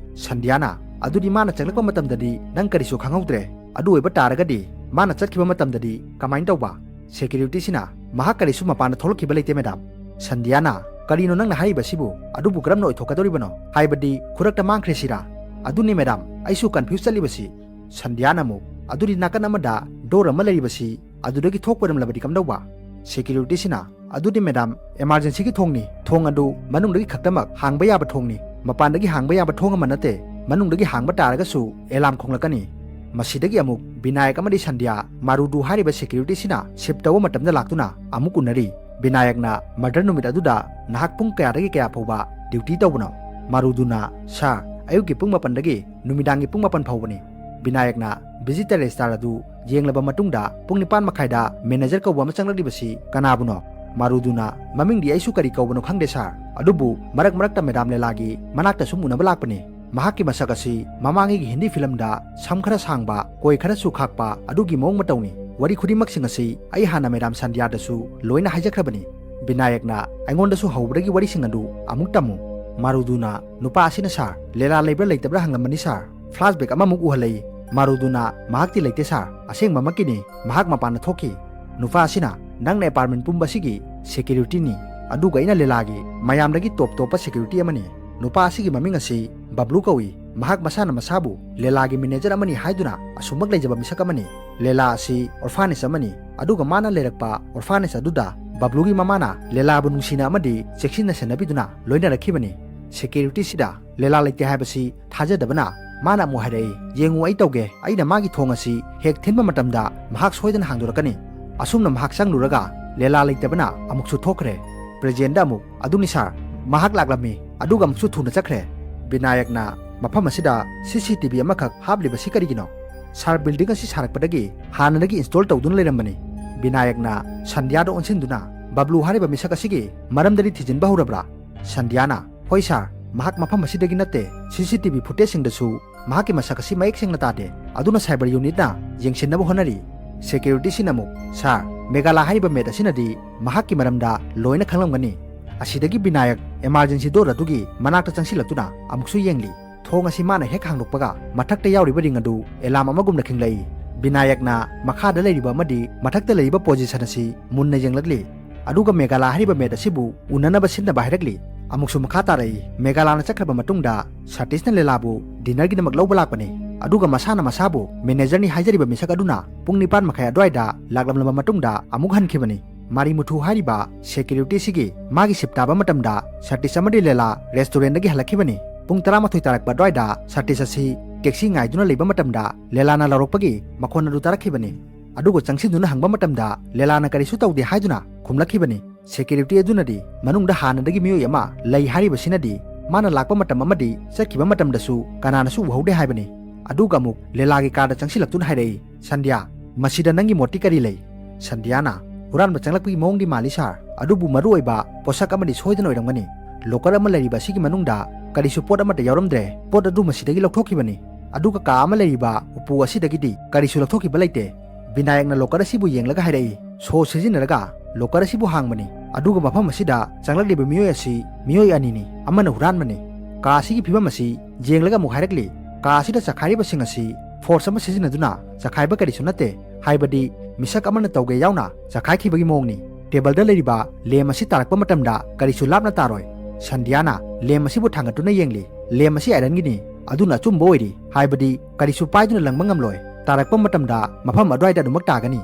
ꯁꯟꯙ꯭ꯌꯥꯅ, "ꯑꯗꯨꯗꯤ ꯃꯥꯅ ꯆꯪꯂꯛꯄ ꯃꯇꯝꯗꯗꯤ ꯅꯪ ꯀꯔꯤꯁꯨ ꯈꯪꯍꯧꯗ꯭ꯔꯦ꯫ ꯑꯗꯨ ꯑꯣꯏꯕ ꯇꯥꯔꯒꯗꯤ ꯃꯥꯅ ꯆꯠꯈꯤꯕ ꯃꯇꯝꯗꯗꯤ ꯀꯃꯥꯏꯅ ꯇꯧꯕ?" ꯁꯦꯀ꯭ꯌꯨꯔꯤꯇꯤꯁꯤꯅ, "ꯃꯍꯥꯛ ꯀꯔꯤꯁꯨ ꯃꯄꯥꯟꯗ ꯊꯣꯛꯂꯛꯈꯤꯕ ꯂꯩꯇꯦ, ꯃꯦꯗꯥꯝ꯫" ꯁꯟꯙ꯭ꯌꯥꯅ, "ꯀꯔꯤꯅꯣ ꯅꯪꯅ ꯍꯥꯏꯔꯤꯕꯁꯤꯕꯨ? ꯑꯗꯨꯕꯨ ꯀꯔꯝꯅ ꯑꯣꯏꯊꯣꯛꯀꯗꯧꯔꯤꯕꯅꯣ? ꯍꯥꯏꯕꯗꯤ ꯈꯨꯗꯛꯇ ꯃꯥꯡꯈ꯭ꯔꯦ ꯁꯤꯔꯥ?" "ꯑꯗꯨꯅꯤ, ꯃꯦꯗꯥꯝ, ꯑꯩꯁꯨ ꯀꯟꯐ꯭ꯌꯨꯁ ꯆꯠꯂꯤꯕꯁꯤ꯫" ꯁꯟꯙ꯭ꯌꯥꯅ ꯑꯃꯨꯛ, "ꯑꯗꯨꯗꯤ ꯅꯥꯀꯟ ꯑꯃꯗ ꯗꯣꯔ ꯑꯃ ꯂꯩꯔꯤꯕꯁꯤ, ꯑꯗꯨꯗꯒꯤ ꯊꯣꯛꯄ ꯑꯣꯏꯔꯝꯂꯕꯗꯤ ꯀꯝꯗꯧꯕ?" ꯁꯦꯀ꯭ꯌꯨꯔꯤꯇꯤꯁꯤꯅ, "ꯑꯗꯨꯗꯤ, ꯃꯦꯗꯥꯝ, ꯏꯃꯥꯔꯖꯦꯟꯁꯤꯒꯤ ꯊꯣꯡꯅꯤ꯫ ꯊꯣꯡ ꯑꯗꯨ ꯃꯅꯨꯡꯗꯒꯤ ꯈꯛꯇꯃꯛ ꯍꯥꯡꯕ ꯌꯥꯕ ꯊꯣꯡꯅꯤ꯫ ꯃꯄꯥꯟꯗꯒꯤ ꯍꯥꯡꯕ ꯌꯥꯕ ꯊꯣꯡ ꯑꯃ ꯅꯠꯇꯦ꯫ ꯃꯅꯨꯡꯗꯒꯤ ꯍꯥꯡꯕ ꯇꯥꯔꯒꯁꯨ ꯑꯦꯂꯥꯝ ꯈꯣꯡꯂꯛꯀꯅꯤ꯫" ꯃꯁꯤꯗꯒꯤ ꯑꯃꯨꯛ ꯕꯤꯅꯥꯌꯛ ꯑꯃꯗꯤ ꯁꯟꯙ꯭ꯌꯥ ꯃꯥꯔꯨꯗꯨ ꯍꯥꯏꯔꯤꯕ ꯁꯦꯀ꯭ꯌꯨꯔꯤꯇꯤꯁꯤꯅ ꯁꯤꯞ ꯇꯧꯕ ꯃꯇꯝꯗ ꯂꯥꯛꯇꯨꯅ ꯑꯃꯨꯛ ꯎꯅꯔꯤ꯫ ꯕꯤꯅꯥꯌꯛꯅ, "ꯃꯔꯗꯔ ꯅꯨꯃꯤꯠ ꯑꯗꯨꯗ ꯅꯍꯥꯛ ꯄꯨꯡ ꯀꯌꯥꯗꯒꯤ ꯀꯌꯥ ꯐꯥꯎꯕ ꯗ꯭ꯌꯨꯇꯤ ꯇꯧꯕꯅꯣ?" ꯃꯥꯔꯨꯗꯨꯅ, "ꯁꯥꯔ, ꯑꯌꯨꯛꯀꯤ ꯄꯨꯡ ꯃꯥꯄꯟꯗꯒꯤ ꯅꯨꯃꯤꯗꯥꯡꯒꯤ ꯄꯨꯡ ꯃꯥꯄꯟ ꯐꯥꯎꯕꯅꯤ꯫" ꯕꯤꯅꯥꯌꯛꯅ, "ꯚꯤꯖꯤꯇꯔ ꯔꯦꯖꯤꯁꯇꯥꯔ ꯑꯗꯨ ꯌꯦꯡꯂꯕ ꯃꯇꯨꯡꯗ ꯄꯨꯡ ꯅꯤꯄꯥꯟ ꯃꯈꯥꯏꯗ ꯃꯦꯅꯦꯖꯔ ꯀꯧꯕ ꯑꯃ ꯆꯪꯂꯛꯂꯤꯕꯁꯤ ꯀꯅꯥꯕꯨꯅꯣ?" ꯃꯥꯔꯨꯗꯨꯅ, "ꯃꯃꯤꯡꯗꯤ ꯑꯩꯁꯨ ꯀꯔꯤ ꯀꯧꯕꯅꯣ ꯈꯪꯗꯦ, ꯁꯥꯔ꯫ ꯑꯗꯨꯕꯨ ꯃꯔꯛ ꯃꯔꯛꯇ ꯃꯦꯗꯥꯝ ꯂꯦꯂꯥꯒꯤ ꯃꯅꯥꯛꯇ ꯁꯨꯝ ꯎꯅꯕ ꯂꯥꯛꯄꯅꯤ꯫ ꯃꯍꯥꯛꯀꯤ ꯃꯁꯛ ꯑꯁꯤ ꯃꯃꯥꯡꯉꯩꯒꯤ ꯍꯤꯟꯗꯤ ꯐꯤꯂꯝꯗ ꯁꯝ ꯈꯔ ꯁꯥꯡꯕ, ꯀꯣꯏ ꯈꯔꯁꯨ ꯈꯥꯛꯄ ꯑꯗꯨꯒꯤ ꯃꯑꯣꯡ ꯃꯇꯧꯅꯤ꯫ ꯋꯥꯔꯤ ꯈꯨꯗꯤꯡꯃꯛꯁꯤꯡ ꯑꯁꯤ ꯑꯩ ꯍꯥꯟꯅ ꯃꯦꯗꯥꯝ ꯁꯟꯙ꯭ꯌꯥꯗꯁꯨ ꯂꯣꯏꯅ ꯍꯥꯏꯖꯈ꯭ꯔꯕꯅꯤ꯫ ꯕꯤꯅꯥꯌꯛꯅ ꯑꯩꯉꯣꯟꯗꯁꯨ ꯍꯧꯕꯗꯒꯤ ꯋꯥꯔꯤꯁꯤꯡ ꯑꯗꯨ ꯑꯃꯨꯛ ꯇꯝꯃꯨ꯫ ꯃꯥꯔꯨꯗꯨꯅ ꯅꯨꯄꯥ ꯑꯁꯤꯅ ꯁꯥꯔ, ꯂꯦꯂꯥ ꯂꯩꯕ꯭ꯔꯥ ꯂꯩꯇꯕ꯭ꯔꯥ ꯍꯪꯂꯝꯕꯅꯤ ꯁꯥꯔ꯫ ꯐ꯭ꯂꯥꯁꯕꯦꯛ ꯑꯃꯃꯨꯛ ꯎꯍꯜꯂꯛꯏ꯫ ꯃꯥꯔꯨꯗꯨꯅ ꯃꯍꯥꯛꯇꯤ ꯂꯩꯇꯦ ꯁꯥꯔ, ꯑꯁꯦꯡꯕꯃꯛꯀꯤꯅꯤ, ꯃꯍꯥꯛ ꯃꯄꯥꯟꯗ ꯊꯣꯛꯈꯤ꯫ ꯅꯨꯄꯥ ꯑꯁꯤꯅ, "ꯅꯪꯅ ꯑꯦꯄꯥꯔꯠꯃꯦꯟ ꯄꯨꯝꯕ ꯑꯁꯤꯒꯤ ꯁꯦꯀ꯭ꯌꯨꯔꯤꯇꯤꯅꯤ, ꯑꯗꯨꯒ ꯑꯩꯅ ꯂꯦꯂꯥꯒꯤ ꯃꯌꯥꯝꯗꯒꯤ ꯇꯣꯞ ꯇꯣꯞꯄ ꯁꯦꯀ꯭ꯌꯨꯔꯤꯇꯤ ꯑꯃꯅꯤ꯫ ꯅꯨꯄꯥ ꯑꯁꯤꯒꯤ ꯃꯃꯤꯡ ꯑꯁꯤ ꯕꯕ꯭ꯂꯨ ꯀꯧꯏ꯫ ꯃꯍꯥꯛ ꯃꯁꯥꯅ ꯃꯁꯥꯕꯨ ꯂꯦꯂꯥꯒꯤ ꯃꯦꯅꯦꯖꯔ ꯑꯃꯅꯤ ꯍꯥꯏꯗꯨꯅ ꯑꯁꯨꯃꯛ ꯂꯩꯖꯕ ꯃꯤꯁꯛ ꯑꯃꯅꯤ꯫ ꯂꯦꯂꯥ ꯑꯁꯤ ꯑꯣꯔꯐꯥꯅꯦꯖ ꯑꯃꯅꯤ, ꯑꯗꯨꯒ ꯃꯥꯅ ꯂꯩꯔꯛꯄ ꯑꯣꯔꯐꯥꯅꯦꯖ ꯑꯗꯨꯗ ꯕꯕ꯭ꯂꯨꯒꯤ ꯃꯃꯥꯅ ꯂꯦꯂꯥꯕꯨ ꯅꯨꯡꯁꯤꯅ ꯑꯃꯗꯤ ꯆꯦꯛꯁꯤꯟꯅ ꯁꯦꯟꯅꯕꯤꯗꯨꯅ ꯂꯣꯏꯅꯔꯛꯈꯤꯕꯅꯤ꯫ ꯁꯦꯀ꯭ꯌꯨꯔꯤꯇꯤꯁꯤꯗ ꯂꯦꯂꯥ ꯂꯩꯇꯦ ꯍꯥꯏꯕꯁꯤ ꯊꯥꯖꯗꯕꯅ ꯃꯥꯅ ꯑꯃꯨꯛ ꯍꯥꯏꯔꯛꯏ, "ꯌꯦꯡꯉꯨ, ꯑꯩ ꯇꯧꯒꯦ, ꯑꯩꯅ ꯃꯥꯒꯤ ꯊꯣꯡ ꯑꯁꯤ ꯍꯦꯛ ꯊꯤꯟꯕ ꯃꯇꯝꯗ ꯃꯍꯥꯛ ꯁꯣꯏꯗꯅ ꯍꯥꯡꯗꯣꯔꯛꯀꯅꯤ꯫" ꯑꯁꯨꯝꯅ ꯃꯍꯥꯛ ꯆꯪꯂꯨꯔꯒ ꯂꯦꯂꯥ ꯂꯩꯇꯕꯅ ꯑꯃꯨꯛꯁꯨ ꯊꯣꯛꯈ꯭ꯔꯦ꯫ ꯄ꯭ꯔꯦꯖꯦꯟꯗ ꯑꯃꯨꯛ, "ꯑꯗꯨꯅꯤ ꯁꯥꯔ, ꯃꯍꯥꯛ ꯂꯥꯛꯂꯝꯃꯤ, ꯑꯗꯨꯒ ꯑꯃꯨꯛꯁꯨ ꯊꯨꯅ ꯆꯠꯈ꯭ꯔꯦ꯫" ꯕꯤꯅꯥꯌꯛꯅ, "ꯃꯐꯝ ꯑꯁꯤꯗ ꯁꯤ ꯁꯤ ꯇꯤ ꯚꯤ ꯑꯃꯈꯛ ꯍꯥꯞꯂꯤꯕꯁꯤ ꯀꯔꯤꯒꯤꯅꯣ? ꯁꯥꯔ, ꯕꯤꯜꯗꯤꯡ ꯑꯁꯤ ꯁꯥꯔꯛꯄꯗꯒꯤ ꯍꯥꯟꯅꯗꯒꯤ ꯏꯟꯁꯇꯣꯜ ꯇꯧꯗꯨꯅ ꯂꯩꯔꯝꯕꯅꯤ꯫" ꯕꯤꯅꯥꯌꯛꯅ ꯁꯟꯙ꯭ꯌꯥꯗ ꯑꯣꯟꯁꯤꯟꯗꯨꯅ, "ꯕꯕ꯭ꯂꯨ ꯍꯥꯏꯔꯤꯕ ꯃꯤꯁꯛ ꯑꯁꯤꯒꯤ ꯃꯔꯝꯗꯗꯤ ꯊꯤꯖꯤꯟꯕ ꯍꯧꯔꯕ꯭ꯔꯥ?" ꯁꯟꯙ꯭ꯌꯥꯅ, "ꯍꯣꯏ ꯁꯥꯔ, ꯃꯍꯥꯛ ꯃꯐꯝ ꯑꯁꯤꯗꯒꯤ ꯅꯠꯇꯦ, ꯁꯤ ꯁꯤ ꯇꯤ ꯚꯤ ꯐꯨꯇꯦꯖꯁꯤꯡꯗꯁꯨ ꯃꯍꯥꯛꯀꯤ ꯃꯁꯛ ꯑꯁꯤ ꯃꯌꯦꯛ ꯁꯦꯡꯅ ꯇꯥꯗꯦ, ꯑꯗꯨꯅ ꯁꯥꯏꯕꯔ ꯌꯨꯅꯤꯠꯅ ꯌꯦꯡꯁꯤꯟꯅꯕ ꯍꯣꯠꯅꯔꯤ꯫" ꯁꯦꯀ꯭ꯌꯨꯔꯤꯇꯤꯁꯤꯅ ꯑꯃꯨꯛ, "ꯁꯥꯔ, ꯃꯦꯘꯥꯂꯥ ꯍꯥꯏꯔꯤꯕ ꯃꯦꯠ ꯑꯁꯤꯅꯗꯤ ꯃꯍꯥꯛꯀꯤ ꯃꯔꯝꯗ ꯂꯣꯏꯅ ꯈꯪꯂꯝꯒꯅꯤ꯫" ꯑꯁꯤꯗꯒꯤ ꯕꯤꯅꯥꯌꯛ ꯑꯦꯃꯥꯔꯖꯦꯟꯁꯤ ꯗꯣꯔ ꯑꯗꯨꯒꯤ ꯃꯅꯥꯛꯇ ꯆꯪꯁꯤꯜꯂꯛꯇꯨꯅ ꯑꯃꯨꯛꯁꯨ ꯌꯦꯡꯂꯤ꯫ ꯊꯣꯡ ꯑꯁꯤ ꯃꯥꯅ ꯍꯦꯛ ꯍꯥꯡꯗꯣꯛꯄꯒ ꯃꯊꯛꯇ ꯌꯥꯎꯔꯤꯕ ꯔꯤꯡ ꯑꯗꯨ ꯑꯦꯂꯥꯝ ꯑꯃꯒꯨꯝꯅ ꯈꯤꯡꯂꯛꯏ꯫ ꯕꯤꯅꯥꯌꯛꯅ ꯃꯈꯥꯗ ꯂꯩꯔꯤꯕ ꯑꯃꯗꯤ ꯃꯊꯛꯇ ꯂꯩꯔꯤꯕ ꯄꯣꯖꯤꯁꯟ ꯑꯁꯤ ꯃꯨꯟꯅ ꯌꯦꯡꯂꯛꯂꯤ꯫ ꯑꯗꯨꯒ ꯃꯦꯘꯥꯂꯥ ꯍꯥꯏꯔꯤꯕ ꯃꯦꯠ ꯑꯁꯤꯕꯨ ꯎꯅꯅꯕ ꯁꯤꯟꯅꯕ ꯍꯥꯏꯔꯛꯂꯤ꯫ ꯑꯃꯨꯛꯁꯨ ꯃꯈꯥ ꯇꯥꯔꯛꯏ꯫ ꯃꯦꯘꯥꯂꯥꯅ ꯆꯠꯈ꯭ꯔꯕ ꯃꯇꯨꯡꯗ ꯁꯇꯤꯁꯅ ꯂꯦꯂꯥꯕꯨ ꯗꯤꯅꯔꯒꯤꯗꯃꯛ ꯂꯧꯕ ꯂꯥꯛꯄꯅꯤ꯫ ꯑꯗꯨꯒ ꯃꯁꯥꯅ ꯃꯁꯥꯕꯨ ꯃꯦꯅꯦꯖꯔꯅꯤ ꯍꯥꯏꯖꯔꯤꯕ ꯃꯤꯁꯛ ꯑꯗꯨꯅ ꯄꯨꯡ ꯅꯤꯄꯥꯟ ꯃꯈꯥꯏ ꯑꯗꯨꯋꯥꯏꯗ ꯂꯥꯛꯂꯝꯂꯕ ꯃꯇꯨꯡꯗ ꯑꯃꯨꯛ ꯍꯟꯈꯤꯕꯅꯤ꯫ ꯃꯥꯔꯤꯃꯨꯊꯨ ꯍꯥꯏꯔꯤꯕ ꯁꯦꯀ꯭ꯌꯨꯔꯤꯇꯤꯁꯤꯒꯤ ꯃꯥꯒꯤ ꯁꯤꯞ ꯇꯥꯕ ꯃꯇꯝꯗ ꯁꯇꯤꯁ ꯑꯃꯗꯤ ꯂꯦꯂꯥ ꯔꯦꯁꯇꯨꯔꯦꯟꯗꯒꯤ ꯍꯜꯂꯛꯈꯤꯕꯅꯤ꯫ ꯄꯨꯡ ꯇꯔꯥꯃꯥꯊꯣꯏ ꯇꯥꯔꯛꯄ ꯑꯗꯨꯋꯥꯏꯗ ꯁꯇꯤꯁ ꯑꯁꯤ ꯇꯦꯛꯁꯤ ꯉꯥꯏꯗꯨꯅ ꯂꯩꯕ ꯃꯇꯝꯗ ꯂꯦꯂꯥꯅ ꯂꯥꯎꯔꯛꯄꯒꯤ ꯃꯈꯣꯟ ꯑꯗꯨ ꯇꯥꯔꯛꯈꯤꯕꯅꯤ꯫ ꯑꯗꯨꯒ ꯆꯪꯁꯤꯟꯗꯨꯅ ꯍꯪꯕ ꯃꯇꯝꯗ ꯂꯦꯂꯥꯅ ꯀꯔꯤꯁꯨ ꯇꯧꯗꯦ ꯍꯥꯏꯗꯨꯅ ꯈꯨꯝꯂꯛꯈꯤꯕꯅꯤ꯫ ꯁꯦꯀ꯭ꯌꯨꯔꯤꯇꯤ ꯑꯗꯨꯅꯗꯤ ꯃꯅꯨꯡꯗ ꯍꯥꯟꯅꯗꯒꯤ ꯃꯤꯑꯣꯏ ꯑꯃ ꯂꯩ ꯍꯥꯏꯔꯤꯕꯁꯤꯅꯗꯤ ꯃꯥꯅ ꯂꯥꯛꯄ ꯃꯇꯝ ꯑꯃꯗꯤ ꯆꯠꯈꯤꯕ ꯃꯇꯝꯗꯁꯨ ꯀꯅꯥꯅꯁꯨ ꯎꯍꯧꯗꯦ ꯍꯥꯏꯕꯅꯤ꯫ ꯑꯗꯨꯒ ꯑꯃꯨꯛ ꯂꯦꯂꯥꯒꯤ ꯀꯥꯔꯗ ꯆꯪꯁꯤꯜꯂꯛꯇꯨꯅ ꯍꯥꯏꯔꯛꯏ, "ꯁꯟꯙ꯭ꯌꯥ, ꯃꯁꯤꯗ ꯅꯪꯒꯤ ꯃꯣꯠꯇꯤ ꯀꯔꯤ ꯂꯩ?" ꯁꯟꯙ꯭ꯌꯥꯅ, "ꯍꯨꯔꯥꯟꯕ ꯆꯪꯂꯛꯄꯒꯤ ꯃꯑꯣꯡꯗꯤ ꯃꯥꯜꯂꯤ ꯁꯥꯔ, ꯑꯗꯨꯕꯨ ꯃꯔꯨꯑꯣꯏꯕ ꯄꯣꯠꯁꯛ ꯑꯃꯗꯤ ꯁꯣꯏꯗꯅ ꯑꯣꯏꯔꯝꯒꯅꯤ꯫ ꯂꯣꯀꯔ ꯑꯃ ꯂꯩꯔꯤꯕ ꯑꯁꯤꯒꯤ ꯃꯅꯨꯡꯗ ꯀꯔꯤꯁꯨ ꯄꯣꯠ ꯑꯃꯠꯇ ꯌꯥꯎꯔꯝꯗ꯭ꯔꯦ꯫ ꯄꯣꯠ ꯑꯗꯨ ꯃꯁꯤꯗꯒꯤ ꯂꯧꯊꯣꯛꯈꯤꯕꯅꯤ꯫ ꯑꯗꯨꯒ ꯀꯥ ꯑꯃ ꯂꯩꯔꯤꯕ ꯎꯄꯨ ꯑꯁꯤꯗꯒꯤꯗꯤ ꯀꯔꯤꯁꯨ ꯂꯧꯊꯣꯛꯈꯤꯕ ꯂꯩꯇꯦ꯫ ꯕꯤꯅꯥꯌꯛꯅ ꯂꯣꯀꯔ ꯑꯁꯤꯕꯨ ꯌꯦꯡꯂꯒ ꯍꯥꯏꯔꯛꯏ, "ꯁꯣ ꯁꯤꯖꯤꯟꯅꯔꯒ ꯂꯣꯀꯔ ꯑꯁꯤꯕꯨ ꯍꯥꯡꯕꯅꯤ, ꯑꯗꯨꯒ ꯃꯐꯝ ꯑꯁꯤꯗ ꯆꯪꯂꯛꯂꯤꯕ ꯃꯤꯑꯣꯏ ꯑꯁꯤ ꯃꯤꯑꯣꯏ ꯑꯅꯤꯅꯤ, ꯑꯃꯅ ꯍꯨꯔꯥꯟꯕꯅꯤ꯫ ꯀꯥ ꯑꯁꯤꯒꯤ ꯐꯤꯕꯝ ꯑꯁꯤ ꯌꯦꯡꯂꯒ ꯑꯃꯨꯛ ꯍꯥꯏꯔꯛꯂꯤ, ꯀꯥ ꯑꯁꯤꯗ ꯆꯈꯥꯏꯔꯤꯕꯁꯤꯡ ꯑꯁꯤ ꯐꯣꯔꯁ ꯑꯃ ꯁꯤꯖꯤꯟꯅꯗꯨꯅ ꯆꯈꯥꯏꯕ ꯀꯔꯤꯁꯨ ꯅꯠꯇꯦ, ꯍꯥꯏꯕꯗꯤ ꯃꯤꯁꯛ ꯑꯃꯅ ꯇꯧꯒꯦ ꯌꯥꯎꯅ ꯆꯈꯥꯏꯈꯤꯕꯒꯤ ꯃꯑꯣꯡꯅꯤ꯫ ꯇꯦꯕꯜꯗ ꯂꯩꯔꯤꯕ ꯂꯦꯝ ꯑꯁꯤ ꯇꯥꯔꯛꯄ ꯃꯇꯝꯗ ꯀꯔꯤꯁꯨ ꯂꯥꯞꯅ ꯇꯥꯔꯣꯏ꯫" ꯁꯟꯙ꯭ꯌꯥꯅ ꯂꯦꯝ ꯑꯁꯤꯕꯨ ꯊꯥꯡꯒꯠꯇꯨꯅ ꯌꯦꯡꯂꯤ꯫ "ꯂꯦꯝ ꯑꯁꯤ ꯑꯥꯏꯔꯟꯒꯤꯅꯤ, ꯑꯗꯨꯅ ꯑꯆꯨꯝꯕ ꯑꯣꯏꯔꯤ, ꯍꯥꯏꯕꯗꯤ ꯀꯔꯤꯁꯨ ꯄꯥꯏꯗꯨꯅ ꯂꯪꯕ ꯉꯝꯂꯣꯏ꯫ ꯇꯥꯔꯛꯄ ꯃꯇꯝꯗ ꯃꯐꯝ ꯑꯗꯨꯋꯥꯏꯗ ꯑꯗꯨꯃꯛ ꯇꯥꯒꯅꯤ꯫"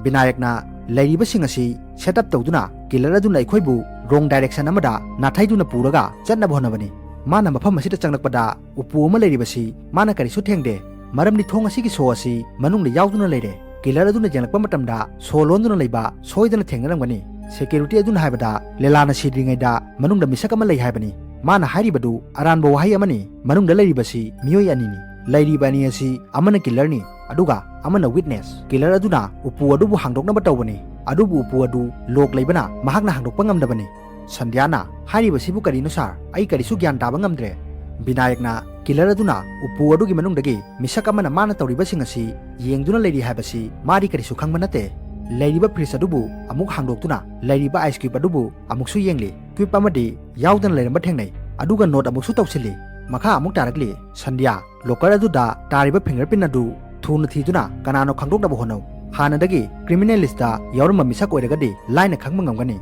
ꯕꯤꯅꯥꯌꯛꯅ ꯂꯩꯔꯤꯕꯁꯤꯡ ꯑꯁꯤ ꯁꯦꯠ ꯑꯞ ꯇꯧꯗꯨꯅ ꯀꯤꯂꯔ ꯑꯗꯨꯅ ꯑꯩꯈꯣꯏꯕꯨ ꯔꯣꯡ ꯗꯥꯏꯔꯦꯛꯁꯟ ꯑꯃꯗ ꯅꯥꯊꯩꯗꯨꯅ ꯄꯨꯔꯒ ꯆꯠꯅꯕ ꯍꯣꯠꯅꯕꯅꯤ꯫ ꯃꯥꯅ ꯃꯐꯝ ꯑꯁꯤꯗ ꯆꯪꯂꯛꯄꯗ ꯎꯄꯨ ꯑꯃ ꯂꯩꯔꯤꯕꯁꯤ ꯃꯥꯅ ꯀꯔꯤꯁꯨ ꯊꯦꯡꯗꯦ, ꯃꯔꯝꯗꯤ ꯊꯣꯡ ꯑꯁꯤꯒꯤ ꯁꯣ ꯑꯁꯤ ꯃꯅꯨꯡꯗ ꯌꯥꯎꯗꯨꯅ ꯂꯩꯔꯦ꯫ ꯀꯤꯂꯔ ꯑꯗꯨꯅ ꯌꯦꯡꯂꯛꯄ ꯃꯇꯝꯗ ꯁꯣ ꯂꯣꯟꯗꯨꯅ ꯂꯩꯕ ꯁꯣꯏꯗꯅ ꯊꯦꯡꯅꯔꯝꯒꯅꯤ꯫ ꯁꯦꯀ꯭ꯌꯨꯔꯤꯇꯤ ꯑꯗꯨꯅ ꯍꯥꯏꯕꯗ ꯂꯦꯂꯥꯅ ꯁꯤꯗ꯭ꯔꯤꯉꯩꯗ ꯃꯅꯨꯡꯗ ꯃꯤꯁꯛ ꯑꯃ ꯂꯩ ꯍꯥꯏꯕꯅꯤ꯫ ꯃꯥꯅ ꯍꯥꯏꯔꯤꯕꯗꯨ ꯑꯔꯥꯟꯕ ꯋꯥꯍꯩ ꯑꯃꯅꯤ꯫ ꯃꯅꯨꯡꯗ ꯂꯩꯔꯤꯕꯁꯤ ꯃꯤꯑꯣꯏ ꯑꯅꯤꯅꯤ꯫ ꯂꯩꯔꯤꯕ ꯑꯅꯤ ꯑꯁꯤ ꯑꯃꯅ ꯀꯤꯂꯔꯅꯤ, ꯑꯗꯨꯒ ꯑꯃꯅ ꯋꯤꯠꯅꯦꯁ꯫ ꯀꯤꯂꯔ ꯑꯗꯨꯅ ꯎꯄꯨ ꯑꯗꯨꯕꯨ ꯍꯥꯡꯗꯣꯛꯅꯕ ꯇꯧꯕꯅꯤ, ꯑꯗꯨꯕꯨ ꯎꯄꯨ ꯑꯗꯨ ꯂꯣꯛ ꯂꯩꯕꯅ ꯃꯍꯥꯛꯅ ꯍꯥꯡꯗꯣꯛꯄ ꯉꯝꯗꯕꯅꯤ꯫ ꯁꯟꯙ꯭ꯌꯥꯅ, "ꯍꯥꯏꯔꯤꯕꯁꯤꯕꯨ ꯀꯔꯤꯅꯣ ꯁꯥꯔ? ꯑꯩ ꯀꯔꯤꯁꯨ ꯒ꯭ꯌꯥꯟ ꯇꯥꯕ ꯉꯝꯗ꯭ꯔꯦ꯫" ꯕꯤꯅꯥꯌꯛꯅ, "ꯀꯤꯂꯔ ꯑꯗꯨꯅ ꯎꯄꯨ ꯑꯗꯨꯒꯤ ꯃꯅꯨꯡꯗꯒꯤ ꯃꯤꯁꯛ ꯑꯃꯅ ꯃꯥꯅ ꯇꯧꯔꯤꯕꯁꯤꯡ ꯑꯁꯤ ꯌꯦꯡꯗꯨꯅ ꯂꯩꯔꯤ ꯍꯥꯏꯕꯁꯤ ꯃꯥꯗꯤ ꯀꯔꯤꯁꯨ ꯈꯪꯕ ꯅꯠꯇꯦ꯫ ꯂꯩꯔꯤꯕ ꯐ꯭ꯔꯤꯖ ꯑꯗꯨꯕꯨ ꯑꯃꯨꯛ ꯍꯥꯡꯗꯣꯛꯇꯨꯅ ꯂꯩꯔꯤꯕ ꯑꯥꯏꯁ ꯀ꯭ꯌꯨꯕ ꯑꯗꯨꯕꯨ ꯑꯃꯨꯛꯁꯨ ꯌꯦꯡꯂꯤ꯫ ꯀ꯭ꯌꯨꯕ ꯑꯃꯗꯤ ꯌꯥꯎꯗꯅ ꯂꯩꯔꯝꯕ ꯊꯦꯡꯅꯩ꯫ ꯑꯗꯨꯒ ꯅꯣꯠ ꯑꯃꯨꯛꯁꯨ ꯇꯧꯁꯤꯜꯂꯤ꯫" ꯃꯈꯥ ꯑꯃꯨꯛ ꯇꯥꯔꯛꯂꯤ, "ꯁꯟꯙ꯭ꯌꯥ, ꯂꯣꯀꯔ ꯑꯗꯨꯗ ꯇꯥꯔꯤꯕ ꯐꯤꯡꯒꯔ ꯄ꯭ꯔꯤꯟ ꯑꯗꯨ ꯊꯨꯅ ꯊꯤꯗꯨꯅ ꯀꯅꯥꯅꯣ ꯈꯪꯗꯣꯛꯅꯕ ꯍꯣꯠꯅꯧ꯫ ꯍꯥꯟꯅꯗꯒꯤ ꯀ꯭ꯔꯤꯃꯤꯅꯦꯜ ꯂꯤꯁꯇ ꯌꯥꯎꯔꯝꯕ ꯃꯤꯁꯛ ꯑꯣꯏꯔꯒꯗꯤ ꯂꯥꯏꯅ ꯈꯪꯕ ꯉꯝꯒꯅꯤ꯫"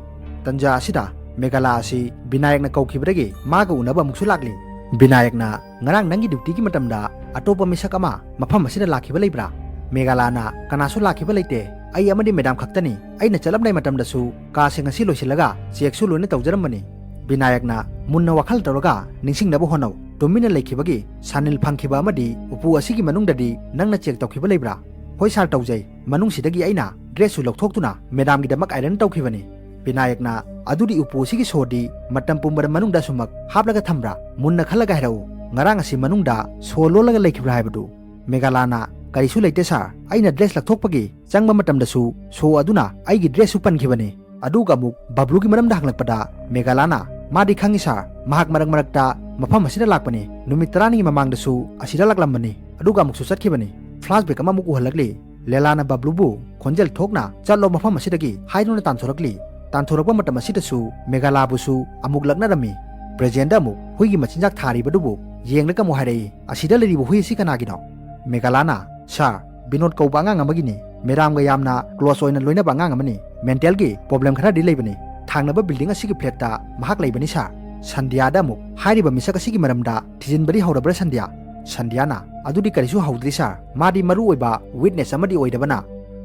ꯇꯟꯖꯥ ꯑꯁꯤꯗ ꯃꯦꯘꯥꯂꯥ ꯑꯁꯤ ꯕꯤꯅꯥꯌꯛꯅ ꯀꯧꯈꯤꯕꯗꯒꯤ ꯃꯥꯒ ꯎꯅꯕ ꯑꯃꯨꯛꯁꯨ ꯂꯥꯛꯂꯤ꯫ ꯕꯤꯅꯥꯌꯛꯅ, "ꯉꯔꯥꯡ ꯅꯪꯒꯤ ꯗ꯭ꯌꯨꯇꯤꯒꯤ ꯃꯇꯝꯗ ꯑꯇꯣꯞꯄ ꯃꯤꯁꯛ ꯑꯃ ꯃꯐꯝ ꯑꯁꯤꯗ ꯂꯥꯛꯈꯤꯕ ꯂꯩꯕ꯭ꯔꯥ?" ꯃꯦꯘꯥꯂꯥꯅ, "ꯀꯅꯥꯁꯨ ꯂꯥꯛꯈꯤꯕ ꯂꯩꯇꯦ, ꯑꯩ ꯑꯃꯗꯤ ꯃꯦꯗꯥꯝ ꯈꯛꯇꯅꯤ꯫ ꯑꯩꯅ ꯆꯠꯂꯝꯗꯥꯏ ꯃꯇꯝꯗꯁꯨ ꯀꯥꯁꯤꯡ ꯑꯁꯤ ꯂꯣꯏꯁꯤꯜꯂꯒ ꯆꯦꯛꯁꯨ ꯂꯣꯏꯅ ꯇꯧꯖꯔꯝꯕꯅꯤ꯫" ꯕꯤꯅꯥꯌꯛꯅ, "ꯃꯨꯟꯅ ꯋꯥꯈꯜ ꯇꯧꯔꯒ ꯅꯤꯡꯁꯤꯡꯅꯕ ꯍꯣꯠꯅꯧ꯫ ꯇꯨꯃꯤꯟꯅ ꯂꯩꯈꯤꯕꯒꯤ ꯁꯥꯅꯤꯜ ꯐꯪꯈꯤꯕ ꯑꯃꯗꯤ ꯎꯄꯨ ꯑꯁꯤꯒꯤ ꯃꯅꯨꯡꯗꯗꯤ ꯅꯪꯅ ꯆꯦꯛ ꯇꯧꯈꯤꯕ ꯂꯩꯕ꯭ꯔꯥ?" "ꯍꯣꯏ ꯁꯥꯔ, ꯇꯧꯖꯩ꯫ ꯃꯅꯨꯡꯁꯤꯗꯒꯤ ꯑꯩꯅ ꯗ꯭ꯔꯦꯁꯁꯨ ꯂꯧꯊꯣꯛꯇꯨꯅ ꯃꯦꯗꯥꯝꯒꯤꯗꯃꯛ ꯑꯥꯏꯔꯟ ꯇꯧꯈꯤꯕꯅꯤ꯫" ꯕꯤꯅꯥꯌꯛꯅ, "ꯑꯗꯨꯗꯤ ꯎꯄꯨ ꯑꯁꯤꯒꯤ ꯁꯣꯗꯤ ꯃꯇꯝ ꯄꯨꯝꯕꯗ ꯃꯅꯨꯡꯗ ꯑꯁꯨꯃꯛ ꯍꯥꯞꯂꯒ ꯊꯝꯕ꯭ꯔꯥ? ꯃꯨꯟꯅ ꯈꯜꯂꯒ ꯍꯥꯏꯔꯛꯎ꯫ ꯉꯔꯥꯡ ꯑꯁꯤ ꯃꯅꯨꯡꯗ ꯁꯣ ꯂꯣꯜꯂꯒ ꯂꯩꯈꯤꯕ꯭ꯔꯥ ꯍꯥꯏꯕꯗꯨ?" ꯃꯦꯘꯥꯂꯥꯅ, "ꯀꯔꯤꯁꯨ ꯂꯩꯇꯦ ꯁꯥꯔ꯫ ꯑꯩꯅ ꯗ꯭ꯔꯦꯁ ꯂꯧꯊꯣꯛꯄꯒꯤ ꯆꯪꯕ ꯃꯇꯝꯗꯁꯨ ꯁꯣ ꯑꯗꯨꯅ ꯑꯩꯒꯤ ꯗ꯭ꯔꯦꯁꯁꯨ ꯄꯟꯈꯤꯕꯅꯤ꯫" ꯑꯗꯨꯒ ꯑꯃꯨꯛ ꯕꯕ꯭ꯂꯨꯒꯤ ꯃꯔꯝꯗ ꯍꯪꯂꯛꯄꯗ ꯃꯦꯘꯥꯂꯥꯅ, "ꯃꯥꯗꯤ ꯈꯪꯏ ꯁꯥꯔ, ꯃꯍꯥꯛ ꯃꯔꯛ ꯃꯔꯛꯇ ꯃꯐꯝ ꯑꯁꯤꯗ ꯂꯥꯛꯄꯅꯤ꯫ ꯅꯨꯃꯤꯠ ꯇꯔꯥꯅꯤꯒꯤ ꯃꯃꯥꯡꯗꯁꯨ ꯑꯁꯤꯗ ꯂꯥꯛꯂꯝꯕꯅꯤ, ꯑꯗꯨꯒ ꯑꯃꯨꯛꯁꯨ ꯆꯠꯈꯤꯕꯅꯤ꯫" ꯐ꯭ꯂꯥꯁꯕꯦꯛ ꯑꯃꯃꯨꯛ ꯎꯍꯜꯂꯛꯂꯤ꯫ ꯂꯦꯂꯥꯅ ꯕꯕ꯭ꯂꯨꯕꯨ ꯈꯣꯟꯖꯦꯜ ꯊꯣꯛꯅ "ꯆꯠꯂꯣ ꯃꯐꯝ ꯑꯁꯤꯗꯒꯤ" ꯍꯥꯏꯗꯨꯅ ꯇꯥꯟꯊꯣꯔꯛꯂꯤ꯫ ꯇꯥꯟꯊꯣꯔꯛꯄ ꯃꯇꯝ ꯑꯁꯤꯗꯁꯨ ꯃꯦꯘꯥꯂꯥꯕꯨꯁꯨ ꯑꯃꯨꯛ ꯂꯛꯅꯔꯝꯃꯤ꯫ ꯄ꯭ꯔꯦꯖꯦꯟꯗ ꯑꯃꯨꯛ ꯍꯨꯏꯒꯤ ꯃꯆꯤꯟꯖꯥꯛ ꯊꯥꯔꯤꯕꯗꯨꯕꯨ ꯌꯦꯡꯂꯒ ꯑꯃꯨꯛ ꯍꯥꯏꯔꯛꯏ, "ꯑꯁꯤꯗ ꯂꯩꯔꯤꯕ ꯍꯨꯏ ꯑꯁꯤ ꯀꯅꯥꯒꯤꯅꯣ?" ꯃꯦꯘꯥꯂꯥꯅ, "ꯁꯥꯔ, ꯕꯤꯅꯣꯗ ꯀꯧꯕ ꯑꯉꯥꯡ ꯑꯃꯒꯤꯅꯤ꯫ ꯃꯦꯗꯥꯝꯒ ꯌꯥꯝꯅ ꯀ꯭ꯂꯣꯁ ꯑꯣꯏꯅ ꯂꯣꯏꯅꯕ ꯑꯉꯥꯡ ꯑꯃꯅꯤ꯫ ꯃꯦꯟꯇꯦꯜꯒꯤ ꯄ꯭ꯔꯣꯕ꯭ꯂꯦꯝ ꯈꯔꯗꯤ ꯂꯩꯕꯅꯤ꯫ ꯊꯥꯡꯅꯕ ꯕꯤꯜꯗꯤꯡ ꯑꯁꯤꯒꯤ ꯐ꯭ꯂꯦꯠꯇ ꯃꯍꯥꯛ ꯂꯩꯕꯅꯤ, ꯁꯥꯔ꯫" ꯁꯟꯙ꯭ꯌꯥꯗ ꯑꯃꯨꯛ, "ꯍꯥꯏꯔꯤꯕ ꯃꯤꯁꯛ ꯑꯁꯤꯒꯤ ꯃꯔꯝꯗ ꯊꯤꯖꯤꯟꯕꯗꯤ ꯍꯧꯔꯕ꯭ꯔꯥ, ꯁꯟꯙ꯭ꯌꯥ?" ꯁꯟꯙ꯭ꯌꯥꯅ, "ꯑꯗꯨꯗꯤ ꯀꯔꯤꯁꯨ ꯍꯧꯗ꯭ꯔꯤ, ꯁꯥꯔ꯫ ꯃꯥꯗꯤ ꯃꯔꯨ ꯑꯣꯏꯕ ꯋꯤꯠꯅꯦꯁ ꯑꯃꯗꯤ ꯑꯣꯏꯗꯕꯅ"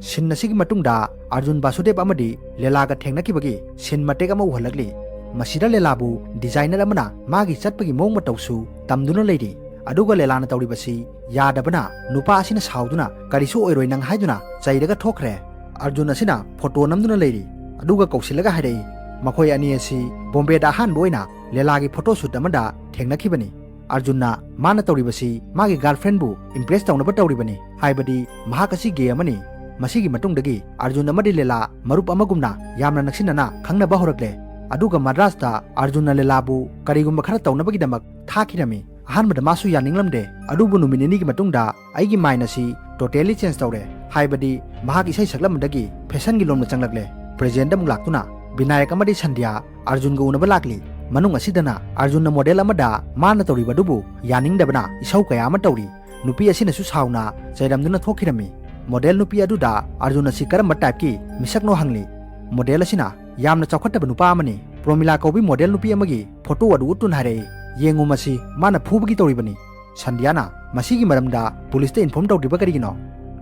ꯁꯤꯟ ꯑꯁꯤꯒꯤ ꯃꯇꯨꯡꯗ ꯑꯔꯖꯨꯟ ꯕꯥꯁꯨꯗꯦꯕ ꯑꯃꯗꯤ ꯂꯦꯂꯥꯒ ꯊꯦꯡꯅꯈꯤꯕꯒꯤ ꯁꯤꯟ ꯃꯇꯦꯛ ꯑꯃ ꯎꯍꯜꯂꯛꯂꯤ꯫ ꯃꯁꯤꯗ ꯂꯦꯂꯥꯕꯨ ꯗꯤꯖꯥꯏꯅꯔ ꯑꯃꯅ ꯃꯥꯒꯤ ꯆꯠꯄꯒꯤ ꯃꯑꯣꯡ ꯃꯇꯧꯁꯨ ꯇꯝꯗꯨꯅ ꯂꯩꯔꯤ꯫ ꯑꯗꯨꯒ ꯂꯦꯂꯥꯅ ꯇꯧꯔꯤꯕꯁꯤ ꯌꯥꯗꯕꯅ ꯅꯨꯄꯥ ꯑꯁꯤꯅ ꯁꯥꯎꯗꯨꯅ "ꯀꯔꯤꯁꯨ ꯑꯣꯏꯔꯣꯏ ꯅꯪ" ꯍꯥꯏꯗꯨꯅ ꯆꯩꯔꯒ ꯊꯣꯛꯈ꯭ꯔꯦ꯫ ꯑꯔꯖꯨꯟ ꯑꯁꯤꯅ ꯐꯣꯇꯣ ꯅꯝꯗꯨꯅ ꯂꯩꯔꯤ꯫ ꯑꯗꯨꯒ ꯀꯧꯁꯤꯜꯂꯒ ꯍꯥꯏꯔꯛꯏ, "ꯃꯈꯣꯏ ꯑꯅꯤ ꯑꯁꯤ ꯕꯣꯝꯕꯦꯗ ꯑꯍꯥꯟꯕ ꯑꯣꯏꯅ ꯂꯦꯂꯥꯒꯤ ꯐꯣꯇꯣ ꯁꯨꯠ ꯑꯃꯗ ꯊꯦꯡꯅꯈꯤꯕꯅꯤ꯫ ꯑꯔꯖꯨꯟꯅ ꯃꯥꯅ ꯇꯧꯔꯤꯕꯁꯤ ꯃꯥꯒꯤ ꯒꯥꯔꯜꯐ꯭ꯔꯦꯟꯕꯨ ꯏꯝꯄ꯭ꯔꯦꯁ ꯇꯧꯅꯕ ꯇꯧꯔꯤꯕꯅꯤ, ꯍꯥꯏꯕꯗꯤ ꯃꯍꯥꯛ ꯑꯁꯤ ꯒꯦ ꯑꯃꯅꯤ꯫" ꯃꯁꯤꯒꯤ ꯃꯇꯨꯡꯗꯒꯤ ꯑꯔꯖꯨꯟ ꯑꯃꯗꯤ ꯂꯦꯂꯥ ꯃꯔꯨꯞ ꯑꯃꯒꯨꯝꯅ ꯌꯥꯝꯅ ꯅꯛꯁꯤꯟꯅꯅ ꯈꯪꯅꯕ ꯍꯧꯔꯛꯂꯦ꯫ ꯑꯗꯨꯒ ꯃꯗ꯭ꯔꯥꯁꯇ ꯑꯔꯖꯨꯟꯅ ꯂꯦꯂꯥꯕꯨ ꯀꯔꯤꯒꯨꯝꯕ ꯈꯔ ꯇꯧꯅꯕꯒꯤꯗꯃꯛ ꯊꯥꯈꯤꯔꯝꯃꯤ꯫ ꯑꯍꯥꯟꯕꯗ ꯃꯥꯁꯨ ꯌꯥꯅꯤꯡꯂꯝꯗꯦ, ꯑꯗꯨꯕꯨ ꯅꯨꯃꯤꯠ ꯅꯤꯅꯤꯒꯤ ꯃꯇꯨꯡꯗ ꯑꯩꯒꯤ ꯃꯥꯏꯟ ꯑꯁꯤ ꯇꯣꯇꯦꯂꯤ ꯆꯦꯟꯖ ꯇꯧꯔꯦ, ꯍꯥꯏꯕꯗꯤ ꯃꯍꯥꯛ ꯏꯁꯩ ꯁꯛꯂꯝꯕꯗꯒꯤ ꯐꯦꯁꯟꯒꯤ ꯂꯣꯝꯗ ꯆꯪꯂꯛꯂꯦ꯫ ꯄ꯭ꯔꯦꯖꯦꯟꯗ ꯑꯃꯨꯛ ꯂꯥꯛꯇꯨꯅ ꯕꯤꯅꯥꯌꯛ ꯑꯃꯗꯤ ꯁꯟꯙ꯭ꯌꯥ ꯑꯔꯖꯨꯟꯒ ꯎꯅꯕ ꯂꯥꯛꯂꯤ꯫ ꯃꯅꯨꯡ ꯑꯁꯤꯗꯅ ꯑꯔꯖꯨꯟꯅ ꯃꯣꯗꯦꯜ ꯑꯃꯗ ꯃꯥꯅ ꯇꯧꯔꯤꯕ ꯑꯗꯨꯕꯨ ꯌꯥꯅꯤꯡꯗꯕꯅ ꯏꯁꯧ ꯀꯌꯥ ꯑꯃ ꯇꯧꯔꯤ꯫ ꯅꯨꯄꯤ ꯑꯁꯤꯅꯁꯨ ꯁꯥꯎꯅ ꯆꯩꯔꯝꯗꯨꯅ ꯊꯣꯛꯈꯤꯔꯝꯃꯤ꯫ ꯃꯣꯗꯦꯜ ꯅꯨꯄꯤ ꯑꯗꯨꯗ ꯑꯔꯖꯨꯟ ꯑꯁꯤ ꯀꯔꯝꯕ ꯇꯥꯏꯞꯀꯤ ꯃꯤꯁꯛꯅꯣ ꯍꯪꯂꯤ꯫ ꯃꯣꯗꯦꯜ ꯑꯁꯤꯅ ꯌꯥꯝꯅ ꯆꯥꯎꯈꯠꯇꯕ ꯅꯨꯄꯥ ꯑꯃꯅꯤ, ꯄ꯭ꯔꯣꯃꯤꯂꯥ ꯀꯧꯕꯤ ꯃꯣꯗꯦꯜ ꯅꯨꯄꯤ ꯑꯃꯒꯤ ꯐꯣꯇꯣ ꯑꯗꯨ ꯎꯠꯇꯨꯅ ꯍꯥꯏꯔꯛꯏ꯫ "ꯌꯦꯡꯉꯨ ꯃꯁꯤ, ꯃꯥꯅ ꯐꯨꯕꯒꯤ ꯇꯧꯔꯤꯕꯅꯤ꯫" ꯁꯟꯙ꯭ꯌꯥꯅ, "ꯃꯁꯤꯒꯤ ꯃꯔꯝꯗ ꯄꯨꯂꯤꯁꯇ ꯏꯟꯐꯣꯔꯝ ꯇꯧꯗ꯭ꯔꯤꯕ ꯀꯔꯤꯒꯤꯅꯣ?"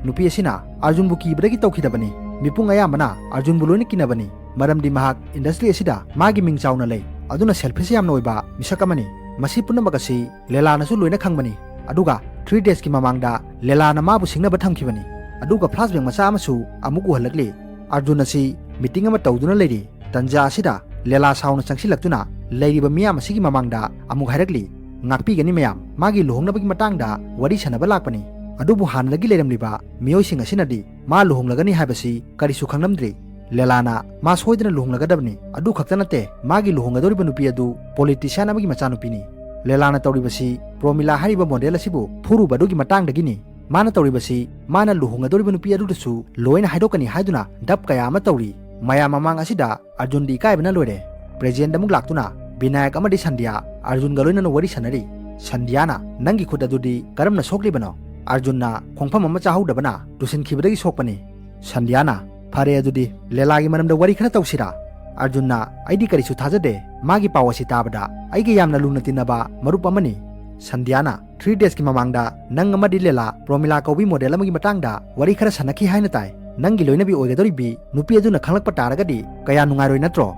ꯅꯨꯄꯤ ꯑꯁꯤꯅ, "ꯑꯔꯖꯨꯟꯕꯨ ꯀꯤꯕꯗꯒꯤ ꯇꯧꯈꯤꯗꯕꯅꯤ꯫ ꯃꯤꯄꯨꯝ ꯑꯌꯥꯝꯕꯅ ꯑꯔꯖꯨꯟꯕꯨ ꯂꯣꯏꯅ ꯀꯤꯅꯕꯅꯤ, ꯃꯔꯝꯗꯤ ꯃꯍꯥꯛ ꯏꯟꯗꯁꯇ꯭ꯔꯤ ꯑꯁꯤꯗ ꯃꯥꯒꯤ ꯃꯤꯡ ꯆꯥꯎꯅ ꯂꯩ, ꯑꯗꯨꯅ ꯁꯦꯜꯐꯤꯁ ꯌꯥꯝꯅ ꯑꯣꯏꯕ ꯃꯤꯁꯛ ꯑꯃꯅꯤ꯫ ꯃꯁꯤ ꯄꯨꯝꯅꯃꯛ ꯑꯁꯤ ꯂꯦꯂꯥꯅꯁꯨ ꯂꯣꯏꯅ ꯈꯪꯕꯅꯤ꯫ ꯑꯗꯨꯒ ꯊ꯭ꯔꯤ ꯗꯦꯖꯀꯤ ꯃꯃꯥꯡꯗ ꯂꯦꯂꯥꯅ ꯃꯥꯕꯨ ꯁꯤꯡꯅꯕ ꯊꯝꯈꯤꯕꯅꯤ꯫" ꯑꯗꯨꯒ ꯐ꯭ꯂꯥꯁꯕꯦꯛ ꯃꯆꯥ ꯑꯃꯁꯨ ꯑꯃꯨꯛ ꯎꯍꯜꯂꯛꯂꯤ꯫ ꯑꯔꯖꯨꯟ ꯑꯁꯤ ꯃꯤꯇꯤꯡ ꯑꯃ ꯇꯧꯗꯨꯅ ꯂꯩꯔꯤ꯫ ꯇꯟꯖꯥ ꯑꯁꯤꯗ ꯂꯦꯂꯥ ꯁꯥꯎꯅ ꯆꯪꯁꯤꯜꯂꯛꯇꯨꯅ ꯂꯩꯔꯤꯕ ꯃꯤꯌꯥꯝ ꯑꯁꯤꯒꯤ ꯃꯃꯥꯡꯗ ꯑꯃꯨꯛ ꯍꯥꯏꯔꯛꯂꯤ, "ꯉꯥꯛꯄꯤꯒꯅꯤ ꯃꯌꯥꯝ, ꯃꯥꯒꯤ ꯂꯨꯍꯣꯡꯅꯕꯒꯤ ꯃꯇꯥꯡꯗ ꯋꯥꯔꯤ ꯁꯥꯟꯅꯕ ꯂꯥꯛꯄꯅꯤ꯫" ꯑꯗꯨꯕꯨ ꯍꯥꯟꯅꯗꯒꯤ ꯂꯩꯔꯝꯂꯤꯕ ꯃꯤꯑꯣꯏꯁꯤꯡ ꯑꯁꯤꯅꯗꯤ ꯃꯥ ꯂꯨꯍꯣꯡꯂꯒꯅꯤ ꯍꯥꯏꯕꯁꯤ ꯀꯔꯤꯁꯨ ꯈꯪꯂꯝꯗ꯭ꯔꯤ꯫ ꯂꯦꯂꯥꯅ ꯃꯥ ꯁꯣꯏꯗꯅ ꯂꯨꯍꯣꯡꯂꯒꯗꯕꯅꯤ꯫ ꯑꯗꯨ ꯈꯛꯇ ꯅꯠꯇꯦ, ꯃꯥꯒꯤ ꯂꯨꯍꯣꯡꯒꯗꯧꯔꯤꯕ ꯅꯨꯄꯤ ꯑꯗꯨ ꯄꯣꯂꯤꯇꯤꯁꯤꯌꯥꯟ ꯑꯃꯒꯤ ꯃꯆꯥꯅꯨꯄꯤꯅꯤ꯫ ꯂꯦꯂꯥꯅ ꯇꯧꯔꯤꯕꯁꯤ ꯄ꯭ꯔꯣꯃꯤꯂꯥ ꯍꯥꯏꯔꯤꯕ ꯃꯣꯗꯦꯜ ꯑꯁꯤꯕꯨ ꯐꯨꯔꯨꯕ ꯑꯗꯨꯒꯤ ꯃꯇꯥꯡꯗꯒꯤꯅꯤ꯫ ꯃꯥꯅ ꯇꯧꯔꯤꯕꯁꯤ ꯃꯥꯅ ꯂꯨꯍꯣꯡꯒꯗꯧꯔꯤꯕ ꯅꯨꯄꯤ ꯑꯗꯨꯗꯁꯨ ꯂꯣꯏꯅ ꯍꯥꯏꯗꯣꯛꯀꯅꯤ ꯍꯥꯏꯗꯨꯅ ꯗꯞ ꯀꯌꯥ ꯑꯃ ꯇꯧꯔꯤ꯫ ꯃꯌꯥꯝ ꯃꯃꯥꯡ ꯑꯁꯤꯗ ꯑꯔꯖꯨꯟꯗꯤ ꯏꯀꯥꯏꯕꯅ ꯂꯣꯏꯔꯦ꯫ ꯄ꯭ꯔꯦꯖꯦꯟꯗ ꯑꯃꯨꯛ ꯂꯥꯛꯇꯨꯅ ꯕꯤꯅꯥꯌꯛ ꯑꯃꯗꯤ ꯁꯟꯙ꯭ꯌꯥ ꯑꯔꯖꯨꯟꯒ ꯂꯣꯏꯅꯅ ꯋꯥꯔꯤ ꯁꯥꯟꯅꯔꯤ꯫ ꯁꯟꯙ꯭ꯌꯥꯅ, "ꯅꯪꯒꯤ ꯈꯨꯠ ꯑꯗꯨꯗꯤ ꯀꯔꯝꯅ ꯁꯣꯛꯂꯤꯕꯅꯣ?" ꯑꯔꯖꯨꯟꯅ, "ꯈꯣꯡꯐꯝ ꯑꯃ ꯆꯥꯍꯧꯗꯕꯅ ꯇꯨꯁꯤꯟꯈꯤꯕꯗꯒꯤ ꯁꯣꯛꯄꯅꯤ"꯫ ꯁꯟꯙ꯭ꯌꯥꯅ, "ꯐꯔꯦ ꯑꯗꯨꯗꯤ, ꯂꯦꯂꯥꯒꯤ ꯃꯔꯝꯗ ꯋꯥꯔꯤ ꯈꯔ ꯇꯧꯁꯤꯔꯥ?" ꯑꯔꯖꯨꯟꯅ, "ꯑꯩꯗꯤ ꯀꯔꯤꯁꯨ ꯊꯥꯖꯗꯦ꯫ ꯃꯥꯒꯤ ꯄꯥꯎ ꯑꯁꯤ ꯇꯥꯕꯗ ꯑꯩꯒ ꯌꯥꯝꯅ ꯂꯨꯅ ꯇꯤꯟꯅꯕ ꯃꯔꯨꯞ ꯑꯃꯅꯤ"꯫ ꯁꯟꯙ꯭ꯌꯥꯅ, "ꯊ꯭ꯔꯤ ꯗꯦꯖꯀꯤ ꯃꯃꯥꯡꯗ ꯅꯪ ꯑꯃꯗꯤ ꯂꯦꯂꯥ, ꯄ꯭ꯔꯣꯃꯤꯂꯥ ꯀꯧꯕꯤ ꯃꯣꯗꯦꯜ ꯑꯃꯒꯤ ꯃꯇꯥꯡꯗ ꯋꯥꯔꯤ ꯈꯔ ꯁꯥꯟꯅꯈꯤ ꯍꯥꯏꯅ ꯇꯥꯏ꯫ ꯅꯪꯒꯤ ꯂꯣꯏꯅꯕꯤ ꯑꯣꯏꯒꯗꯧꯔꯤꯕꯤ ꯅꯨꯄꯤ ꯑꯗꯨꯅ ꯈꯪꯂꯛꯄ ꯇꯥꯔꯒꯗꯤ ꯀꯌꯥ ꯅꯨꯡꯉꯥꯏꯔꯣꯏ ꯅꯠꯇ꯭ꯔꯣ?"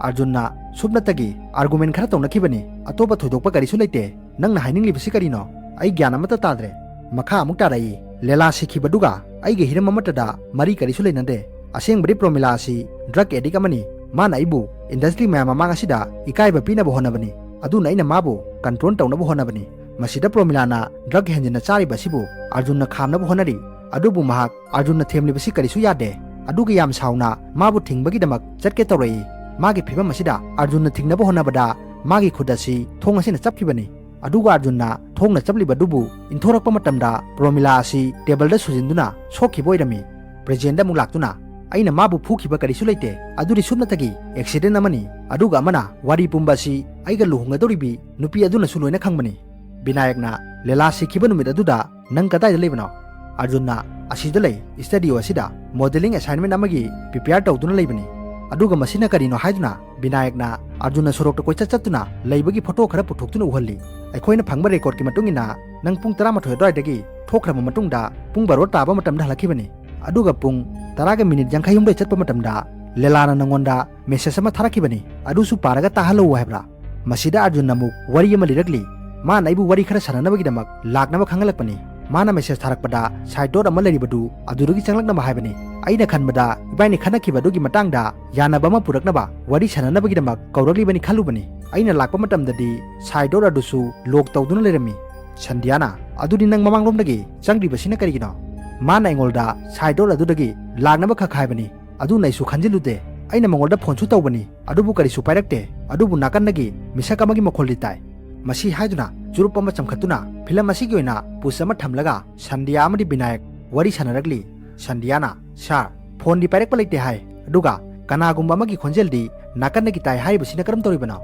ꯑꯔꯖꯨꯟꯅ, "ꯁꯨꯞꯅꯇꯒꯤ ꯑꯥꯔꯒꯨꯃꯦꯟ ꯈꯔ ꯇꯧꯅꯈꯤꯕꯅꯤ, ꯑꯇꯣꯞꯄ ꯊꯣꯏꯗꯣꯛꯄ ꯀꯔꯤꯁꯨ ꯂꯩꯇꯦ꯫ ꯅꯪꯅ ꯍꯥꯏꯅꯤꯡꯂꯤꯕꯁꯤ ꯀꯔꯤꯅꯣ? ꯑꯩ ꯒ꯭ꯌꯥꯟ ꯑꯃꯠꯇ ꯇꯥꯗ꯭ꯔꯦ"꯫ ꯃꯈꯥ ꯑꯃꯨꯛ ꯇꯥꯔꯛꯏ, "ꯂꯦꯂꯥ ꯁꯤꯈꯤꯕꯗꯨꯒ ꯑꯩꯒ ꯍꯤꯔꯝ ꯑꯃꯠꯇꯗ ꯃꯔꯤ ꯀꯔꯤꯁꯨ ꯂꯩꯅꯗꯦ꯫ ꯑꯁꯦꯡꯕꯗꯤ ꯄ꯭ꯔꯣꯃꯤꯂꯥ ꯑꯁꯤ ꯗ꯭ꯔꯒ ꯑꯦꯗꯤꯛ ꯑꯃꯅꯤ꯫ ꯃꯥꯅ ꯑꯩꯕꯨ ꯏꯟꯗꯁꯇ꯭ꯔꯤ ꯃꯌꯥꯝ ꯃꯃꯥꯡ ꯑꯁꯤꯗ ꯏꯀꯥꯏꯕ ꯄꯤꯅꯕ ꯍꯣꯠꯅꯕꯅꯤ꯫ ꯑꯗꯨꯅ ꯑꯩꯅ ꯃꯥꯕꯨ ꯀꯟꯇ꯭ꯔꯣꯜ ꯇꯧꯅꯕ ꯍꯣꯠꯅꯕꯅꯤ꯫ ꯃꯁꯤꯗ ꯄ꯭ꯔꯣꯃꯤꯂꯥꯅ ꯗ꯭ꯔꯒ ꯍꯦꯟꯖꯤꯟꯅ ꯆꯥꯔꯤꯕ ꯑꯁꯤꯕꯨ ꯑꯔꯖꯨꯟꯅ ꯈꯥꯝꯅꯕ ꯍꯣꯠꯅꯔꯤ꯫ ꯑꯗꯨꯕꯨ ꯃꯍꯥꯛ ꯑꯔꯖꯨꯟꯅ ꯊꯦꯝꯂꯤꯕꯁꯤ ꯀꯔꯤꯁꯨ ꯌꯥꯗꯦ꯫ ꯑꯗꯨꯒ ꯌꯥꯝ ꯁꯥꯎꯅ ꯃꯥꯕꯨ ꯊꯤꯡꯕꯒꯤꯗꯃꯛ ꯆꯠꯀꯦ ꯇꯧꯔꯛꯏ꯫ ꯃꯥꯒꯤ ꯐꯤꯕꯝ ꯑꯁꯤꯗ ꯑꯔꯖꯨꯟꯅ ꯊꯤꯡꯅꯕ ꯍꯣꯠꯅꯕꯗ ꯃꯥꯒꯤ ꯈꯨꯠ ꯑꯁꯤ ꯊꯣꯡ ꯑꯁꯤꯅ ꯆꯞꯈꯤꯕꯅꯤ꯫ ꯑꯗꯨꯒ ꯑꯔꯖꯨꯟꯅ ꯊꯣꯡꯅ ꯆꯞꯂꯤꯕ ꯑꯗꯨꯕꯨ ꯏꯟꯊꯣꯔꯛꯄ ꯃꯇꯝꯗ ꯄ꯭ꯔꯣꯃꯤꯂꯥ ꯑꯁꯤ ꯇꯦꯕꯜꯗ ꯁꯨꯖꯤꯟꯗꯨꯅ ꯁꯣꯛꯈꯤꯕ ꯑꯣꯏꯔꯝꯃꯤ꯫ ꯄ꯭ꯔꯦꯖꯦꯟꯗ ꯑꯃꯨꯛ ꯂꯥꯛꯇꯨꯅ, "ꯑꯩꯅ ꯃꯥꯕꯨ ꯐꯨꯈꯤꯕ ꯀꯔꯤꯁꯨ ꯂꯩꯇꯦ꯫ ꯑꯗꯨꯗꯤ ꯁꯨꯞꯅꯇꯒꯤ ꯑꯦꯛꯁꯤꯗꯦꯟ ꯑꯃꯅꯤ꯫ ꯑꯗꯨꯒ ꯑꯃꯅ, ꯋꯥꯔꯤ ꯄꯨꯝꯕ ꯑꯁꯤ ꯑꯩꯒ ꯂꯨꯍꯣꯡꯒꯗꯧꯔꯤꯕꯤ ꯅꯨꯄꯤ ꯑꯗꯨꯅꯁꯨ ꯂꯣꯏꯅ ꯈꯪꯕꯅꯤ"꯫ ꯕꯤꯅꯥꯌꯛꯅ, "ꯂꯦꯂꯥ ꯁꯤꯈꯤꯕ ꯅꯨꯃꯤꯠ ꯑꯗꯨꯗ ꯅꯪ ꯀꯗꯥꯏꯗ ꯂꯩꯕꯅꯣ?" ꯑꯔꯖꯨꯟꯅ, "ꯑꯁꯤꯗ ꯂꯩ, ꯁ꯭ꯇꯨꯗꯤꯑꯣ ꯑꯁꯤꯗ ꯃꯣꯗꯦꯂꯤꯡ ꯑꯦꯁꯥꯏꯟꯃꯦꯟ ꯑꯃꯒꯤ ꯄ꯭ꯔꯤꯄꯦꯌꯔ ꯇꯧꯗꯨꯅ ꯂꯩꯕꯅꯤ"꯫ ꯑꯗꯨꯒ ꯃꯁꯤꯅ ꯀꯔꯤꯅꯣ ꯍꯥꯏꯗꯨꯅ ꯕꯤꯅꯥꯌꯛꯅ ꯑꯔꯖꯨꯟꯅ ꯁꯣꯔꯣꯛꯇ ꯀꯣꯏꯆꯠ ꯆꯠꯇꯨꯅ ꯂꯩꯕꯒꯤ ꯐꯣꯇꯣ ꯈꯔ ꯄꯨꯊꯣꯛꯇꯨꯅ ꯎꯍꯜꯂꯤ꯫ "ꯑꯩꯈꯣꯏꯅ ꯐꯪꯕ ꯔꯦꯀꯣꯔꯗꯀꯤ ꯃꯇꯨꯡ ꯏꯟꯅ ꯅꯪ ꯄꯨꯡ ꯇꯔꯥꯃꯥꯊꯣꯏ ꯑꯗꯨꯋꯥꯏꯗꯒꯤ ꯊꯣꯛꯈ꯭ꯔꯕ ꯃꯇꯨꯡꯗ ꯄꯨꯡ ꯕꯥꯔꯣ ꯇꯥꯕ ꯃꯇꯝꯗ ꯍꯜꯂꯛꯈꯤꯕꯅꯤ꯫ ꯑꯗꯨꯒ ꯄꯨꯡ ꯇꯔꯥꯒ ꯃꯤꯅꯤꯠ ꯌꯥꯡꯈꯩꯍꯨꯝꯗꯣꯏ ꯆꯠꯄ ꯃꯇꯝꯗ ꯂꯦꯂꯥꯅ ꯅꯪꯉꯣꯟꯗ ꯃꯦꯁꯦꯖ ꯑꯃ ꯊꯥꯔꯛꯈꯤꯕꯅꯤ, ꯑꯗꯨꯁꯨ ꯄꯥꯔꯒ ꯇꯥꯍꯜꯂꯛꯎ" ꯍꯥꯏꯕ꯭ꯔꯥ? ꯃꯁꯤꯗ ꯑꯔꯖꯨꯟꯅ ꯑꯃꯨꯛ ꯋꯥꯔꯤ ꯑꯃ ꯂꯤꯔꯛꯂꯤ꯫ "ꯃꯥꯅ ꯑꯩꯕꯨ ꯋꯥꯔꯤ ꯈꯔ ꯁꯥꯟꯅꯅꯕꯒꯤꯗꯃꯛ ꯂꯥꯛꯅꯕ ꯈꯪꯍꯜꯂꯛꯄꯅꯤ꯫ ꯃꯥꯅ ꯃꯦꯁꯦꯖ ꯊꯥꯔꯛꯄꯗ ꯁꯥꯏꯠ ꯗꯣꯔ ꯑꯃ ꯂꯩꯔꯤꯕꯗꯨ ꯑꯗꯨꯗꯒꯤ ꯆꯪꯂꯛꯅꯕ ꯍꯥꯏꯕꯅꯤ꯫ ꯑꯩꯅ ꯈꯟꯕꯗ ꯏꯕꯥꯅꯤ ꯈꯠꯅꯈꯤꯕ ꯑꯗꯨꯒꯤ ꯃꯇꯥꯡꯗ ꯌꯥꯅꯕ ꯑꯃ ꯄꯨꯔꯛꯅꯕ ꯋꯥꯔꯤ ꯁꯥꯟꯅꯅꯕꯒꯤꯗꯃꯛ ꯀꯧꯔꯛꯂꯤꯕꯅꯤ ꯈꯜꯂꯨꯕꯅꯤ꯫ ꯑꯩꯅ ꯂꯥꯛꯄ ꯃꯇꯝꯗꯗꯤ ꯁꯥꯏꯠ ꯗꯣꯔ ꯑꯗꯨꯁꯨ ꯂꯣꯛ ꯇꯧꯗꯨꯅ ꯂꯩꯔꯝꯃꯤ"꯫ ꯁꯟꯙ꯭ꯌꯥꯅ, "ꯑꯗꯨꯗꯤ ꯅꯪ ꯃꯃꯥꯡꯂꯣꯝꯗꯒꯤ ꯆꯪꯗ꯭ꯔꯤꯕꯁꯤꯅ ꯀꯔꯤꯒꯤꯅꯣ? ꯃꯥꯅ ꯑꯩꯉꯣꯟꯗ ꯁꯥꯏꯠ ꯗꯣꯔ ꯑꯗꯨꯗꯒꯤ ꯂꯥꯛꯅꯕ ꯈꯛ ꯍꯥꯏꯕꯅꯤ꯫ ꯑꯗꯨꯅ ꯑꯩꯁꯨ ꯈꯟꯖꯤꯜꯂꯨꯗꯦ꯫ ꯑꯩꯅ ꯃꯉꯣꯟꯗ ꯐꯣꯟꯁꯨ ꯇꯧꯕꯅꯤ, ꯑꯗꯨꯕꯨ ꯀꯔꯤꯁꯨ ꯄꯥꯏꯔꯛꯇꯦ꯫ ꯑꯗꯨꯕꯨ ꯅꯥꯀꯟꯗꯒꯤ ꯃꯤꯁꯛ ꯑꯃꯒꯤ ꯃꯈꯣꯜꯗꯤ ꯇꯥꯏ"꯫ ꯃꯁꯤ ꯍꯥꯏꯗꯨꯅ ꯆꯨꯔꯨꯞ ꯑꯃ ꯆꯝꯈꯠꯇꯨꯅ ꯐꯤꯂꯝ ꯑꯁꯤꯒꯤ ꯑꯣꯏꯅ ꯄꯨꯁ ꯑꯃ ꯊꯝꯂꯒ ꯁꯟꯙ꯭ꯌꯥ ꯑꯃꯗꯤ ꯕꯤꯅꯥꯌꯛ ꯋꯥꯔꯤ ꯁꯥꯟꯅꯔꯛꯂꯤ꯫ ꯁꯟꯙ꯭ꯌꯥꯅ, "ꯁꯥꯔ, ꯐꯣꯟꯗꯤ ꯄꯥꯏꯔꯛꯄ ꯂꯩꯇꯦ ꯍꯥꯏ, ꯑꯗꯨꯒ ꯀꯅꯥꯒꯨꯝꯕ ꯑꯃꯒꯤ ꯈꯣꯟꯖꯦꯜꯗꯤ ꯅꯥꯀꯟꯗꯒꯤ ꯇꯥꯏ ꯍꯥꯏꯔꯤꯕꯁꯤꯅ ꯀꯔꯝ ꯇꯧꯔꯤꯕꯅꯣ?"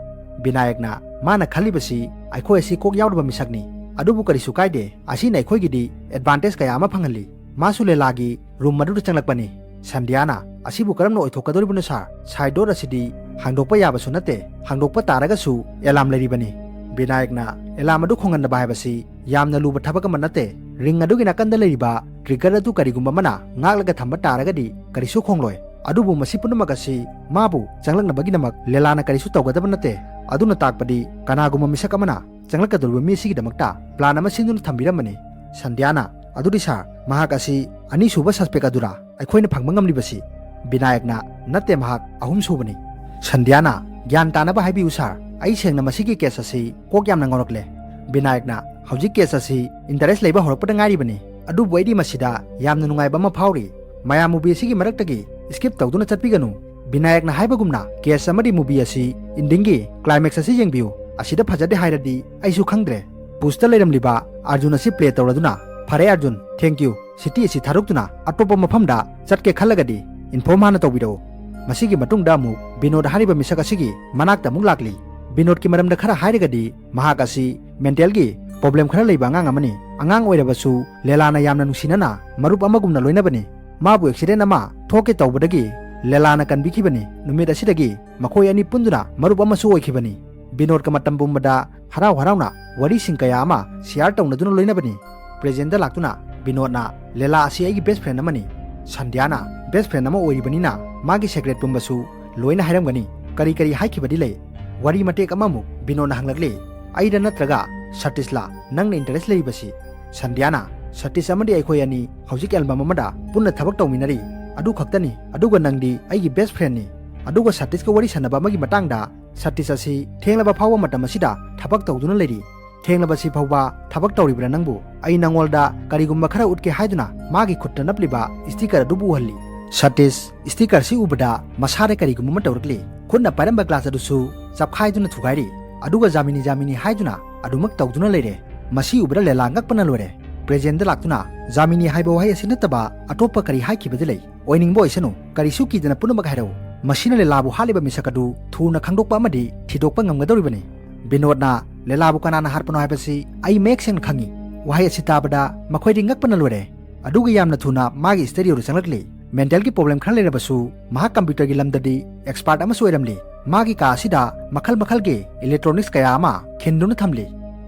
ꯕꯤꯅꯥꯌꯛꯅ, "ꯃꯥꯅ ꯈꯜꯂꯤꯕꯁꯤ ꯑꯩꯈꯣꯏ ꯑꯁꯤ ꯀꯣꯛ ꯌꯥꯎꯗꯕ ꯃꯤꯁꯛꯅꯤ, ꯑꯗꯨꯕꯨ ꯀꯔꯤꯁꯨ ꯀꯥꯏꯗꯦ, ꯑꯁꯤꯅ ꯑꯩꯈꯣꯏꯒꯤꯗꯤ ꯑꯦꯗꯚꯥꯟꯇꯦꯖ ꯀꯌꯥ ꯑꯃ ꯐꯪꯍꯜꯂꯤ꯫ ꯃꯥꯁꯨ ꯂꯦꯂꯥꯒꯤ ꯔꯨꯝ ꯑꯗꯨꯗ ꯆꯪꯂꯛꯄꯅꯤ꯫" ꯁꯟꯙ꯭ꯌꯥꯅ, "ꯑꯁꯤꯕꯨ ꯀꯔꯝꯅ ꯑꯣꯏꯊꯣꯛꯀꯗꯧꯔꯤꯕꯅꯣ ꯁꯥꯔ? ꯁꯥꯏꯠ ꯗꯣꯔ ꯑꯁꯤꯗꯤ ꯍꯥꯡꯗꯣꯛꯄ ꯌꯥꯕꯁꯨ ꯅꯠꯇꯦ, ꯍꯥꯡꯗꯣꯛꯄ ꯇꯥꯔꯒꯁꯨ ꯑꯦꯂꯥꯝ ꯂꯩꯔꯤꯕꯅꯤ꯫" ꯕꯤꯅꯥꯌꯛꯅ, "ꯑꯦꯂꯥꯝ ꯑꯗꯨ ꯈꯣꯡꯍꯟꯗꯕ ꯍꯥꯏꯕꯁꯤ ꯌꯥꯝꯅ ꯂꯨꯕ ꯊꯕꯛ ꯑꯃ ꯅꯠꯇꯦ꯫ ꯔꯤꯡ ꯑꯗꯨꯒꯤ ꯅꯥꯀꯟꯗ ꯂꯩꯔꯤꯕ ꯇ꯭ꯔꯤꯒꯔ ꯑꯗꯨ ꯀꯔꯤꯒꯨꯝꯕ ꯑꯃꯅ ꯉꯥꯛꯂꯒ ꯊꯝꯕ ꯇꯥꯔꯒꯗꯤ ꯀꯔꯤꯁꯨ ꯈꯣꯡꯂꯣꯏ꯫ ꯑꯗꯨꯕꯨ ꯃꯁꯤ ꯄꯨꯝꯅꯃꯛ ꯑꯁꯤ ꯃꯥꯕꯨ ꯆꯪꯂꯛꯅꯕꯒꯤꯗꯃꯛ ꯂꯦꯂꯥꯅ ꯀꯔꯤꯁꯨ ꯇꯧꯒꯗꯕ ꯅꯠꯇꯦ꯫ ꯑꯗꯨꯅ ꯇꯥꯛꯄꯗꯤ ꯀꯅꯥꯒꯨꯝꯕ ꯃꯤꯁꯛ ꯑꯃꯅ ꯆꯪꯂꯛꯀꯗꯧꯔꯤꯕ ꯃꯤ ꯑꯁꯤꯒꯤꯗꯃꯛꯇ ꯄ꯭ꯂꯥꯟ ꯑꯃ ꯁꯤꯟꯗꯨꯅ ꯊꯝꯕꯤꯔꯝꯕꯅꯤ꯫" ꯁꯟꯙ꯭ꯌꯥꯅ, "ꯑꯗꯨꯗꯤ ꯁꯥꯔ, ꯃꯍꯥꯛ ꯑꯁꯤ ꯑꯅꯤꯁꯨꯕ ꯁꯁꯄꯦꯛ ꯑꯗꯨꯔꯥ ꯑꯩꯈꯣꯏꯅ ꯐꯪꯕ ꯉꯝꯂꯤꯕꯁꯤ?" ꯕꯤꯅꯥꯌꯛꯅ, "ꯅꯠꯇꯦ, ꯃꯍꯥꯛ ꯑꯍꯨꯝꯁꯨꯕꯅꯤ꯫" ꯁꯟꯙ꯭ꯌꯥꯅ, "ꯒ꯭ꯌꯥꯟ ꯇꯥꯅꯕ ꯍꯥꯏꯕꯤꯌꯨ ꯁꯥꯔ, ꯑꯩ ꯁꯦꯡꯅ ꯃꯁꯤꯒꯤ ꯀꯦꯁ ꯑꯁꯤ ꯀꯣꯛ ꯌꯥꯝꯅ ꯉꯥꯎꯔꯛꯂꯦ꯫" ꯕꯤꯅꯥꯌꯛꯅ, "ꯍꯧꯖꯤꯛ ꯀꯦꯁ ꯑꯁꯤ ꯏꯟꯇꯔꯦꯁ ꯂꯩꯕ ꯍꯧꯔꯛꯄꯗ ꯉꯥꯏꯔꯤꯕꯅꯤ, ꯑꯗꯨꯕꯨ ꯑꯩꯗꯤ ꯃꯁꯤꯗ ꯌꯥꯝꯅ ꯅꯨꯡꯉꯥꯏꯕ ꯑꯃ ꯐꯥꯎꯔꯤ꯫ ꯃꯌꯥꯝ ꯃꯨꯚꯤ ꯑꯁꯤꯒꯤ ꯃꯔꯛꯇꯒꯤ ꯁ꯭ꯀꯤꯞ ꯇꯧꯗꯨꯅ ꯆꯠꯄꯤꯒꯅꯨ꯫ ꯕꯤꯅꯥꯌꯛꯅ ꯍꯥꯏꯕꯒꯨꯝꯅ ꯀꯦꯁ ꯑꯃꯗꯤ ꯃꯨꯚꯤ ꯑꯁꯤ ꯏꯟꯗꯤꯡꯒꯤ ꯀ꯭ꯂꯥꯏꯃꯦꯛꯁ ꯑꯁꯤ ꯌꯦꯡꯕꯤꯌꯨ꯫ ꯑꯁꯤꯗ ꯐꯖꯗꯦ ꯍꯥꯏꯔꯗꯤ ꯑꯩꯁꯨ ꯈꯪꯗ꯭ꯔꯦ꯫" ꯄꯨꯁꯇ ꯂꯩꯔꯝꯂꯤꯕ ꯑꯥꯔꯖꯨꯟ ꯑꯁꯤ ꯄ꯭ꯂꯦ ꯇꯧꯔꯗꯨꯅ, "ꯐꯔꯦ ꯑꯥꯔꯖꯨꯟ, ꯊꯦꯡꯛ ꯌꯨ꯫ ꯁꯤꯇꯤ ꯑꯁꯤ ꯊꯥꯗꯣꯛꯇꯨꯅ ꯑꯇꯣꯞꯄ ꯃꯐꯝꯗ ꯆꯠꯀꯦ ꯈꯜꯂꯒꯗꯤ ꯏꯟꯐꯣꯔꯝ ꯍꯥꯟꯅ ꯇꯧꯕꯤꯔꯛꯎ꯫" ꯃꯁꯤꯒꯤ ꯃꯇꯨꯡꯗ ꯑꯃꯨꯛ ꯕꯤꯅꯣꯗ ꯍꯥꯏꯔꯤꯕ ꯃꯤꯁꯛ ꯑꯁꯤꯒꯤ ꯃꯅꯥꯛꯇ ꯑꯃꯨꯛ ꯂꯥꯛꯂꯤ꯫ ꯕꯤꯅꯣꯗꯀꯤ ꯃꯔꯝꯗ ꯈꯔ ꯍꯥꯏꯔꯒꯗꯤ, ꯃꯍꯥꯛ ꯑꯁꯤ ꯃꯦꯟꯇꯦꯜꯒꯤ ꯄ꯭ꯔꯣꯕ꯭ꯂꯦꯝ ꯈꯔ ꯂꯩꯕ ꯑꯉꯥꯡ ꯑꯃꯅꯤ꯫ ꯑꯉꯥꯡ ꯑꯣꯏꯔꯕꯁꯨ ꯂꯦꯂꯥꯅ ꯌꯥꯝꯅ ꯅꯨꯡꯁꯤꯅꯅ ꯃꯔꯨꯞ ꯑꯃꯒꯨꯝꯅ ꯂꯣꯏꯅꯕꯅꯤ꯫ ꯃꯥꯕꯨ ꯑꯦꯛꯁꯤꯗꯦꯟ ꯑꯃ ꯊꯣꯛꯀꯦ ꯇꯧꯕꯗꯒꯤ ꯂꯦꯂꯥꯅ ꯀꯟꯕꯤꯈꯤꯕꯅꯤ꯫ ꯅꯨꯃꯤꯠ ꯑꯁꯤꯗꯒꯤ ꯃꯈꯣꯏ ꯑꯅꯤ ꯄꯨꯟꯗꯨꯅ ꯃꯔꯨꯞ ꯑꯃꯁꯨ ꯑꯣꯏꯈꯤꯕꯅꯤ꯫ ꯕꯤꯅꯣꯗꯀ ꯃꯇꯝ ꯄꯨꯝꯕꯗ ꯍꯔꯥꯎ ꯍꯔꯥꯎꯅ ꯋꯥꯔꯤꯁꯤꯡ ꯀꯌꯥ ꯑꯃ ꯁꯤꯌꯥꯔ ꯇꯧꯅꯗꯨꯅ ꯂꯣꯏꯅꯕꯅꯤ꯫ ꯄ꯭ꯔꯦꯖꯦꯟꯗ ꯂꯥꯛꯇꯨꯅ ꯕꯤꯅꯣꯗꯅ, "ꯂꯦꯂꯥ ꯑꯁꯤ ꯑꯩꯒꯤ ꯕꯦꯁ ꯐ꯭ꯔꯦꯟ ꯑꯃꯅꯤ꯫" ꯁꯟꯙ꯭ꯌꯥꯅ, "ꯕꯦꯁ ꯐ꯭ꯔꯦꯟ ꯑꯃ ꯑꯣꯏꯔꯤꯕꯅꯤꯅ ꯃꯥꯒꯤ ꯁꯦꯀ꯭ꯔꯦꯠ ꯄꯨꯝꯕꯁꯨ ꯂꯣꯏꯅ ꯍꯥꯏꯔꯝꯒꯅꯤ꯫ ꯀꯔꯤ ꯀꯔꯤ ꯍꯥꯏꯈꯤꯕꯗꯤ ꯂꯩ?" ꯋꯥꯔꯤ ꯃꯇꯦꯛ ꯑꯃꯃꯨꯛ ꯕꯤꯅꯣꯗꯅ ꯍꯪꯂꯛꯂꯤ, "ꯑꯩꯔ ꯅꯠꯇ꯭ꯔꯒ ꯁꯇꯤꯁꯂꯥ ꯅꯪꯅ ꯏꯟꯇꯔꯦꯁ ꯂꯩꯔꯤꯕꯁꯤ?" ꯁꯟꯙ꯭ꯌꯥꯅ, "ꯁꯇꯤꯁ ꯑꯃꯗꯤ ꯑꯩꯈꯣꯏ ꯑꯅꯤ ꯍꯧꯖꯤꯛ ꯑꯦꯜꯕꯝ ꯑꯃꯗ ꯄꯨꯟꯅ ꯊꯕꯛ ꯇꯧꯃꯤꯟꯅꯔꯤ, ꯑꯗꯨ ꯈꯛꯇꯅꯤ꯫ ꯑꯗꯨꯒ ꯅꯪꯗꯤ ꯑꯩꯒꯤ ꯕꯦꯁ ꯐ꯭ꯔꯦꯟꯅꯤ꯫ ꯑꯗꯨꯒ ꯁꯇꯤꯁꯀ ꯋꯥꯔꯤ ꯁꯥꯟꯅꯕ ꯑꯃꯒꯤ ꯃꯇꯥꯡꯗ, ꯁꯇꯤꯁ ꯑꯁꯤ ꯊꯦꯡꯂꯕ ꯐꯥꯎꯕ ꯃꯇꯝ ꯑꯁꯤꯗ ꯊꯕꯛ ꯇꯧꯗꯨꯅ ꯂꯩꯔꯤ꯫ ꯊꯦꯡꯂꯕꯁꯤ ꯐꯥꯎꯕ ꯊꯕꯛ ꯇꯧꯔꯤꯕ꯭ꯔꯥ ꯅꯪꯕꯨ? ꯑꯩ ꯅꯉꯣꯟꯗ ꯀꯔꯤꯒꯨꯝꯕ ꯈꯔ ꯎꯠꯀꯦ ꯍꯥꯏꯗꯨꯅ ꯃꯥꯒꯤ ꯈꯨꯠꯇ ꯅꯞꯂꯤꯕ ꯁ꯭ꯇꯤꯀꯔ ꯑꯗꯨꯕꯨ ꯎꯍꯜꯂꯤ꯫" ꯁꯇꯤꯁ ꯁ꯭ꯇꯤꯀꯔꯁꯤ ꯎꯕꯗ ꯃꯁꯥꯗ ꯀꯔꯤꯒꯨꯝꯕ ꯑꯃ ꯇꯧꯔꯛꯂꯤ꯫ ꯈꯨꯠꯅ ꯄꯥꯏꯔꯝꯕ ꯒ꯭ꯂꯥꯁ ꯑꯗꯨꯁꯨ ꯆꯞꯈꯥꯏꯗꯨꯅ ꯊꯨꯒꯥꯏꯔꯤ꯫ ꯑꯗꯨꯒ ꯖꯥꯃꯤꯅꯤ ꯖꯥꯃꯤꯅꯤ ꯍꯥꯏꯗꯨꯅ ꯑꯗꯨꯃꯛ ꯇꯧꯗꯨꯅ ꯂꯩꯔꯦ꯫ ꯃꯁꯤ ꯎꯕꯗ ꯂꯦꯂꯥ ꯉꯛꯄꯅ ꯂꯣꯏꯔꯦ꯫ ꯄ꯭ꯔꯦꯖꯦꯟꯗ ꯂꯥꯛꯇꯨꯅ ꯖꯥꯃꯤꯅꯤ ꯍꯥꯏꯕ ꯋꯥꯍꯩ ꯑꯁꯤ ꯅꯠꯇꯕ ꯑꯇꯣꯞꯄ ꯀꯔꯤ ꯍꯥꯏꯈꯤꯕꯗꯤ ꯂꯩ? ꯑꯣꯏꯅꯤꯡꯕ ꯑꯣꯏꯁꯅꯨ, ꯀꯔꯤꯁꯨ ꯀꯤꯗꯅ ꯄꯨꯝꯅꯃꯛ ꯍꯥꯏꯔꯛꯎ꯫ ꯃꯁꯤꯅ ꯂꯦꯂꯥꯕꯨ ꯍꯥꯠꯂꯤꯕ ꯃꯤꯁꯛ ꯑꯗꯨ ꯊꯨꯅ ꯈꯪꯗꯣꯛꯄ ꯑꯃꯗꯤ ꯊꯤꯗꯣꯛꯄ ꯉꯝꯒꯗꯧꯔꯤꯕꯅꯤ꯫ ꯕꯤꯅꯣꯗꯅ ꯂꯦꯂꯥꯕꯨ ꯀꯅꯥꯅ ꯍꯥꯠꯄꯅꯣ ꯍꯥꯏꯕꯁꯤ ꯑꯩ ꯃꯌꯦꯛ ꯁꯦꯡꯅ ꯈꯪꯏ꯫ ꯋꯥꯍꯩ ꯑꯁꯤ ꯇꯥꯕꯗ ꯃꯈꯣꯏꯗꯤ ꯉꯛꯄꯅ ꯂꯣꯏꯔꯦ꯫ ꯑꯗꯨꯒ ꯌꯥꯝꯅ ꯊꯨꯅ ꯃꯥꯒꯤ ꯁ꯭ꯇꯨꯗꯤꯑꯣꯗ ꯆꯪꯂꯛꯂꯤ꯫ ꯃꯦꯟꯇꯦꯜꯒꯤ ꯄ꯭ꯔꯣꯕ꯭ꯂꯦꯝ ꯈꯔ ꯂꯩꯔꯕꯁꯨ ꯃꯍꯥꯛ ꯀꯝꯄ꯭ꯌꯨꯇꯔꯒꯤ ꯂꯝꯗꯗꯤ ꯑꯦꯛꯁꯄꯥꯔꯠ ꯑꯃꯁꯨ ꯑꯣꯏꯔꯝꯂꯤ꯫ ꯃꯥꯒꯤ ꯀꯥ ꯑꯁꯤꯗ ꯃꯈꯜ ꯃꯈꯜꯒꯤ ꯏꯂꯦꯛꯇ꯭ꯔꯣꯅꯤꯛꯁ ꯀꯌꯥ ꯑꯃ ꯈꯤꯟꯗꯨꯅ ꯊꯝꯂꯤ꯫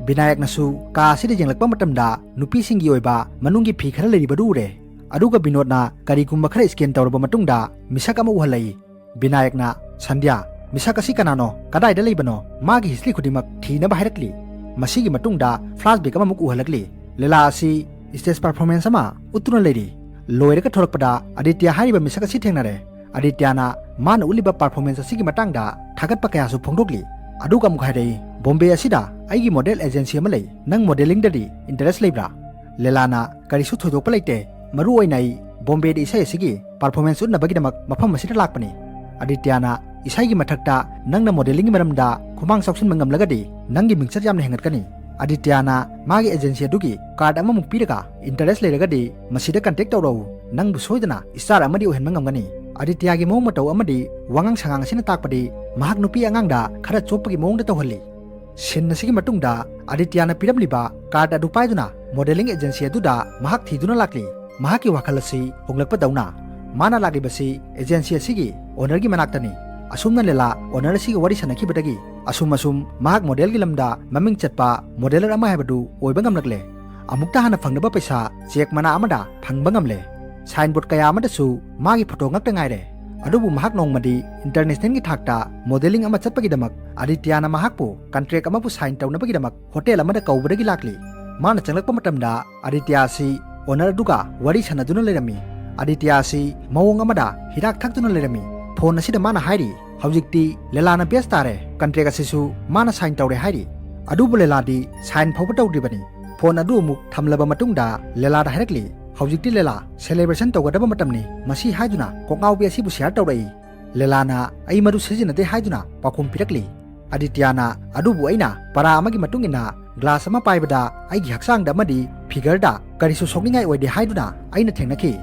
ꯕꯤꯅꯥꯌꯛꯅꯁꯨ ꯀꯥ ꯑꯁꯤꯗ ꯌꯦꯡꯂꯛꯄ ꯃꯇꯝꯗ ꯅꯨꯄꯤꯁꯤꯡꯒꯤ ꯑꯣꯏꯕ ꯃꯅꯨꯡꯒꯤ ꯐꯤ ꯈꯔ ꯂꯩꯔꯤꯕꯗꯨ ꯎꯔꯦ꯫ ꯑꯗꯨꯒ ꯕꯤꯅꯣꯗꯅ ꯀꯔꯤꯒꯨꯝꯕ ꯈꯔ ꯁ꯭ꯀꯦꯟ ꯇꯧꯔꯕ ꯃꯇꯨꯡꯗ ꯃꯤꯁꯛ ꯑꯃ ꯎꯍꯜꯂꯛꯏ꯫ ꯕꯤꯅꯥꯌꯛꯅ, "ꯁꯟꯙ꯭ꯌꯥ, ꯃꯤꯁꯛ ꯑꯁꯤ ꯀꯅꯥꯅꯣ? ꯀꯗꯥꯏꯗ ꯂꯩꯕꯅꯣ?" ꯃꯥꯒꯤ ꯍꯤꯁꯇ꯭ꯔꯤ ꯈꯨꯗꯤꯡꯃꯛ ꯊꯤꯅꯕ ꯍꯥꯏꯔꯛꯂꯤ꯫ ꯃꯁꯤꯒꯤ ꯃꯇꯨꯡꯗ ꯐ꯭ꯂꯥꯁꯕꯦꯛ ꯑꯃꯃꯨꯛ ꯎꯍꯜꯂꯛꯂꯤ꯫ ꯂꯦꯂꯥ ꯑꯁꯤ ꯁ꯭ꯇꯦꯖ ꯄꯔꯐꯣꯔꯃꯦꯟꯁ ꯑꯃ ꯎꯠꯇꯨꯅ ꯂꯩꯔꯤ꯫ ꯂꯣꯏꯔꯒ ꯊꯣꯔꯛꯄꯗ ꯑꯥꯗꯤꯇ꯭ꯌ ꯍꯥꯏꯔꯤꯕ ꯃꯤꯁꯛ ꯑꯁꯤ ꯊꯦꯡꯅꯔꯦ꯫ ꯑꯥꯗꯤꯇ꯭ꯌꯅ ꯃꯥꯅ ꯎꯠꯂꯤꯕ ꯄꯔꯐꯣꯔꯃꯦꯟꯁ ꯑꯁꯤꯒꯤ ꯃꯇꯥꯡꯗ ꯊꯥꯒꯠꯄ ꯀꯌꯥꯁꯨ ꯐꯣꯡꯗꯣꯛꯂꯤ꯫ ꯑꯗꯨꯒ ꯑꯃꯨꯛ ꯍꯥꯏꯔꯛꯏ, "ꯕꯣꯝꯕꯦ ꯑꯁꯤꯗ ꯑꯩꯒꯤ ꯃꯣꯗꯦꯜ ꯑꯦꯖꯦꯟꯁꯤ ꯑꯃ ꯂꯩ꯫ ꯅꯪ ꯃꯣꯗꯦꯂꯤꯡꯗꯗꯤ ꯏꯟꯇꯔꯦꯁ ꯂꯩꯕ꯭ꯔꯥ?" ꯂꯦꯂꯥꯅ, "ꯀꯔꯤꯁꯨ ꯊꯣꯏꯗꯣꯛꯄ ꯂꯩꯇꯦ꯫ ꯃꯔꯨ ꯑꯣꯏꯅ ꯑꯩ ꯕꯣꯝꯕꯦꯗ ꯏꯁꯩ ꯑꯁꯤꯒꯤ ꯄꯔꯐꯣꯔꯃꯦꯟꯁ ꯎꯠꯅꯕꯒꯤꯗꯃꯛ ꯃꯐꯝ ꯑꯁꯤꯗ ꯂꯥꯛꯄꯅꯤ꯫" ꯑꯥꯗꯤꯇ꯭ꯌꯅ, "ꯏꯁꯩꯒꯤ ꯃꯊꯛꯇ ꯅꯪꯅ ꯃꯣꯗꯦꯂꯤꯡꯒꯤ ꯃꯔꯝꯗ ꯈꯨꯃꯥꯡ ꯆꯥꯎꯁꯤꯟꯕ ꯉꯝꯂꯒꯗꯤ ꯅꯪꯒꯤ ꯃꯤꯡꯆꯠ ꯌꯥꯝꯅ ꯍꯦꯟꯒꯠꯀꯅꯤ꯫" ꯑꯥꯗꯤꯇ꯭ꯌꯅ ꯃꯥꯒꯤ ꯑꯦꯖꯦꯟꯁꯤ ꯑꯗꯨꯒꯤ ꯀꯥꯔꯗ ꯑꯃꯃꯨꯛ ꯄꯤꯔꯒ, "ꯏꯟꯇꯔꯦꯁ ꯂꯩꯔꯒꯗꯤ ꯃꯁꯤꯗ ꯀꯟꯇꯦꯛ ꯇꯧꯔꯛꯎ꯫ ꯅꯪꯕꯨ ꯁꯣꯏꯗꯅ ꯁ꯭ꯇꯥꯔ ꯑꯃꯗꯤ ꯑꯣꯏꯍꯟꯕ ꯉꯝꯒꯅꯤ꯫" ꯑꯥꯗꯤꯇ꯭ꯌꯒꯤ ꯃꯑꯣꯡ ꯃꯇꯧ ꯑꯃꯗꯤ ꯋꯥꯉꯥꯡ ꯁꯉꯥꯡ ꯑꯁꯤꯅ ꯇꯥꯛꯄꯗꯤ ꯃꯍꯥꯛ ꯅꯨꯄꯤ ꯑꯉꯥꯡꯗ ꯈꯔ ꯆꯣꯞꯄꯒꯤ ꯃꯑꯣꯡꯗ ꯇꯧꯍꯜꯂꯤ꯫ ꯁꯤꯟ ꯑꯁꯤꯒꯤ ꯃꯇꯨꯡꯗ ꯑꯥꯗꯤꯇ꯭ꯌꯅ ꯄꯤꯔꯝꯂꯤꯕ ꯀꯥꯔꯗ ꯑꯗꯨ ꯄꯥꯏꯗꯨꯅ ꯃꯣꯗꯦꯂꯤꯡ ꯑꯦꯖꯦꯟꯁꯤ ꯑꯗꯨꯗ ꯃꯍꯥꯛ ꯊꯤꯗꯨꯅ ꯂꯥꯛꯂꯤ꯫ ꯃꯍꯥꯛꯀꯤ ꯋꯥꯈꯜ ꯑꯁꯤ ꯍꯣꯡꯂꯛꯄꯗꯧꯅ꯫ ꯃꯥꯅ ꯂꯥꯛꯂꯤꯕꯁꯤ ꯑꯦꯖꯦꯟꯁꯤ ꯑꯁꯤꯒꯤ ꯑꯣꯅꯔꯒꯤ ꯃꯅꯥꯛꯇꯅꯤ꯫ ꯑꯁꯨꯝꯅ ꯂꯦꯂꯥ ꯑꯣꯅꯔ ꯑꯁꯤꯒ ꯋꯥꯔꯤ ꯁꯥꯟꯅꯈꯤꯕꯗꯒꯤ ꯑꯁꯨꯝ ꯑꯁꯨꯝ ꯃꯍꯥꯛ ꯃꯣꯗꯦꯜꯒꯤ ꯂꯝꯗ ꯃꯃꯤꯡ ꯆꯠꯄ ꯃꯣꯗꯦꯂꯔ ꯑꯃ ꯍꯥꯏꯕꯗꯨ ꯑꯣꯏꯕ ꯉꯝꯂꯛꯂꯦ꯫ ꯑꯃꯨꯛꯇ ꯍꯥꯟꯅ ꯐꯪꯗꯕ ꯄꯩꯁꯥ ꯆꯦꯛ ꯃꯅꯥ ꯑꯃꯗ ꯐꯪꯕ ꯉꯝꯂꯦ꯫ ꯁꯥꯏꯟꯕꯣꯔꯗ ꯀꯌꯥ ꯑꯃꯗꯁꯨ ꯃꯥꯒꯤ ꯐꯣꯇꯣ ꯉꯥꯛꯇ ꯉꯥꯏꯔꯦ꯫ ꯑꯗꯨꯕꯨ ꯃꯍꯥꯛ ꯅꯣꯡꯃꯗꯤ ꯏꯟꯇꯔꯅꯦꯁꯅꯦꯜꯒꯤ ꯊꯥꯛꯇ ꯃꯣꯗꯦꯂꯤꯡ ꯑꯃ ꯆꯠꯄꯒꯤꯗꯃꯛ ꯑꯥꯗꯤꯇ꯭ꯌꯅ ꯃꯍꯥꯛꯄꯨ ꯀꯟꯇ꯭ꯔꯦꯛ ꯑꯃꯕꯨ ꯁꯥꯏꯟ ꯇꯧꯅꯕꯒꯤꯗꯃꯛ ꯍꯣꯇꯦꯜ ꯑꯃꯗ ꯀꯧꯕꯗꯒꯤ ꯂꯥꯛꯂꯤ꯫ ꯃꯥꯅ ꯆꯪꯂꯛꯄ ꯃꯇꯝꯗ ꯑꯥꯗꯤꯇ꯭ꯌ ꯑꯁꯤ ꯑꯣꯅꯔ ꯑꯗꯨꯒ ꯋꯥꯔꯤ ꯁꯥꯟꯅꯗꯨꯅ ꯂꯩꯔꯝꯃꯤ꯫ ꯑꯥꯗꯤꯇ꯭ꯌ ꯑꯁꯤ ꯃꯑꯣꯡ ꯑꯃꯗ ꯍꯤꯗꯥꯛ ꯊꯛꯇꯨꯅ ꯂꯩꯔꯝꯃꯤ꯫ ꯐꯣꯟ ꯑꯁꯤꯗ ꯃꯥꯅ ꯍꯥꯏꯔꯤ, "ꯍꯧꯖꯤꯛꯇꯤ ꯂꯦꯂꯥꯅ ꯕꯦꯁ ꯇꯥꯔꯦ, ꯀꯟꯇ꯭ꯔꯦꯛ ꯑꯁꯤꯁꯨ ꯃꯥꯅ ꯁꯥꯏꯟ ꯇꯧꯔꯦ" ꯍꯥꯏꯔꯤ꯫ ꯑꯗꯨꯕꯨ ꯂꯦꯂꯥꯗꯤ ꯁꯥꯏꯟ ꯐꯥꯎꯕ ꯇꯧꯗ꯭ꯔꯤꯕꯅꯤ꯫ ꯐꯣꯟ ꯑꯗꯨ ꯑꯃꯨꯛ ꯊꯝꯂꯕ ꯃꯇꯨꯡꯗ ꯂꯦꯂꯥꯗ ꯍꯥꯏꯔꯛꯂꯤ, "ꯍꯧꯖꯤꯛꯇꯤ ꯂꯦꯂꯥ, ꯁꯦꯂꯦꯕ꯭ꯔꯦꯁꯟ ꯇꯧꯒꯗꯕ ꯃꯇꯝꯅꯤ" ꯃꯁꯤ ꯍꯥꯏꯗꯨꯅ ꯀꯣꯛꯉꯥꯎꯕꯤ ꯑꯁꯤꯕꯨ ꯁꯤꯌꯥꯔ ꯇꯧꯔꯛꯏ꯫ ꯂꯦꯂꯥꯅ, "ꯑꯩ ꯃꯗꯨ ꯁꯤꯖꯤꯟꯅꯗꯦ" ꯍꯥꯏꯗꯨꯅ ꯄꯥꯎꯈꯨꯝ ꯄꯤꯔꯛꯂꯤ꯫ ꯑꯗꯤꯇ꯭ꯌꯥꯅ ꯑꯗꯨꯕꯨ ꯑꯩꯅ ꯄꯔꯥ ꯑꯃꯒꯤ ꯃꯇꯨꯡ ꯏꯟꯅ ꯒ꯭ꯂꯥꯁ ꯑꯃ ꯄꯥꯏꯕꯗ ꯑꯩꯒꯤ ꯍꯛꯆꯥꯡꯗ ꯑꯃꯗꯤ ꯐꯤꯒꯔꯗ ꯀꯔꯤꯁꯨ ꯁꯣꯛꯅꯤꯡꯉꯥꯏ ꯑꯣꯏꯗꯦ ꯍꯥꯏꯗꯨꯅ ꯑꯩꯅ ꯊꯦꯡꯅꯈꯤ꯫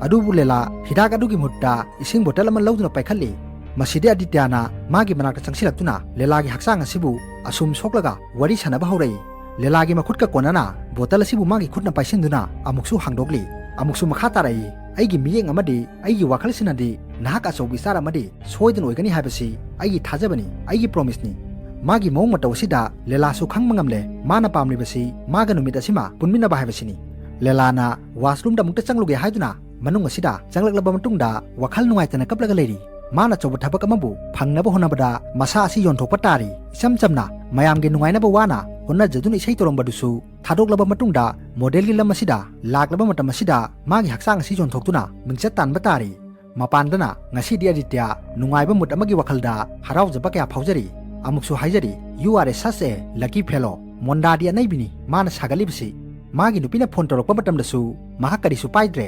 ꯑꯗꯨꯕꯨ ꯂꯦꯂꯥ ꯍꯤꯗꯥꯛ ꯑꯗꯨꯒꯤ ꯃꯍꯨꯠꯇ ꯏꯁꯤꯡ ꯕꯣꯇꯜ ꯑꯃ ꯂꯧꯗꯨꯅ ꯄꯥꯏꯈꯠꯂꯤ꯫ ꯃꯁꯤꯗꯤ ꯑꯗꯤꯇ꯭ꯌꯥꯅ ꯃꯥꯒꯤ ꯃꯅꯥꯛꯇ ꯆꯪꯁꯤꯜꯂꯛꯇꯨꯅ ꯂꯦꯂꯥꯒꯤ ꯍꯛꯆꯥꯡ ꯑꯁꯤꯕꯨ ꯑꯁꯨꯝ ꯁꯣꯛꯂꯒ ꯋꯥꯔꯤ ꯁꯥꯟꯅꯕ ꯍꯧꯔꯛꯏ꯫ ꯂꯦꯂꯥꯒꯤ ꯃꯈꯨꯠꯀ ꯀꯣꯟꯅꯅ ꯕꯣꯇꯜ ꯑꯁꯤꯕꯨ ꯃꯥꯒꯤ ꯈꯨꯠꯅ ꯄꯥꯏꯁꯤꯟꯗꯨꯅ ꯑꯃꯨꯛꯁꯨ ꯍꯥꯡꯗꯣꯛꯂꯤ꯫ ꯑꯃꯨꯛꯁꯨ ꯃꯈꯥ ꯇꯥꯔꯛꯏ, "ꯑꯩꯒꯤ ꯃꯤꯠꯌꯦꯡ ꯑꯃꯗꯤ ꯑꯩꯒꯤ ꯋꯥꯈꯜꯁꯤꯅꯗꯤ ꯅꯍꯥꯛ ꯑꯆꯧꯕ ꯏꯁꯇꯥꯔ ꯑꯃꯗꯤ ꯁꯣꯏꯗꯅ ꯑꯣꯏꯒꯅꯤ ꯍꯥꯏꯕꯁꯤ ꯑꯩꯒꯤ ꯊꯥꯖꯕꯅꯤ, ꯑꯩꯒꯤ ꯄ꯭ꯔꯣꯃꯤꯁꯅꯤ꯫" ꯃꯥꯒꯤ ꯃꯑꯣꯡ ꯃꯇꯧ ꯑꯁꯤꯗ ꯂꯦꯂꯥꯁꯨ ꯈꯪꯕ ꯉꯝꯂꯦ, ꯃꯥꯅ ꯄꯥꯝꯂꯤꯕꯁꯤ ꯃꯥꯒ ꯅꯨꯃꯤꯠ ꯑꯁꯤꯃ ꯄꯨꯟꯃꯤꯟꯅꯕ ꯍꯥꯏꯕꯁꯤꯅꯤ꯫ ꯂꯦꯂꯥꯅ ꯋꯥꯁꯔꯨꯝꯗ ꯑꯃꯨꯛꯇ ꯆꯪꯂꯨꯒꯦ ꯍꯥꯏꯗꯨꯅ ꯃꯅꯨꯡ ꯑꯁꯤꯗ ꯆꯪꯂꯛꯂꯕ ꯃꯇꯨꯡꯗ ꯋꯥꯈꯜ ꯅꯨꯡꯉꯥꯏꯇꯅ ꯀꯞꯂꯒ ꯂꯩꯔꯤ꯫ ꯃꯥꯅ ꯑꯆꯧꯕ ꯊꯕꯛ ꯑꯃꯕꯨ ꯐꯪꯅꯕ ꯍꯣꯠꯅꯕꯗ ꯃꯁꯥ ꯑꯁꯤ ꯌꯣꯟꯊꯣꯛꯄ ꯇꯥꯔꯤ꯫ ꯏꯆꯝ ꯆꯝꯅ ꯃꯌꯥꯝꯒꯤ ꯅꯨꯡꯉꯥꯏꯅꯕ ꯋꯥꯅ ꯍꯣꯠꯅꯖꯗꯨꯅ ꯏꯁꯩ ꯇꯧꯔꯝꯕꯗꯨꯁꯨ ꯊꯥꯗꯣꯛꯂꯕ ꯃꯇꯨꯡꯗ ꯃꯣꯗꯦꯜꯒꯤ ꯂꯝ ꯑꯁꯤꯗ ꯂꯥꯛꯂꯕ ꯃꯇꯝ ꯑꯁꯤꯗ ꯃꯥꯒꯤ ꯍꯛꯆꯥꯡ ꯑꯁꯤ ꯌꯣꯟꯊꯣꯛꯇꯨꯅ ꯃꯤꯡꯆꯠ ꯇꯥꯟꯕ ꯇꯥꯔꯤ꯫ ꯃꯄꯥꯟꯗꯅ ꯉꯁꯤꯗꯤ ꯑꯗꯤꯇ꯭ꯌ ꯅꯨꯡꯉꯥꯏꯕ ꯃꯨꯠ ꯑꯃꯒꯤ ꯋꯥꯈꯜꯗ ꯍꯔꯥꯎꯖꯕ ꯀꯌꯥ ꯐꯥꯎꯖꯔꯤ꯫ ꯑꯃꯨꯛꯁꯨ ꯍꯥꯏꯖꯔꯤ, "You are a such a lucky fellow." ꯃꯣꯟꯗꯥꯗꯤ ꯑꯅꯩꯕꯤꯅꯤ ꯃꯥꯅ ꯁꯥꯒꯠꯂꯤꯕꯁꯤ꯫ ꯃꯥꯒꯤ ꯅꯨꯄꯤꯅ ꯐꯣꯟ ꯇꯧꯔꯛꯄ ꯃꯇꯝꯗꯁꯨ ꯃꯍꯥꯛ ꯀꯔꯤꯁꯨ ꯄꯥꯏꯗ꯭ꯔꯦ꯫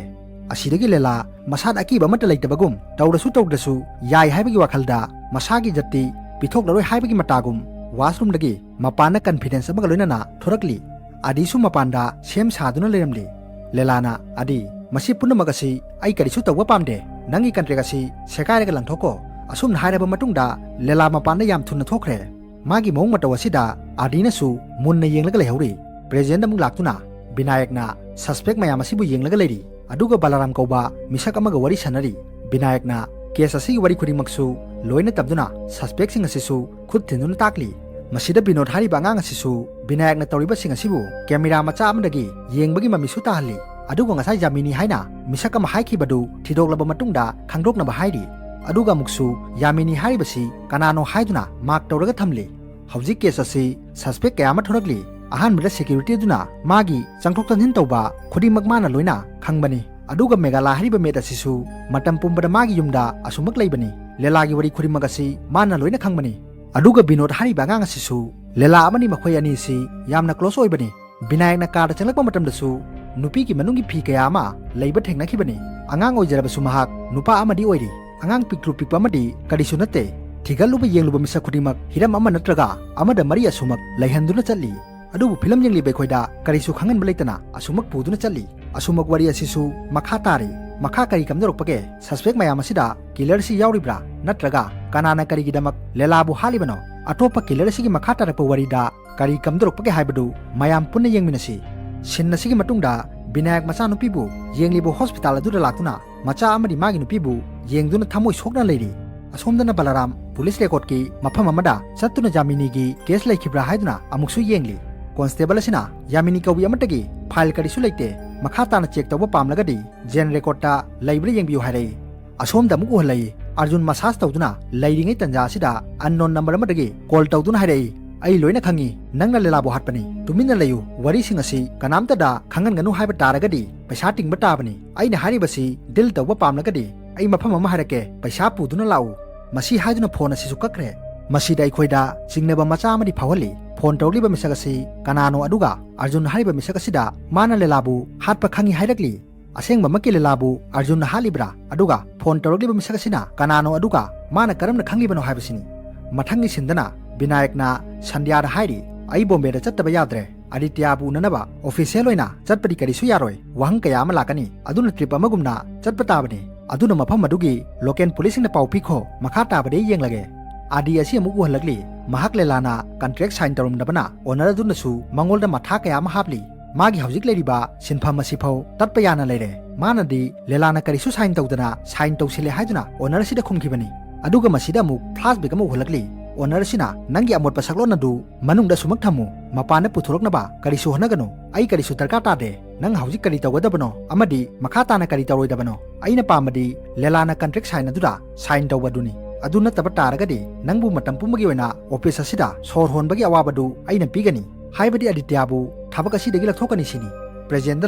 ꯑꯁꯤꯗꯒꯤ ꯂꯦꯂꯥ ꯃꯁꯥꯗ ꯑꯀꯤꯕ ꯑꯃꯠꯇ ꯂꯩꯇꯕꯒꯨꯝ, ꯇꯧꯔꯁꯨ ꯇꯧꯗ꯭ꯔꯁꯨ ꯌꯥꯏ ꯍꯥꯏꯕꯒꯤ ꯋꯥꯈꯜꯗ ꯃꯁꯥꯒꯤ ꯖꯠꯇꯤ ꯄꯤꯊꯣꯛꯂꯔꯣꯏ ꯍꯥꯏꯕꯒꯤ ꯃꯇꯥꯒꯨꯝ ꯋꯥꯁꯔꯨꯝꯗꯒꯤ ꯃꯄꯥꯟꯗ ꯀꯟꯐꯤꯗꯦꯟꯁ ꯑꯃꯒ ꯂꯣꯏꯅꯅ ꯊꯣꯔꯛꯂꯤ꯫ ꯑꯗꯤꯁꯨ ꯃꯄꯥꯟꯗ ꯁꯦꯝ ꯁꯥꯗꯨꯅ ꯂꯩꯔꯝꯂꯤ꯫ ꯂꯦꯂꯥꯅ, "ꯑꯗꯤ, ꯃꯁꯤ ꯄꯨꯝꯅꯃꯛ ꯑꯁꯤ ꯑꯩ ꯀꯔꯤꯁꯨ ꯇꯧꯕ ꯄꯥꯝꯗꯦ꯫ ꯅꯪꯒꯤ ꯀꯟꯇ꯭ꯔꯦꯛ ꯑꯁꯤ ꯁꯦꯒꯥꯏꯔꯒ ꯂꯪꯊꯣꯛꯈꯣ꯫" ꯑꯁꯨꯝꯅ ꯍꯥꯏꯔꯕ ꯃꯇꯨꯡꯗ ꯂꯦꯂꯥ ꯃꯄꯥꯟꯗ ꯌꯥꯝ ꯊꯨꯅ ꯊꯣꯛꯈ꯭ꯔꯦ꯫ ꯃꯥꯒꯤ ꯃꯑꯣꯡ ꯃꯇꯧ ꯑꯁꯤꯗ ꯑꯥꯔꯗꯤꯅꯁꯨ ꯃꯨꯟꯅ ꯌꯦꯡꯂꯒ ꯂꯩꯍꯧꯔꯤ꯫ ꯄ꯭ꯔꯦꯖꯤꯗꯦꯟꯠ ꯑꯃꯨꯛ ꯂꯥꯛꯇꯨꯅ ꯕꯤꯅꯥꯌꯛꯅ ꯁꯁꯄꯦꯛ ꯃꯌꯥꯝ ꯑꯁꯤꯕꯨ ꯌꯦꯡꯂꯒ ꯂꯩꯔꯤ꯫ ꯑꯗꯨꯒ ꯕꯂꯥꯔꯥꯝ ꯀꯧꯕ ꯃꯤꯁꯛ ꯑꯃꯒ ꯋꯥꯔꯤ ꯁꯥꯟꯅꯔꯤ꯫ ꯕꯤꯅꯥꯌꯛꯅ ꯀꯦꯁ ꯑꯁꯤꯒꯤ ꯋꯥꯔꯤ ꯈꯨꯗꯤꯡꯃꯛꯁꯨ ꯂꯣꯏꯅ ꯇꯝꯗꯨꯅ ꯁꯁꯄꯦꯛꯁꯤꯡ ꯑꯁꯤꯁꯨ ꯈꯨꯠ ꯊꯤꯟꯗꯨꯅ ꯇꯥꯛꯂꯤ꯫ ꯃꯁꯤꯗ ꯕꯤꯅꯣꯗ ꯍꯥꯏꯔꯤꯕ ꯑꯉꯥꯡ ꯑꯁꯤꯁꯨ ꯕꯤꯅꯥꯌꯛꯅ ꯇꯧꯔꯤꯕꯁꯤꯡ ꯑꯁꯤꯕꯨ ꯀꯦꯃꯦꯔꯥ ꯃꯆꯥ ꯑꯃꯗꯒꯤ ꯌꯦꯡꯕꯒꯤ ꯃꯃꯤꯁꯨ ꯇꯥꯍꯜꯂꯤ꯫ ꯑꯗꯨꯒ ꯉꯁꯥꯏ ꯌꯥꯃꯤꯅꯤ ꯍꯥꯏꯅ ꯃꯤꯁꯛ ꯑꯃ ꯍꯥꯏꯈꯤꯕꯗꯨ ꯊꯤꯗꯣꯛꯂꯕ ꯃꯇꯨꯡꯗ ꯈꯪꯗꯣꯛꯅꯕ ꯍꯥꯏꯔꯤ꯫ ꯑꯗꯨꯒ ꯑꯃꯨꯛꯁꯨ ꯌꯥꯃꯤꯅꯤ ꯍꯥꯏꯔꯤꯕꯁꯤ ꯀꯅꯥꯅꯣ ꯍꯥꯏꯗꯨꯅ ꯃꯥꯔꯛ ꯇꯧꯔꯒ ꯊꯝꯂꯤ꯫ ꯍꯧꯖꯤꯛ ꯀꯦꯁ ꯑꯁꯤ ꯁꯁꯄꯦꯛ ꯀꯌꯥ ꯑꯃ ꯊꯣꯔꯛꯂꯤ꯫ ꯑꯍꯥꯟꯕꯗ ꯁꯦꯀ꯭ꯌꯨꯔꯤꯇꯤ ꯑꯗꯨꯅ ꯃꯥꯒꯤ ꯆꯪꯊꯣꯛ ꯆꯪꯁꯤꯟ ꯇꯧꯕ ꯈꯨꯗꯤꯡꯃꯛ ꯃꯥꯅ ꯂꯣꯏꯅ ꯈꯪꯕꯅꯤ꯫ ꯑꯗꯨꯒ ꯃꯦꯘꯥꯂꯥ ꯍꯥꯏꯔꯤꯕ ꯃꯦꯠ ꯑꯁꯤꯁꯨ ꯃꯇꯝ ꯄꯨꯝꯕꯗ ꯃꯥꯒꯤ ꯌꯨꯝꯗ ꯑꯁꯨꯃꯛ ꯂꯩꯕꯅꯤ꯫ ꯂꯦꯂꯥꯒꯤ ꯋꯥꯔꯤ ꯈꯨꯗꯤꯡꯃꯛ ꯑꯁꯤ ꯃꯥꯅ ꯂꯣꯏꯅ ꯈꯪꯕꯅꯤ꯫ ꯑꯗꯨꯒ ꯕꯤꯅꯣꯗ ꯍꯥꯏꯔꯤꯕ ꯑꯉꯥꯡ ꯑꯁꯤꯁꯨ ꯂꯦꯂꯥ ꯑꯃꯗꯤ ꯃꯈꯣꯏ ꯑꯅꯤ ꯑꯁꯤ ꯌꯥꯝꯅ ꯀ꯭ꯂꯣꯁ ꯑꯣꯏꯕꯅꯤ꯫ ꯕꯤꯅꯥꯌꯛꯅ ꯀꯥꯔꯗ ꯆꯪꯂꯛꯄ ꯃꯇꯝꯗꯁꯨ ꯅꯨꯄꯤꯒꯤ ꯃꯅꯨꯡꯒꯤ ꯐꯤ ꯀꯌꯥ ꯑꯃ ꯂꯩꯕ ꯊꯦꯡꯅꯈꯤꯕꯅꯤ꯫ ꯑꯉꯥꯡ ꯑꯣꯏꯖꯔꯕꯁꯨ ꯃꯍꯥꯛ ꯅꯨꯄꯥ ꯑꯃꯗꯤ ꯑꯣꯏꯔꯤ꯫ ꯑꯉꯥꯡ ꯄꯤꯛꯇ꯭ꯔꯨ ꯄꯤꯛꯄ ꯑꯃꯗꯤ ꯀꯔꯤꯁꯨ ꯅꯠꯇꯦ꯫ ꯊꯤꯒꯠꯂꯨꯕ ꯌꯦꯡꯂꯨꯕ ꯃꯤꯁꯛ ꯈꯨꯗꯤꯡꯃꯛ ꯍꯤꯔꯝ ꯑꯃ ꯅꯠꯇ꯭ꯔꯒ ꯑꯃꯗ ꯃꯔꯤ ꯑꯁꯨꯃꯛ ꯂꯩꯍꯟꯗꯨꯅ ꯆꯠꯂꯤ꯫ ꯑꯗꯨꯕꯨ ꯐꯤꯂꯝ ꯌꯦꯡꯂꯤꯕ ꯑꯩꯈꯣꯏꯗ ꯀꯔꯤꯁꯨ ꯈꯪꯍꯟꯕ ꯂꯩꯇꯅ ꯑꯁꯨꯃꯛ ꯄꯨꯗꯨꯅ ꯆꯠꯂꯤ꯫ ꯑꯁꯨꯃꯛ ꯋꯥꯔꯤ ꯑꯁꯤꯁꯨ ꯃꯈꯥ ꯇꯥꯔꯤ꯫ ꯃꯈꯥ ꯀꯔꯤ ꯀꯝꯗꯧꯔꯛꯄꯒꯦ? ꯁꯁꯄꯦꯛ ꯃꯌꯥꯝ ꯑꯁꯤꯗ ꯀꯤꯂꯔ ꯑꯁꯤ ꯌꯥꯎꯔꯤꯕ꯭ꯔꯥ? ꯅꯠꯇ꯭ꯔꯒ ꯀꯅꯥꯅ ꯀꯔꯤꯒꯤꯗꯃꯛ ꯂꯦꯂꯥꯕꯨ ꯍꯥꯠꯂꯤꯕꯅꯣ? ꯑꯇꯣꯞꯄ ꯀꯤꯂꯔ ꯑꯁꯤꯒꯤ ꯃꯈꯥ ꯇꯥꯔꯛꯄ ꯋꯥꯔꯤꯗ ꯀꯔꯤ ꯀꯝꯗꯧꯔꯛꯄꯒꯦ ꯍꯥꯏꯕꯗꯨ ꯃꯌꯥꯝ ꯄꯨꯟꯅ ꯌꯦꯡꯃꯤꯟꯅꯁꯤ꯫ ꯁꯤꯟ ꯑꯁꯤꯒꯤ ꯃꯇꯨꯡꯗ ꯕꯤꯅꯥꯌꯛ ꯃꯆꯥꯅꯨꯄꯤꯕꯨ ꯌꯦꯡꯂꯤꯕ ꯍꯣꯁꯄꯤꯇꯥꯜ ꯑꯗꯨꯗ ꯂꯥꯛꯇꯨꯅ ꯃꯆꯥ ꯑꯃꯗꯤ ꯃꯥꯒꯤ ꯅꯨꯄꯤꯕꯨ ꯌꯦꯡꯗꯨꯅ ꯊꯃꯣꯏ ꯁꯣꯛꯅ ꯂꯩꯔꯤ꯫ ꯑꯁꯣꯝꯗꯅ ꯕꯂꯥꯔꯥꯝ ꯄꯨꯂꯤꯁ ꯔꯦꯀꯣꯔꯗꯀꯤ ꯃꯐꯝ ꯑꯃꯗ ꯆꯠꯇꯨꯅ ꯌꯥꯃꯤꯅꯤꯒꯤ ꯀꯦꯁ ꯂꯩꯈꯤꯕ꯭ꯔꯥ ꯍꯥꯏꯗꯨꯅ ꯑꯃꯨꯛꯁꯨ ꯌꯦꯡꯂꯤ꯫ ꯀꯣꯟꯁꯇꯦꯕꯜ ꯑꯁꯤꯅ ꯌꯥꯃꯤꯅꯤ ꯀꯧꯕꯤ ꯑꯃꯠꯇꯒꯤ ꯐꯥꯏꯜ ꯀꯔꯤꯁꯨ ꯂꯩꯇꯦ, ꯃꯈꯥ ꯇꯥꯅ ꯆꯦꯛ ꯇꯧꯕ ꯄꯥꯝꯂꯒꯗꯤ ꯖꯦꯟ ꯔꯦꯀꯣꯔꯗꯇ ꯂꯩꯕ꯭ꯔꯥ ꯌꯦꯡꯕꯤꯌꯨ ꯍꯥꯏꯔꯛꯏ꯫ ꯑꯁꯣꯝꯗ ꯑꯃꯨꯛ ꯎꯍꯜꯂꯛꯏ, ꯑꯔꯖꯨꯟ ꯃꯁꯥꯖ ꯇꯧꯗꯨꯅ ꯂꯩꯔꯤꯉꯩ ꯇꯟꯖꯥ ꯑꯁꯤꯗ ꯑꯟꯅꯣꯟ ꯅꯝꯕꯔ ꯑꯃꯗꯒꯤ ꯀꯣꯜ ꯇꯧꯗꯨꯅ ꯍꯥꯏꯔꯛꯏ, "ꯑꯩ ꯂꯣꯏꯅ ꯈꯪꯉꯤ, ꯅꯪꯅ ꯂꯤꯂꯥꯕꯨ ꯍꯥꯠꯄꯅꯤ꯫ ꯇꯨꯃꯤꯟꯅ ꯂꯩꯌꯨ, ꯋꯥꯔꯤꯁꯤꯡ ꯑꯁꯤ ꯀꯅꯥꯝꯇꯗ ꯈꯪꯍꯟꯒꯅꯨ ꯍꯥꯏꯕ ꯇꯥꯔꯒꯗꯤ ꯄꯩꯁꯥ ꯇꯤꯡꯕ ꯇꯥꯕꯅꯤ꯫ ꯑꯩꯅ ꯍꯥꯏꯔꯤꯕꯁꯤ ꯗꯤꯜ ꯇꯧꯕ ꯄꯥꯝꯂꯒꯗꯤ ꯑꯩ ꯃꯐꯝ ꯑꯃ ꯍꯥꯏꯔꯛꯀꯦ, ꯄꯩꯁꯥ ꯄꯨꯗꯨꯅ ꯂꯥꯛꯎ"꯫ ꯃꯁꯤ ꯍꯥꯏꯗꯨꯅ ꯐꯣꯟ ꯑꯁꯤꯁꯨ ꯀꯛꯈ꯭ꯔꯦ꯫ ꯃꯁꯤꯗ ꯑꯩꯈꯣꯏꯗ ꯆꯤꯡꯅꯕ ꯃꯆꯥ ꯑꯃꯗꯤ ꯐꯥꯎꯍꯜꯂꯤ꯫ ꯐꯣꯟ ꯇꯧꯔꯛꯂꯤꯕ ꯃꯤꯁꯛ ꯑꯁꯤ ꯀꯅꯥꯅꯣ, ꯑꯗꯨꯒ ꯑꯔꯖꯨꯟ ꯍꯥꯏꯔꯤꯕ ꯃꯤꯁꯛ ꯑꯁꯤꯗ ꯃꯥꯅ ꯂꯤꯂꯥꯕꯨ ꯍꯥꯠꯄ ꯈꯪꯉꯤ ꯍꯥꯏꯔꯛꯂꯤ꯫ ꯑꯁꯦꯡꯕꯃꯛꯀꯤ ꯂꯤꯂꯥꯕꯨ ꯑꯔꯖꯨꯟꯅ ꯍꯥꯠꯂꯤꯕ꯭ꯔꯥ? ꯑꯗꯨꯒ ꯐꯣꯟ ꯇꯧꯔꯛꯂꯤꯕ ꯃꯤꯁꯛ ꯑꯁꯤꯅ ꯀꯅꯥꯅꯣ, ꯑꯗꯨꯒ ꯃꯥꯅ ꯀꯔꯝꯅ ꯈꯪꯂꯤꯕꯅꯣ ꯍꯥꯏꯕꯁꯤꯅꯤ꯫ ꯃꯊꯪꯒꯤ ꯁꯤꯟꯗꯅ ꯕꯤꯅꯥꯌꯛꯅ ꯁꯟꯙ꯭ꯌꯥꯗ ꯍꯥꯏꯔꯤ, "ꯑꯩ ꯕꯣꯝꯕꯦꯗ ꯆꯠꯇꯕ ꯌꯥꯗ꯭ꯔꯦ꯫ ꯑꯗꯤꯇ꯭ꯌꯥꯕꯨ ꯎꯅꯅꯕ ꯑꯣꯐꯤꯁꯤꯌꯦꯜ ꯑꯣꯏꯅ ꯆꯠꯄꯗꯤ ꯀꯔꯤꯁꯨ ꯌꯥꯔꯣꯏ꯫ ꯋꯥꯍꯪ ꯀꯌꯥ ꯑꯃ ꯂꯥꯛꯀꯅꯤ꯫ ꯑꯗꯨꯅ ꯇ꯭ꯔꯤꯞ ꯑꯃꯒꯨꯝꯅ ꯆꯠꯄ ꯇꯥꯕꯅꯤ꯫ ꯑꯗꯨꯅ ꯃꯐꯝ ꯑꯗꯨꯒꯤ ꯂꯣꯀꯦꯜ ꯄꯨꯂꯤꯁꯁꯤꯡꯅ ꯄꯥꯎ ꯄꯤꯈꯣ꯫ ꯃꯈꯥ ꯇꯥꯕꯗꯤ ꯑꯩ ꯌꯦꯡꯂꯒꯦ"꯫ ꯑꯥꯗꯤ ꯑꯁꯤ ꯑꯃꯨꯛ ꯎꯍꯜꯂꯛꯂꯤ꯫ ꯃꯍꯥꯛ ꯂꯦꯂꯥꯅ ꯀꯟꯇ꯭ꯔꯦꯛ ꯁꯥꯏꯟ ꯇꯧꯔꯝꯗꯕꯅ ꯑꯣꯅꯔ ꯑꯗꯨꯅꯁꯨ ꯃꯉꯣꯟꯗ ꯃꯊꯥ ꯀꯌꯥ ꯑꯃ ꯍꯥꯞꯂꯤ꯫ ꯃꯥꯒꯤ ꯍꯧꯖꯤꯛ ꯂꯩꯔꯤꯕ ꯁꯤꯟꯐꯝ ꯑꯁꯤꯐꯥꯎ ꯇꯠꯄ ꯌꯥꯅ ꯂꯩꯔꯦ꯫ ꯃꯥꯅꯗꯤ ꯂꯦꯂꯥꯅ ꯀꯔꯤꯁꯨ ꯁꯥꯏꯟ ꯇꯧꯗꯅ ꯁꯥꯏꯟ ꯇꯧꯁꯤꯜꯂꯦ ꯍꯥꯏꯗꯨꯅ ꯑꯣꯅꯔ ꯑꯁꯤꯗ ꯈꯨꯝꯈꯤꯕꯅꯤ꯫ ꯑꯗꯨꯒ ꯃꯁꯤꯗ ꯑꯃꯨꯛ ꯐ꯭ꯂꯥꯁꯕꯦꯛ ꯑꯃ ꯎꯍꯜꯂꯛꯂꯤ꯫ ꯑꯣꯅꯔ ꯑꯁꯤꯅ, "ꯅꯪꯒꯤ ꯑꯃꯣꯠꯄ ꯁꯛꯂꯣꯟ ꯑꯗꯨ ꯃꯅꯨꯡꯗ ꯑꯁꯨꯃꯛ ꯊꯝꯃꯨ, ꯃꯄꯥꯟꯗ ꯄꯨꯊꯣꯔꯛꯅꯕ ꯀꯔꯤꯁꯨ ꯍꯣꯠꯅꯒꯅꯨ꯫ ꯑꯩ ꯀꯔꯤꯁꯨ ꯗꯔꯀꯥꯔ ꯇꯥꯗꯦ꯫ ꯅꯪ ꯍꯧꯖꯤꯛ ꯀꯔꯤ ꯇꯧꯒꯗꯕꯅꯣ ꯑꯃꯗꯤ ꯃꯈꯥ ꯇꯥꯅ ꯀꯔꯤ ꯇꯧꯔꯣꯏꯗꯕꯅꯣ? ꯑꯩꯅ ꯄꯥꯝꯕꯗꯤ ꯂꯦꯂꯥꯅ ꯀꯟꯇ꯭ꯔꯦꯛ ꯁꯥꯏꯟ ꯑꯗꯨꯗ ꯁꯥꯏꯟ ꯇꯧꯕ ꯑꯗꯨꯅꯤ꯫ ꯑꯗꯨ ꯅꯠꯇꯕ ꯇꯥꯔꯒꯗꯤ ꯅꯪꯕꯨ ꯃꯇꯝ ꯄꯨꯝꯕꯒꯤ ꯑꯣꯏꯅ ꯑꯣꯐꯤꯁ ꯑꯁꯤꯗ ꯁꯣꯔ ꯍꯣꯟꯕꯒꯤ ꯑꯋꯥꯕꯗꯨ ꯑꯩꯅ ꯄꯤꯒꯅꯤ"꯫ ꯍꯥꯏꯕꯗꯤ ꯑꯗꯤꯇ꯭ꯌꯥꯕꯨ ꯊꯕꯛ ꯑꯁꯤꯗꯒꯤ ꯂꯧꯊꯣꯛꯀꯅꯤ ꯁꯤꯅꯤ꯫ ꯄ꯭ꯔꯦꯖꯦꯟꯗ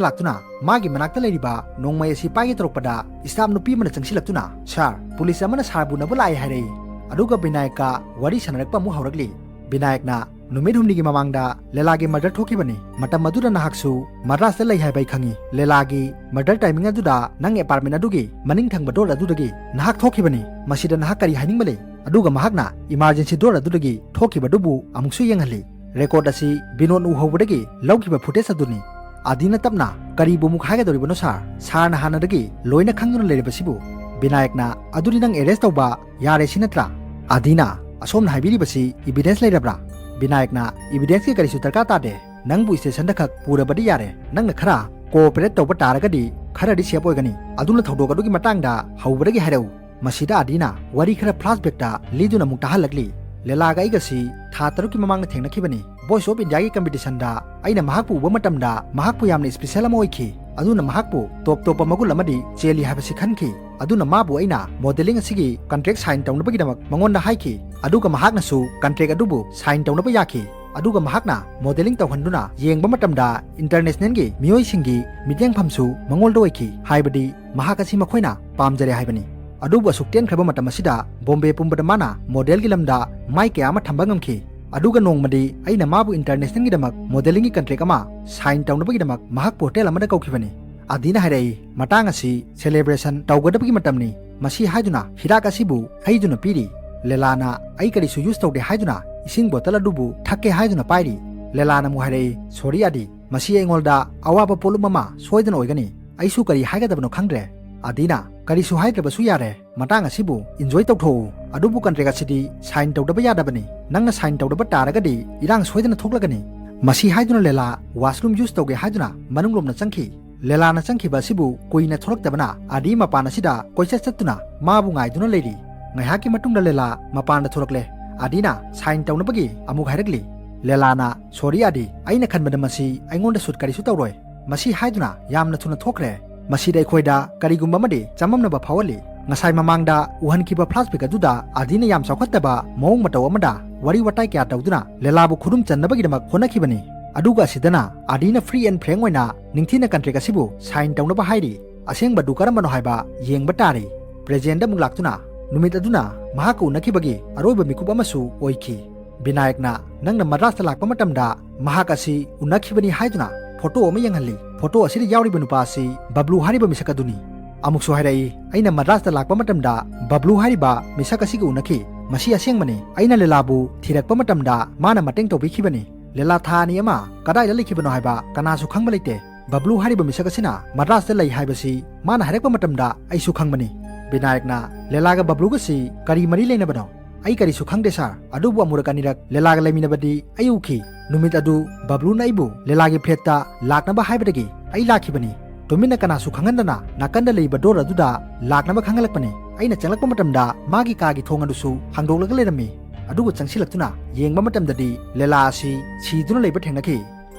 ꯂꯥꯛꯇꯨꯅ ꯃꯥꯒꯤ ꯃꯅꯥꯛꯇ ꯂꯩꯔꯤꯕ ꯅꯣꯡꯃꯩ ꯑꯁꯤ ꯄꯥꯏꯒꯦ ꯇꯧꯔꯛꯄꯗ ꯏꯁꯇꯥꯐ ꯅꯨꯄꯤ ꯑꯃꯅ ꯆꯪꯁꯤꯜꯂꯛꯇꯨꯅ, "ꯁꯥꯔ, ꯄꯨꯂꯤꯁ ꯑꯃꯅ ꯁꯥꯔꯕꯨ ꯎꯅꯕ ꯂꯥꯛꯑꯦ" ꯍꯥꯏꯔꯛꯏ꯫ ꯑꯗꯨꯒ ꯕꯤꯅꯥꯌꯛꯀ ꯋꯥꯔꯤ ꯁꯥꯟꯅꯔꯛꯄ ꯑꯃꯨꯛ ꯍꯧꯔꯛꯂꯤ꯫ ꯕꯤꯅꯥꯌꯛꯅ, "ꯅꯨꯃꯤꯠ ꯍꯨꯝꯅꯤꯒꯤ ꯃꯃꯥꯡꯗ ꯂꯦꯂꯥꯒꯤ ꯃꯔꯗꯔ ꯊꯣꯛꯈꯤꯕꯅꯤ꯫ ꯃꯇꯝ ꯑꯗꯨꯗ ꯅꯍꯥꯛꯁꯨ ꯃꯗ꯭ꯔꯥꯁꯇ ꯂꯩ ꯍꯥꯏꯕ ꯑꯩ ꯈꯪꯉꯤ꯫ ꯂꯦꯂꯥꯒꯤ ꯃꯔꯗꯔ ꯇꯥꯏꯃꯤꯡ ꯑꯗꯨꯗ ꯅꯪ ꯑꯦꯄꯥꯔꯠꯃꯦꯟ ꯑꯗꯨꯒꯤ ꯃꯅꯤꯡ ꯊꯪꯕ ꯗꯣꯔ ꯑꯗꯨꯗꯒꯤ ꯅꯍꯥꯛ ꯊꯣꯛꯈꯤꯕꯅꯤ꯫ ꯃꯁꯤꯗ ꯅꯍꯥꯛ ꯀꯔꯤ ꯍꯥꯏꯅꯤꯡꯕ ꯂꯩ?" ꯑꯗꯨꯒ ꯃꯍꯥꯛꯅ emergency door ꯑꯗꯨꯗꯒꯤ ꯊꯣꯛꯈꯤꯕꯗꯨꯕꯨ ꯑꯃꯨꯛꯁꯨ ꯌꯦꯡꯍꯜꯂꯤ꯫ Record ꯑꯁꯤ ꯕꯤꯅꯣꯗꯅ ꯎꯍꯧꯕꯗꯒꯤ ꯂꯧꯈꯤꯕ footage ꯑꯗꯨꯅꯤ꯫ ꯑꯥꯗꯤꯅ ꯇꯞꯅ, "ꯀꯔꯤꯕꯨ ꯑꯃꯨꯛ ꯍꯥꯏꯒꯗꯧꯔꯤꯕꯅꯣ, ꯁꯥꯔ? ꯁꯥꯔꯅ ꯍꯥꯟꯅꯗꯒꯤ ꯂꯣꯏꯅ ꯈꯪꯗꯨꯅ ꯂꯩꯔꯤꯕꯁꯤꯕꯨ?" ꯕꯤꯅꯥꯌꯛꯅ, "ꯑꯗꯨꯗꯤ ꯅꯪ arrest ꯇꯧꯕ ꯌꯥꯔꯦ ꯁꯤ ꯅꯠꯇ꯭ꯔꯥ?" ꯑꯥꯗꯤꯅ, "ꯑꯁꯣꯝꯅ ꯍꯥꯏꯕꯤꯔꯤꯕꯁꯤ evidence ꯂꯩꯔꯕ꯭ꯔꯥ?" ꯕꯤꯅꯥꯌꯛꯅ, "Evidenceꯀꯤ ꯀꯔꯤꯁꯨ ꯗꯔꯀꯥꯔ ꯇꯥꯗꯦ꯫ ꯅꯪꯕꯨ stationꯗ ꯈꯛ ꯄꯨꯔꯕꯗꯤ ꯌꯥꯔꯦ꯫ ꯅꯪꯅ ꯈꯔ cooperate ꯇꯧꯕ ꯇꯥꯔꯒꯗꯤ ꯈꯔꯗꯤ safe ꯑꯣꯏꯒꯅꯤ꯫ ꯑꯗꯨꯅ ꯊꯧꯗꯣꯛ ꯑꯗꯨꯒꯤ ꯃꯇꯥꯡꯗ ꯍꯧꯕꯗꯒꯤ ꯍꯥꯏꯔꯛꯎ꯫" ꯃꯁꯤꯗ ꯑꯥꯗꯤꯅ ꯋꯥꯔꯤ ꯈꯔ flashbackꯇ ꯂꯤꯗꯨꯅ ꯑꯃꯨꯛ ꯇꯥꯍꯜꯂꯛꯂꯤ꯫ "ꯂꯦꯂꯥꯒ ꯑꯩꯒꯁꯤ ꯊꯥ ꯇꯔꯨꯛꯀꯤ ꯃꯃꯥꯡꯗ ꯊꯦꯡꯅꯈꯤꯕꯅꯤ꯫ Voice of Indiaꯒꯤ competitionꯗ ꯑꯩꯅ ꯃꯍꯥꯛꯄꯨ ꯎꯕ ꯃꯇꯝꯗ ꯃꯍꯥꯛꯄꯨ ꯌꯥꯝꯅ special ꯑꯃ ꯑꯣꯏꯈꯤ꯫ ꯑꯗꯨꯅ ꯃꯍꯥꯛꯄꯨ top ꯇꯣꯞꯄ ꯃꯒꯨꯟ ꯑꯃꯗꯤ ꯆꯦꯜꯂꯤ ꯍꯥꯏꯕꯁꯤ ꯈꯟꯈꯤ꯫ ꯑꯗꯨꯅ ꯃꯥꯕꯨ ꯑꯩꯅ modelling ꯑꯁꯤꯒꯤ contract sign ꯇꯧꯅꯕꯒꯤꯗꯃꯛ ꯃꯉꯣꯟꯗ ꯍꯥꯏꯈꯤ꯫ ꯑꯗꯨꯒ ꯃꯍꯥꯛꯅꯁꯨ contract ꯑꯗꯨꯕꯨ sign ꯇꯧꯅꯕ ꯌꯥꯈꯤ꯫ ꯑꯗꯨꯒ ꯃꯍꯥꯛꯅ modelling ꯇꯧꯍꯟꯗꯨꯅ ꯌꯦꯡꯕ ꯃꯇꯝꯗ internationalꯒꯤ ꯃꯤꯑꯣꯏꯁꯤꯡꯒꯤ ꯃꯤꯠꯌꯦꯡꯐꯝꯁꯨ ꯃꯉꯣꯟꯗ ꯑꯣꯏꯈꯤ, ꯍꯥꯏꯕꯗꯤ ꯃꯍꯥꯛ ꯑꯁꯤ ꯃꯈꯣꯏꯅ ꯄꯥꯝꯖꯔꯦ ꯍꯥꯏꯕꯅꯤ꯫ ꯑꯗꯨꯕꯨ ꯑꯁꯨꯛ ꯇꯦꯟꯈ꯭ꯔꯕ ꯃꯇꯝ ꯑꯁꯤꯗ ꯕꯣꯝꯕꯦ ꯄꯨꯝꯕꯗ ꯃꯥꯅ modelꯒꯤ ꯂꯝꯗ ꯃꯥꯏ ꯀꯌꯥ ꯑꯃ ꯊꯝꯕ ꯉꯝꯈꯤ꯫ ꯑꯗꯨꯒ ꯅꯣꯡꯃꯗꯤ ꯑꯩꯅ ꯃꯥꯕꯨ internationalꯒꯤꯗꯃꯛ modelingꯒꯤ contract ꯑꯃ sign ꯇꯧꯅꯕꯒꯤꯗꯃꯛ ꯃꯍꯥꯛꯄꯨ hotel ꯑꯃꯗ ꯀꯧꯈꯤꯕꯅꯤ꯫" ꯑꯥꯗꯤꯅ ꯍꯥꯏꯔꯛꯏ, "ꯃꯇꯥꯡ ꯑꯁꯤ celebration ꯇꯧꯒꯗꯕꯒꯤ ꯃꯇꯝꯅꯤ꯫" ꯃꯁꯤ ꯍꯥꯏꯗꯨꯅ ꯍꯤꯗꯥꯛ ꯑꯁꯤꯕꯨ ꯍꯩꯗꯨꯅ ꯄꯤꯔꯤ꯫ ꯂꯦꯂꯥꯅ ꯑꯩ ꯀꯔꯤꯁꯨ use ꯇꯧꯗꯦ ꯍꯥꯏꯗꯨꯅ ꯏꯁꯤꯡ bottle ꯑꯗꯨꯕꯨ ꯊꯛꯀꯦ ꯍꯥꯏꯗꯨꯅ ꯄꯥꯏꯔꯤ꯫ ꯂꯦꯂꯥꯅ ꯑꯃꯨꯛ ꯍꯥꯏꯔꯛꯏ, "Sorry ꯑꯥꯗꯤ, ꯃꯁꯤ ꯑꯩꯉꯣꯟꯗ ꯑꯋꯥꯕ ꯄꯣꯠꯂꯨꯝ ꯑꯃ ꯁꯣꯏꯗꯅ ꯑꯣꯏꯒꯅꯤ꯫ ꯑꯩꯁꯨ ꯀꯔꯤ ꯍꯥꯏꯒꯗꯕꯅꯣ ꯈꯪꯗ꯭ꯔꯦ꯫" ꯑꯥꯗꯤꯅ, "ꯀꯔꯤꯁꯨ ꯍꯥꯏꯗ꯭ꯔꯕꯁꯨ ꯌꯥꯔꯦ꯫ ꯃꯇꯥꯡ ꯑꯁꯤꯕꯨ enjoy ꯇꯧꯊꯣꯛꯎ꯫ ꯑꯗꯨꯕꯨ contract ꯑꯁꯤꯗꯤ sign ꯇꯧꯗꯕ ꯌꯥꯗꯕꯅꯤ꯫ ꯅꯪꯅ sign ꯇꯧꯗꯕ ꯇꯥꯔꯒꯗꯤ ꯏꯔꯥꯡ ꯁꯣꯏꯗꯅ ꯊꯣꯛꯂꯒꯅꯤ꯫" ꯃꯁꯤ ꯍꯥꯏꯗꯨꯅ ꯂꯦꯂꯥ washroom use ꯇꯧꯒꯦ ꯍꯥꯏꯗꯨꯅ ꯃꯅꯨꯡꯂꯣꯝꯗ ꯆꯪꯈꯤ꯫ ꯂꯦꯂꯥꯅ ꯆꯪꯈꯤꯕ ꯑꯁꯤꯕꯨ ꯀꯨꯏꯅ ꯊꯣꯛꯂꯛꯇꯕꯅ ꯑꯥꯗꯤ ꯃꯄꯥꯟ ꯑꯁꯤꯗ ꯀꯣꯏꯆꯠ ꯆꯠꯇꯨꯅ ꯃꯥꯕꯨ ꯉꯥꯏꯗꯨꯅ ꯂꯩꯔꯤ꯫ ꯉꯥꯏꯍꯥꯛꯀꯤ ꯃꯇꯨꯡꯗ ꯂꯦꯂꯥ ꯃꯄꯥꯟꯗ ꯊꯣꯛꯂꯛꯂꯦ꯫ ꯑꯥꯗꯤꯅ sign ꯇꯧꯅꯕꯒꯤ ꯑꯃꯨꯛ ꯍꯥꯏꯔꯛꯂꯤ꯫ ꯂꯦꯂꯥꯅ, "Sorry ꯑꯥꯗꯤ, ꯑꯩꯅ ꯈꯟꯕꯗ ꯃꯁꯤ ꯑꯩꯉꯣꯟꯗ suit ꯀꯔꯤꯁꯨ ꯇꯧꯔꯣꯏ꯫" ꯃꯁꯤ ꯍꯥꯏꯗꯨꯅ ꯌꯥꯝꯅ ꯊꯨꯅ ꯊꯣꯛꯈ꯭ꯔꯦ꯫ ꯃꯁꯤꯗ ꯑꯩꯈꯣꯏꯗ ꯀꯔꯤꯒꯨꯝꯕ ꯑꯃꯗꯤ ꯆꯃꯝꯅꯕ ꯐꯥꯎꯍꯜꯂꯤ꯫ ꯉꯁꯥꯏ ꯃꯃꯥꯡꯗ ꯎꯍꯟꯈꯤꯕ flashback ꯑꯗꯨꯗ ꯑꯥꯗꯤꯅ ꯌꯥꯝ ꯆꯥꯎꯈꯠꯇꯕ ꯃꯑꯣꯡ ꯃꯇꯧ ꯑꯃꯗ ꯋꯥꯔꯤ ꯋꯥꯇꯥꯏ ꯀꯌꯥ ꯇꯧꯗꯨꯅ ꯂꯦꯂꯥꯕꯨ ꯈꯨꯗꯨꯝ ꯆꯟꯅꯕꯒꯤꯗꯃꯛ ꯍꯣꯠꯅꯈꯤꯕꯅꯤ꯫ ꯑꯗꯨꯒ ꯑꯁꯤꯗꯅ ꯑꯥꯗꯤꯅ free and frank ꯑꯣꯏꯅ ꯅꯤꯡꯊꯤꯅ contract ꯑꯁꯤꯕꯨ sign ꯇꯧꯅꯕ ꯍꯥꯏꯔꯤ꯫ ꯑꯁꯦꯡꯕꯗꯨ ꯀꯔꯝꯕꯅꯣ ꯍꯥꯏꯕ ꯌꯦꯡꯕ ꯇꯥꯔꯤ꯫ ꯄ꯭ꯔꯦꯖꯦꯟꯗ ꯑꯃꯨꯛ ꯂꯥꯛꯇꯨꯅ ꯅꯨꯃꯤꯠ ꯑꯗꯨꯅ ꯃꯍꯥꯛꯀ ꯎꯅꯈꯤꯕꯒꯤ ꯑꯔꯣꯏꯕ ꯃꯤꯀꯨꯞ ꯑꯃꯁꯨ ꯑꯣꯏꯈꯤ꯫ ꯕꯤꯅꯥꯌꯛꯅ, "ꯅꯪꯅ ꯃꯗ꯭ꯔꯥꯁꯇ ꯂꯥꯛꯄ ꯃꯇꯝꯗ ꯃꯍꯥꯛ ꯑꯁꯤ ꯎꯅꯈꯤꯕꯅꯤ" ꯍꯥꯏꯗꯨꯅ photo ꯑꯃ ꯌꯦꯡꯍꯜꯂꯤ꯫ Photo ꯑꯁꯤꯗ ꯌꯥꯎꯔꯤꯕ ꯅꯨꯄꯥ ꯑꯁꯤ ꯕꯕ꯭ꯂꯨ ꯍꯥꯏꯔꯤꯕ ꯃꯤꯁꯛ ꯑꯗꯨꯅꯤ꯫ ꯑꯃꯨꯛꯁꯨ ꯍꯥꯏꯔꯛꯏ, "ꯑꯩꯅ ꯃꯗ꯭ꯔꯥꯁꯇ ꯂꯥꯛꯄ ꯃꯇꯝꯗ ꯕꯕ꯭ꯂꯨ ꯍꯥꯏꯔꯤꯕ ꯃꯤꯁꯛ ꯑꯁꯤꯒ ꯎꯅꯈꯤ꯫ ꯃꯁꯤ ꯑꯁꯦꯡꯕꯅꯤ꯫ ꯑꯩꯅ ꯂꯤꯂꯥꯕꯨ ꯊꯤꯔꯛꯄ ꯃꯇꯝꯗ ꯃꯥꯅ ꯃꯇꯦꯡ ꯇꯧꯕꯤꯈꯤꯕꯅꯤ꯫ ꯂꯤꯂꯥ ꯊꯥ ꯑꯅꯤ ꯑꯃ ꯀꯗꯥꯏꯗ ꯂꯩꯈꯤꯕꯅꯣ ꯍꯥꯏꯕ ꯀꯅꯥꯁꯨ ꯈꯪꯕ ꯂꯩꯇꯦ꯫ ꯕꯕ꯭ꯂꯨ ꯍꯥꯏꯔꯤꯕ ꯃꯤꯁꯛ ꯑꯁꯤꯅ ꯃꯗ꯭ꯔꯥꯁꯇ ꯂꯩ ꯍꯥꯏꯕꯁꯤ ꯃꯥꯅ ꯍꯥꯏꯔꯛꯄ ꯃꯇꯝꯗ ꯑꯩꯁꯨ ꯈꯪꯕꯅꯤ꯫ ꯕꯤꯅꯥꯌꯛꯅ, "ꯂꯤꯂꯥꯒ ꯕꯕ꯭ꯂꯨꯒꯁꯤ ꯀꯔꯤ ꯃꯔꯤ ꯂꯩꯅꯕꯅꯣ?" "ꯑꯩ ꯀꯔꯤꯁꯨ ꯈꯪꯗꯦ ꯁꯥꯔ, ꯑꯗꯨꯕꯨ ꯑꯃꯨꯔꯛ ꯑꯅꯤꯔꯛ ꯂꯤꯂꯥꯒ ꯂꯩꯃꯤꯟꯅꯕꯗꯤ ꯑꯩ ꯎꯈꯤ꯫ ꯅꯨꯃꯤꯠ ꯑꯗꯨ ꯕꯕ꯭ꯂꯨꯅ ꯑꯩꯕꯨ ꯂꯤꯂꯥꯒꯤ ꯐ꯭ꯂꯦꯠꯇ ꯂꯥꯛꯅꯕ ꯍꯥꯏꯕꯗꯒꯤ ꯑꯩ ꯂꯥꯛꯈꯤꯕꯅꯤ꯫ ꯇꯨꯃꯤꯟꯅ ꯀꯅꯥꯁꯨ ꯈꯪꯍꯟꯗꯅ ꯅꯥꯀꯟꯗ ꯂꯩꯕ ꯗꯣꯔ ꯑꯗꯨꯗ ꯂꯥꯛꯅꯕ ꯈꯪꯍꯜꯂꯛꯄꯅꯤ꯫ ꯑꯩꯅ ꯆꯪꯂꯛꯄ ꯃꯇꯝꯗ ꯃꯥꯒꯤ ꯀꯥꯒꯤ ꯊꯣꯡ ꯑꯗꯨꯁꯨ ꯍꯥꯡꯗꯣꯛꯂꯒ ꯂꯩꯔꯝꯃꯤ꯫ ꯑꯗꯨꯒ ꯆꯪꯁꯤꯜꯂꯛꯇꯨꯅ ꯌꯦꯡꯕ ꯃꯇꯝꯗꯗꯤ ꯂꯤꯂꯥ ꯑꯁꯤ ꯁꯤꯗꯨꯅ ꯂꯩꯕ ꯊꯦꯡꯅꯈꯤ꯫"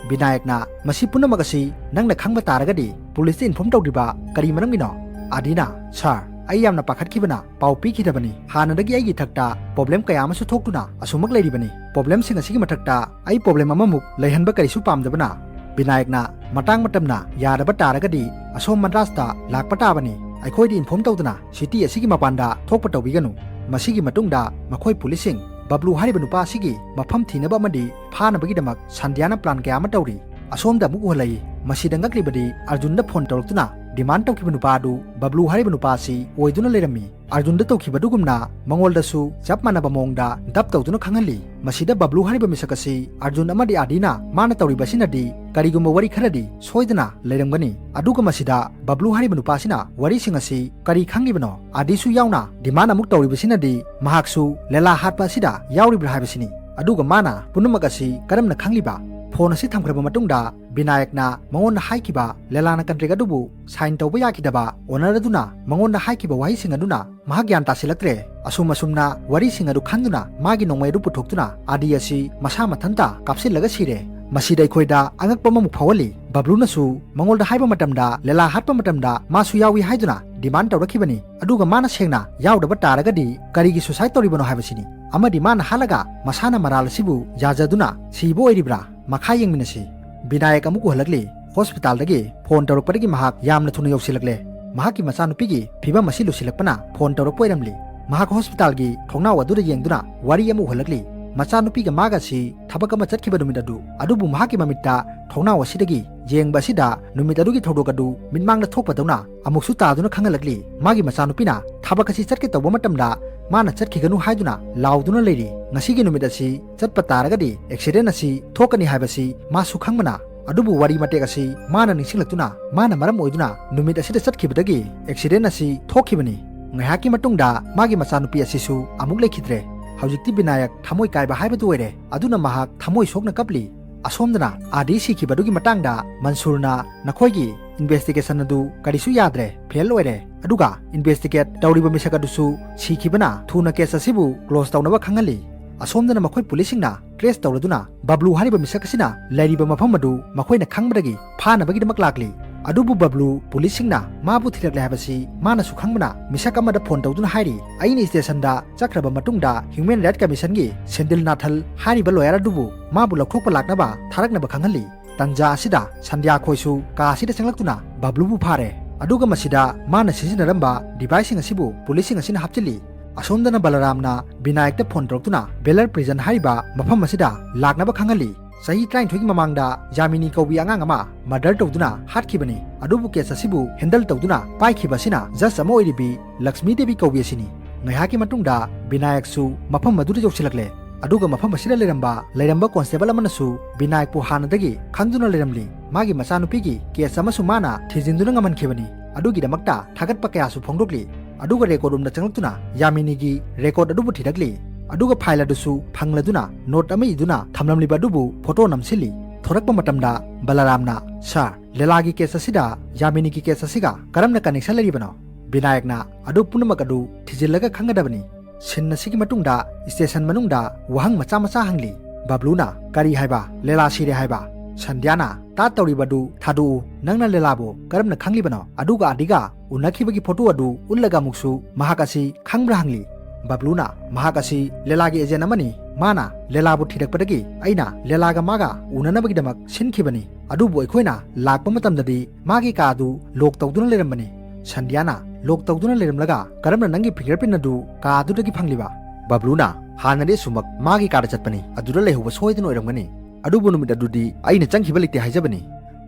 ꯕꯤꯅꯥꯌꯛꯅ, "ꯃꯁꯤ ꯄꯨꯝꯅꯃꯛ ꯑꯁꯤ ꯅꯪꯅ ꯈꯪꯕ ꯇꯥꯔꯒꯗꯤ ꯄꯨꯂꯤꯁꯇ ꯏꯟꯐꯣꯔꯝ ꯇꯧꯗ꯭ꯔꯤꯕ ꯀꯔꯤ ꯃꯔꯝꯒꯤꯅꯣ?" ꯑꯥꯗꯤꯅ, "ꯁꯥꯔ, ꯑꯩ ꯌꯥꯝꯅ ꯄꯥꯈꯠꯈꯤꯕꯅ ꯄꯥꯎ ꯄꯤꯈꯤꯗꯕꯅꯤ꯫ ꯍꯥꯟꯅꯗꯒꯤ ꯑꯩꯒꯤ ꯏꯊꯛꯇ ꯄ꯭ꯔꯣꯕ꯭ꯂꯦꯝ ꯀꯌꯥ ꯑꯃꯁꯨ ꯊꯣꯛꯇꯨꯅ ꯑꯁꯨꯃꯛ ꯂꯩꯔꯤꯕꯅꯤ꯫ ꯄ꯭ꯔꯣꯕ꯭ꯂꯦꯝꯁꯤꯡ ꯑꯁꯤꯒꯤ ꯃꯊꯛꯇ ꯑꯩ ꯄ꯭ꯔꯣꯕ꯭ꯂꯦꯝ ꯑꯃꯃꯨꯛ ꯂꯩꯍꯟꯕ ꯀꯔꯤꯁꯨ ꯄꯥꯝꯗꯕꯅ, ꯕꯤꯅꯥꯌꯛꯅ, ꯃꯇꯥꯡ ꯃꯇꯝꯅ ꯌꯥꯗꯕ ꯇꯥꯔꯒꯗꯤ ꯑꯁꯣꯝ ꯃꯗ꯭ꯔꯥꯁꯇ ꯂꯥꯛꯄ ꯇꯥꯕꯅꯤ꯫ ꯑꯩꯈꯣꯏꯗ ꯏꯟꯐꯣꯔꯝ ꯇꯧꯗꯅ ꯁꯤꯇꯤ ꯑꯁꯤꯒꯤ ꯃꯄꯥꯟꯗ ꯊꯣꯛꯄ ꯇꯧꯕꯤꯒꯅꯨ꯫ ꯃꯁꯤꯒꯤ ꯃꯇꯨꯡꯗ ꯃꯈꯣꯏ ꯄꯨꯂꯤꯁꯁꯤꯡ ꯕꯕ꯭ꯂꯨ ꯍꯥꯏꯔꯤꯕ ꯅꯨꯄꯥ ꯑꯁꯤꯒꯤ ꯃꯐꯝ ꯊꯤꯅꯕ ꯑꯃꯗꯤ ꯐꯥꯅꯕꯒꯤꯗꯃꯛ ꯁꯥꯟꯗ꯭ꯌꯥꯅ ꯄ꯭ꯂꯥꯟ ꯀꯌꯥ ꯑꯃ ꯇꯧꯔꯤ꯫" ꯑꯁꯣꯝꯗ ꯑꯃꯨꯛ ꯎꯍꯜꯂꯛꯏ꯫ ꯃꯁꯤꯗ ꯉꯛꯂꯤꯕꯗꯤ ꯑꯔꯖꯨꯟꯗ ꯐꯣꯟ ꯇꯧꯔꯛꯇꯨꯅ ꯗꯤꯃꯥꯟ ꯇꯧꯈꯤꯕ ꯅꯨꯄꯥ ꯑꯗꯨ ꯕꯕ꯭ꯂꯨ ꯍꯥꯏꯔꯤꯕ ꯅꯨꯄꯥ ꯑꯁꯤ ꯑꯣꯏꯗꯨꯅ ꯂꯩꯔꯝꯃꯤ꯫ ꯑꯔꯖꯨꯟꯗ ꯇꯧꯈꯤꯕꯗꯨꯒꯨꯝꯅ ꯃꯉꯣꯟꯗꯁꯨ ꯆꯞ ꯃꯥꯟꯅꯕ ꯃꯑꯣꯡꯗ ꯗꯞ ꯇꯧꯗꯨꯅ ꯈꯪꯍꯜꯂꯤ꯫ ꯃꯁꯤꯗ ꯕꯕ꯭ꯂꯨ ꯍꯥꯏꯔꯤꯕ ꯃꯤꯁꯛ ꯑꯁꯤ ꯑꯔꯖꯨꯟ ꯑꯃꯗꯤ ꯑꯥꯗꯤꯅ ꯃꯥꯅ ꯇꯧꯔꯤꯕ ꯑꯁꯤꯅꯗꯤ ꯀꯔꯤꯒꯨꯝꯕ ꯋꯥꯔꯤ ꯈꯔꯗꯤ ꯁꯣꯏꯗꯅ ꯂꯩꯔꯝꯒꯅꯤ꯫ ꯑꯗꯨꯒ ꯃꯁꯤꯗ ꯕꯕ꯭ꯂꯨ ꯍꯥꯏꯔꯤꯕ ꯅꯨꯄꯥꯁꯤꯅ ꯋꯥꯔꯤꯁꯤꯡ ꯑꯁꯤ ꯀꯔꯤ ꯈꯪꯂꯤꯕꯅꯣ? ꯑꯥꯗꯤꯁꯨ ꯌꯥꯎꯅ ꯗꯤꯃꯥꯟ ꯑꯃꯨꯛ ꯇꯧꯔꯤꯕꯁꯤꯅꯗꯤ ꯃꯍꯥꯛꯁꯨ ꯂꯤꯂꯥ ꯍꯥꯠꯄ ꯑꯁꯤꯗ ꯌꯥꯎꯔꯤꯕ꯭ꯔꯥ ꯍꯥꯏꯕꯁꯤꯅꯤ꯫ ꯑꯗꯨꯒ ꯃꯥꯅ ꯄꯨꯝꯅꯃꯛ ꯑꯁꯤ ꯀꯔꯝꯅ ꯈꯪꯂꯤꯕ? ꯐꯣꯟ ꯑꯁꯤ ꯊꯝꯈ꯭ꯔꯕ ꯃꯇꯨꯡꯗ ꯕꯤꯅꯥꯌꯛꯅ ꯃꯉꯣꯟꯗ ꯍꯥꯏꯈꯤꯕ ꯂꯤꯂꯥꯅ ꯀꯟꯇ꯭ꯔꯦꯛ ꯑꯗꯨꯕꯨ ꯁꯥꯏꯟ ꯇꯧꯕ ꯌꯥꯈꯤꯗꯕ ꯑꯣꯅꯔ ꯑꯗꯨꯅ ꯃꯉꯣꯟꯗ ꯍꯥꯏꯈꯤꯕ ꯋꯥꯍꯩꯁꯤꯡ ꯑꯗꯨꯅ ꯃꯍꯥꯛ ꯒ꯭ꯌꯥꯟ ꯇꯥꯁꯤꯜꯂꯛꯇ꯭ꯔꯦ꯫ ꯑꯁꯨꯝ ꯑꯁꯨꯝꯅ ꯋꯥꯔꯤꯁꯤꯡ ꯑꯗꯨ ꯈꯟꯗꯨꯅ ꯃꯥꯒꯤ ꯅꯣꯡꯃꯩ ꯑꯗꯨ ꯄꯨꯊꯣꯛꯇꯨꯅ ꯑꯥꯗꯤ ꯑꯁꯤ ꯃꯁꯥ ꯃꯊꯟꯇ ꯀꯥꯞꯁꯤꯜꯂꯒ ꯁꯤꯔꯦ꯫ ꯃꯁꯤꯗ ꯑꯩꯈꯣꯏꯗ ꯑꯉꯛꯄ ꯑꯃꯃꯨꯛ ꯐꯥꯎꯍꯜꯂꯤ꯫ ꯕꯕ꯭ꯂꯨꯅꯁꯨ ꯃꯉꯣꯟꯗ ꯍꯥꯏꯕ ꯃꯇꯝꯗ ꯂꯤꯂꯥ ꯍꯥꯠꯄ ꯃꯇꯝꯗ ꯃꯥꯁꯨ ꯌꯥꯎꯏ ꯍꯥꯏꯗꯨꯅ ꯗꯤꯃꯥꯟ ꯇꯧꯔꯛꯈꯤꯕꯅꯤ꯫ ꯑꯗꯨꯒ ꯃꯥꯅ ꯁꯦꯡꯅ ꯌꯥꯎꯗꯕ ꯇꯥꯔꯒꯗꯤ ꯀꯔꯤꯒꯤ ꯁꯨꯁꯥꯏꯗ ꯇꯧꯔꯤꯕꯅꯣ ꯍꯥꯏꯕꯁꯤꯅꯤ꯫ ꯑꯃꯗꯤ ꯃꯥꯅ ꯍꯥꯠꯂꯒ ꯃꯁꯥꯅ ꯃꯔꯥꯜ ꯑꯁꯤꯕꯨ ꯌꯥꯖꯗꯨꯅ ꯁꯤꯕ ꯑꯣꯏꯔꯤꯕ꯭ꯔꯥ? ꯃꯈꯥ ꯌꯦꯡꯃꯤꯟꯅꯁꯤ꯫ ꯕꯤꯅꯥꯌꯛ ꯑꯃꯨꯛ ꯎꯍꯜꯂꯛꯂꯤ꯫ ꯍꯣꯁꯄꯤꯇꯥꯜꯗꯒꯤ ꯐꯣꯟ ꯇꯧꯔꯛꯄꯗꯒꯤ ꯃꯍꯥꯛ ꯌꯥꯝꯅ ꯊꯨꯅ ꯌꯧꯁꯤꯜꯂꯛꯂꯦ꯫ ꯃꯍꯥꯛꯀꯤ ꯃꯆꯥꯅꯨꯄꯤꯒꯤ ꯐꯤꯕꯝ ꯑꯁꯤ ꯂꯨꯁꯤꯜꯂꯛꯄꯅ ꯐꯣꯟ ꯇꯧꯔꯛꯄ ꯑꯣꯏꯔꯝꯂꯤ꯫ ꯃꯍꯥꯛ ꯍꯣꯁꯄꯤꯇꯥꯜꯒꯤ ꯊꯣꯡꯅꯥꯎ ꯑꯗꯨꯗ ꯌꯦꯡꯗꯨꯅ ꯋꯥꯔꯤ ꯑꯃ ꯎꯍꯜꯂꯛꯂꯤ꯫ ꯃꯆꯥꯅꯨꯄꯤꯒ ꯃꯥꯒ ꯑꯁꯤ ꯊꯕꯛ ꯑꯃ ꯆꯠꯈꯤꯕ ꯅꯨꯃꯤꯠ ꯑꯗꯨ, ꯑꯗꯨꯕꯨ ꯃꯍꯥꯛꯀꯤ ꯃꯃꯤꯠꯇ ꯊꯣꯡꯅꯥꯎ ꯑꯁꯤꯗꯒꯤ ꯌꯦꯡꯕ ꯑꯁꯤꯗ ꯅꯨꯃꯤꯠ ꯑꯗꯨꯒꯤ ꯊꯧꯗꯣꯛ ꯑꯗꯨ ꯃꯤꯠꯃꯥꯡꯗ ꯊꯣꯛꯄꯗꯧꯅ ꯑꯃꯨꯛꯁꯨ ꯇꯥꯗꯨꯅ ꯈꯪꯍꯜꯂꯛꯂꯤ꯫ ꯃꯥꯒꯤ ꯃꯆꯥꯅꯨꯄꯤꯅ ꯊꯕꯛ ꯑꯁꯤ ꯆꯠꯀꯦ ꯇꯧꯕ ꯃꯇꯝꯗ ꯃꯥꯅ ꯆꯠꯈꯤꯒꯅꯨ ꯍꯥꯏꯗꯨꯅ ꯂꯥꯎꯗꯨꯅ ꯂꯩꯔꯤ꯫ ꯉꯁꯤꯒꯤ ꯅꯨꯃꯤꯠ ꯑꯁꯤ ꯆꯠꯄ ꯇꯥꯔꯒꯗꯤ ꯑꯦꯛꯁꯤꯗꯦꯟ ꯑꯁꯤ ꯊꯣꯛꯀꯅꯤ ꯍꯥꯏꯕꯁꯤ ꯃꯥꯁꯨ ꯈꯪꯕꯅ, ꯑꯗꯨꯕꯨ ꯋꯥꯔꯤ ꯃꯇꯦꯛ ꯑꯁꯤ ꯃꯥꯅ ꯅꯤꯡꯁꯤꯡꯂꯛꯇꯨꯅ, ꯃꯥꯅ ꯃꯔꯝ ꯑꯣꯏꯗꯨꯅ ꯅꯨꯃꯤꯠ ꯑꯁꯤꯗ ꯆꯠꯈꯤꯕꯗꯒꯤ ꯑꯦꯛꯁꯤꯗꯦꯟ ꯑꯁꯤ ꯊꯣꯛꯈꯤꯕꯅꯤ꯫ ꯉꯥꯏꯍꯥꯛꯀꯤ ꯃꯇꯨꯡꯗ ꯃꯥꯒꯤ ꯃꯆꯥꯅꯨꯄꯤ ꯑꯁꯤꯁꯨ ꯑꯃꯨꯛ ꯂꯩꯈꯤꯗ꯭ꯔꯦ꯫ ꯍꯧꯖꯤꯛꯇꯤ ꯕꯤꯅꯥꯌꯛ ꯊꯃꯣꯏ ꯀꯥꯏꯕ ꯍꯥꯏꯕꯗꯨ ꯑꯣꯏꯔꯦ꯫ ꯑꯗꯨꯅ ꯃꯍꯥꯛ ꯊꯃꯣꯏ ꯁꯣꯛꯅ ꯀꯞꯂꯤ꯫ ꯑꯁꯣꯝꯗꯅ ꯑꯥꯗꯤ ꯁꯤꯈꯤꯕꯗꯨꯒꯤ ꯃꯇꯥꯡꯗ ꯃꯟꯁꯨꯔꯅ, "ꯅꯈꯣꯏꯒꯤ ꯏꯟꯚꯦꯁꯇꯤꯒꯦꯁꯟ ꯑꯗꯨ ꯀꯔꯤꯁꯨ ꯌꯥꯗ꯭ꯔꯦ, ꯐꯦꯜ ꯑꯣꯏꯔꯦ꯫ ꯑꯗꯨꯒ ꯏꯟꯚꯦꯁꯇꯤꯒꯦꯠ ꯇꯧꯔꯤꯕ ꯃꯤꯁꯛ ꯑꯗꯨꯁꯨ ꯁꯤꯈꯤꯕꯅ ꯊꯨꯅ ꯀꯦꯁ ꯑꯁꯤꯕꯨ ꯀ꯭ꯂꯣꯖ ꯇꯧꯅꯕ ꯈꯪꯍꯜꯂꯤ"꯫ ꯑꯁꯣꯝꯗꯅ ꯃꯈꯣꯏ ꯄꯨꯂꯤꯁꯁꯤꯡꯅ ꯇ꯭ꯔꯦꯁ ꯇꯧꯔꯗꯨꯅ ꯕꯕ꯭ꯂꯨ ꯍꯥꯏꯔꯤꯕ ꯃꯤꯁꯛ ꯑꯁꯤꯅ ꯂꯩꯔꯤꯕ ꯃꯐꯝ ꯑꯗꯨ ꯃꯈꯣꯏꯅ ꯈꯪꯕꯗꯒꯤ ꯐꯥꯅꯕꯒꯤꯗꯃꯛ ꯂꯥꯛꯂꯤ꯫ ꯑꯗꯨꯕꯨ ꯕꯕ꯭ꯂꯨ ꯄꯨꯂꯤꯁꯁꯤꯡꯅ ꯃꯥꯕꯨ ꯊꯤꯔꯛꯂꯦ ꯍꯥꯏꯕꯁꯤ ꯃꯥꯅꯁꯨ ꯈꯪꯕꯅ ꯃꯤꯁꯛ ꯑꯃꯗ ꯐꯣꯟ ꯇꯧꯗꯨꯅ ꯍꯥꯏꯔꯤ, "ꯑꯩꯅ ꯁ꯭ꯇꯦꯁꯟꯗ ꯆꯠꯈ꯭ꯔꯕ ꯃꯇꯨꯡꯗ ꯍ꯭ꯌꯨꯃꯦꯟ ꯔꯥꯏꯠ ꯀꯃꯤꯁꯟꯒꯤ ꯁꯦꯟꯗꯤꯜ ꯅꯥꯊꯜ ꯍꯥꯏꯔꯤꯕ ꯂꯣꯌꯔ ꯑꯗꯨꯕꯨ ꯃꯥꯕꯨ ꯂꯧꯊꯣꯛꯄ ꯂꯥꯛꯅꯕ ꯊꯥꯔꯛꯅꯕ ꯈꯪꯍꯜꯂꯤ"꯫ ꯇꯟꯖꯥ ꯑꯁꯤꯗ ꯁꯟꯙ꯭ꯌꯥ ꯈꯣꯏꯁꯨ ꯀꯥ ꯑꯁꯤꯗ ꯆꯪꯂꯛꯇꯨꯅ ꯕꯕ꯭ꯂꯨꯕꯨ ꯐꯥꯔꯦ꯫ ꯑꯗꯨꯒ ꯃꯁꯤꯗ ꯃꯥꯅ ꯁꯤꯖꯤꯟꯅꯔꯝꯕ ꯗꯤꯚꯥꯏꯁꯁꯤꯡ ꯑꯁꯤꯕꯨ ꯄꯨꯂꯤꯁꯁꯤꯡ ꯑꯁꯤꯅ ꯍꯥꯞꯆꯤꯜꯂꯤ꯫ ꯑꯁꯣꯝꯗꯅ ꯕꯂꯔꯥꯝꯅ ꯕꯤꯅꯥꯌꯛꯇ ꯐꯣꯟ ꯇꯧꯔꯛꯇꯨꯅ ꯕꯦꯂꯔ ꯄ꯭ꯔꯤꯖꯟ ꯍꯥꯏꯔꯤꯕ ꯃꯐꯝ ꯑꯁꯤꯗ ꯂꯥꯛꯅꯕ ꯈꯪꯍꯜꯂꯤ꯫ ꯆꯍꯤ ꯇꯔꯥꯅꯤꯊꯣꯏꯒꯤ ꯃꯃꯥꯡꯗ ꯌꯥꯃꯤꯅꯤ ꯀꯧꯕꯤ ꯑꯉꯥꯡ ꯑꯃ ꯃꯔꯗꯔ ꯇꯧꯗꯨꯅ ꯍꯥꯠꯈꯤꯕꯅꯤ꯫ ꯑꯗꯨꯕꯨ ꯀꯦꯁ ꯑꯁꯤꯕꯨ ꯍꯦꯟꯗꯜ ꯇꯧꯗꯨꯅ ꯄꯥꯏꯈꯤꯕ ꯑꯁꯤꯅ ꯖꯖ ꯑꯃ ꯑꯣꯏꯔꯤꯕꯤ ꯂꯛꯁꯃꯤ ꯗꯦꯕꯤ ꯀꯧꯕꯤ ꯑꯁꯤꯅꯤ꯫ ꯉꯥꯏꯍꯥꯛꯀꯤ ꯃꯇꯨꯡꯗ ꯕꯤꯅꯥꯌꯛꯁꯨ ꯃꯐꯝ ꯑꯗꯨꯗ ꯌꯧꯁꯤꯜꯂꯛꯂꯦ꯫ ꯑꯗꯨꯒ ꯃꯐꯝ ꯑꯁꯤꯗ ꯂꯩꯔꯝꯕ, ꯂꯩꯔꯝꯕ ꯀꯣꯟꯁꯇꯦꯕꯜ ꯑꯃꯅꯁꯨ ꯕꯤꯅꯥꯌꯛꯄꯨ ꯍꯥꯟꯅꯗꯒꯤ ꯈꯪꯗꯨꯅ ꯂꯩꯔꯝꯂꯤ꯫ ꯃꯥꯒꯤ ꯃꯆꯥꯅꯨꯄꯤꯒꯤ ꯀꯦꯁ ꯑꯃꯁꯨ ꯃꯥꯅ ꯊꯤꯖꯤꯟꯗꯨꯅ ꯉꯝꯍꯟꯈꯤꯕꯅꯤ꯫ ꯑꯗꯨꯒꯤꯗꯃꯛꯇ ꯊꯥꯒꯠꯄ ꯀꯌꯥꯁꯨ ꯐꯣꯡꯗꯣꯛꯂꯤ꯫ ꯑꯗꯨꯒ ꯔꯦꯀꯣꯔꯗ ꯔꯨꯝꯗ ꯆꯪꯂꯛꯇꯨꯅ ꯌꯥꯃꯤꯅꯤꯒꯤ ꯔꯦꯀꯣꯔꯗ ꯑꯗꯨꯕꯨ ꯊꯤꯔꯛꯂꯤ꯫ ꯑꯗꯨꯒ ꯐꯥꯏꯜ ꯑꯗꯨꯁꯨ ꯐꯪꯂꯗꯨꯅ ꯅꯣꯠ ꯑꯃ ꯏꯗꯨꯅ ꯊꯝꯂꯝꯂꯤꯕ ꯑꯗꯨꯕꯨ ꯐꯣꯇꯣ ꯅꯝꯁꯤꯜꯂꯤ꯫ ꯊꯣꯔꯛꯄ ꯃꯇꯝꯗ ꯕꯂꯔꯥꯝꯅ, "ꯁꯥꯔ, ꯂꯦꯂꯥꯒꯤ ꯀꯦꯁ ꯑꯁꯤꯗ, ꯌꯥꯃꯤꯅꯤꯒꯤ ꯀꯦꯁ ꯑꯁꯤꯒ ꯀꯔꯝꯅ ꯀꯅꯦꯛꯁꯟ ꯂꯩꯔꯤꯕꯅꯣ?" ꯕꯤꯅꯥꯌꯛꯅ, "ꯑꯗꯨ ꯄꯨꯝꯅꯃꯛ ꯑꯗꯨ ꯊꯤꯖꯤꯜꯂꯒ ꯈꯪꯒꯗꯕꯅꯤ"꯫ ꯁꯤꯟ ꯑꯁꯤꯒꯤ ꯃꯇꯨꯡꯗ ꯁ꯭ꯇꯦꯁꯟ ꯃꯅꯨꯡꯗ ꯋꯥꯍꯪ ꯃꯆꯥ ꯃꯆꯥ ꯍꯪꯂꯤ꯫ ꯕꯕ꯭ꯂꯨꯅ, "ꯀꯔꯤ ꯍꯥꯏꯕ? ꯂꯦꯂꯥ ꯁꯤꯔꯦ ꯍꯥꯏꯕ?" ꯁꯟꯙ꯭ꯌꯥꯅ, "ꯇꯥꯠ ꯇꯧꯔꯤꯕꯗꯨ ꯊꯥꯗꯣꯛꯎ꯫ ꯅꯪꯅ ꯂꯦꯂꯥꯕꯨ ꯀꯔꯝꯅ ꯈꯪꯂꯤꯕꯅꯣ?" ꯑꯗꯨꯒ ꯑꯥꯗꯤꯒ ꯎꯅꯈꯤꯕꯒꯤ ꯐꯣꯇꯣ ꯑꯗꯨ ꯎꯠꯂꯒ ꯑꯃꯨꯛꯁꯨ ꯃꯍꯥꯛ ꯑꯁꯤ ꯈꯪꯕ꯭ꯔꯥ ꯍꯪꯂꯤ꯫ ꯕꯕ꯭ꯂꯨꯅ, "ꯃꯍꯥꯛ ꯑꯁꯤ ꯂꯦꯂꯥꯒꯤ ꯑꯦꯖꯦꯟ ꯑꯃꯅꯤ꯫ ꯃꯥꯅ ꯂꯦꯂꯥꯕꯨ ꯊꯤꯔꯛꯄꯗꯒꯤ ꯑꯩꯅ ꯂꯦꯂꯥꯒ ꯃꯥꯒ ꯎꯅꯅꯕꯒꯤꯗꯃꯛ ꯁꯤꯟꯈꯤꯕꯅꯤ꯫ ꯑꯗꯨꯕꯨ ꯑꯩꯈꯣꯏꯅ ꯂꯥꯛꯄ ꯃꯇꯝꯗꯗꯤ ꯃꯥꯒꯤ ꯀꯥ ꯑꯗꯨ ꯂꯣꯛ ꯇꯧꯗꯨꯅ ꯂꯩꯔꯝꯕꯅꯤ"꯫ ꯁꯟꯙ꯭ꯌꯥꯅ, "ꯂꯣꯛ ꯇꯧꯗꯨꯅ ꯂꯩꯔꯝꯂꯒ ꯀꯔꯝꯅ ꯅꯪꯒꯤ ꯐꯤꯡꯒꯔ ꯄ꯭ꯔꯤꯟ ꯑꯗꯨ ꯀꯥ ꯑꯗꯨꯗꯒꯤ ꯐꯪꯂꯤꯕ?" ꯕꯕ꯭ꯂꯨꯅ, "ꯍꯥꯟꯅꯗꯤ ꯑꯁꯨꯃꯛ ꯃꯥꯒꯤ ꯀꯥꯗ ꯆꯠꯄꯅꯤ, ꯑꯗꯨꯗ ꯂꯩꯍꯧꯕ ꯁꯣꯏꯗꯅ ꯑꯣꯏꯔꯝꯒꯅꯤ꯫ ꯑꯗꯨꯕꯨ ꯅꯨꯃꯤꯠ ꯑꯗꯨꯗꯤ ꯑꯩꯅ ꯆꯪꯈꯤꯕ ꯂꯩꯇꯦ ꯍꯥꯏꯖꯕꯅꯤ"꯫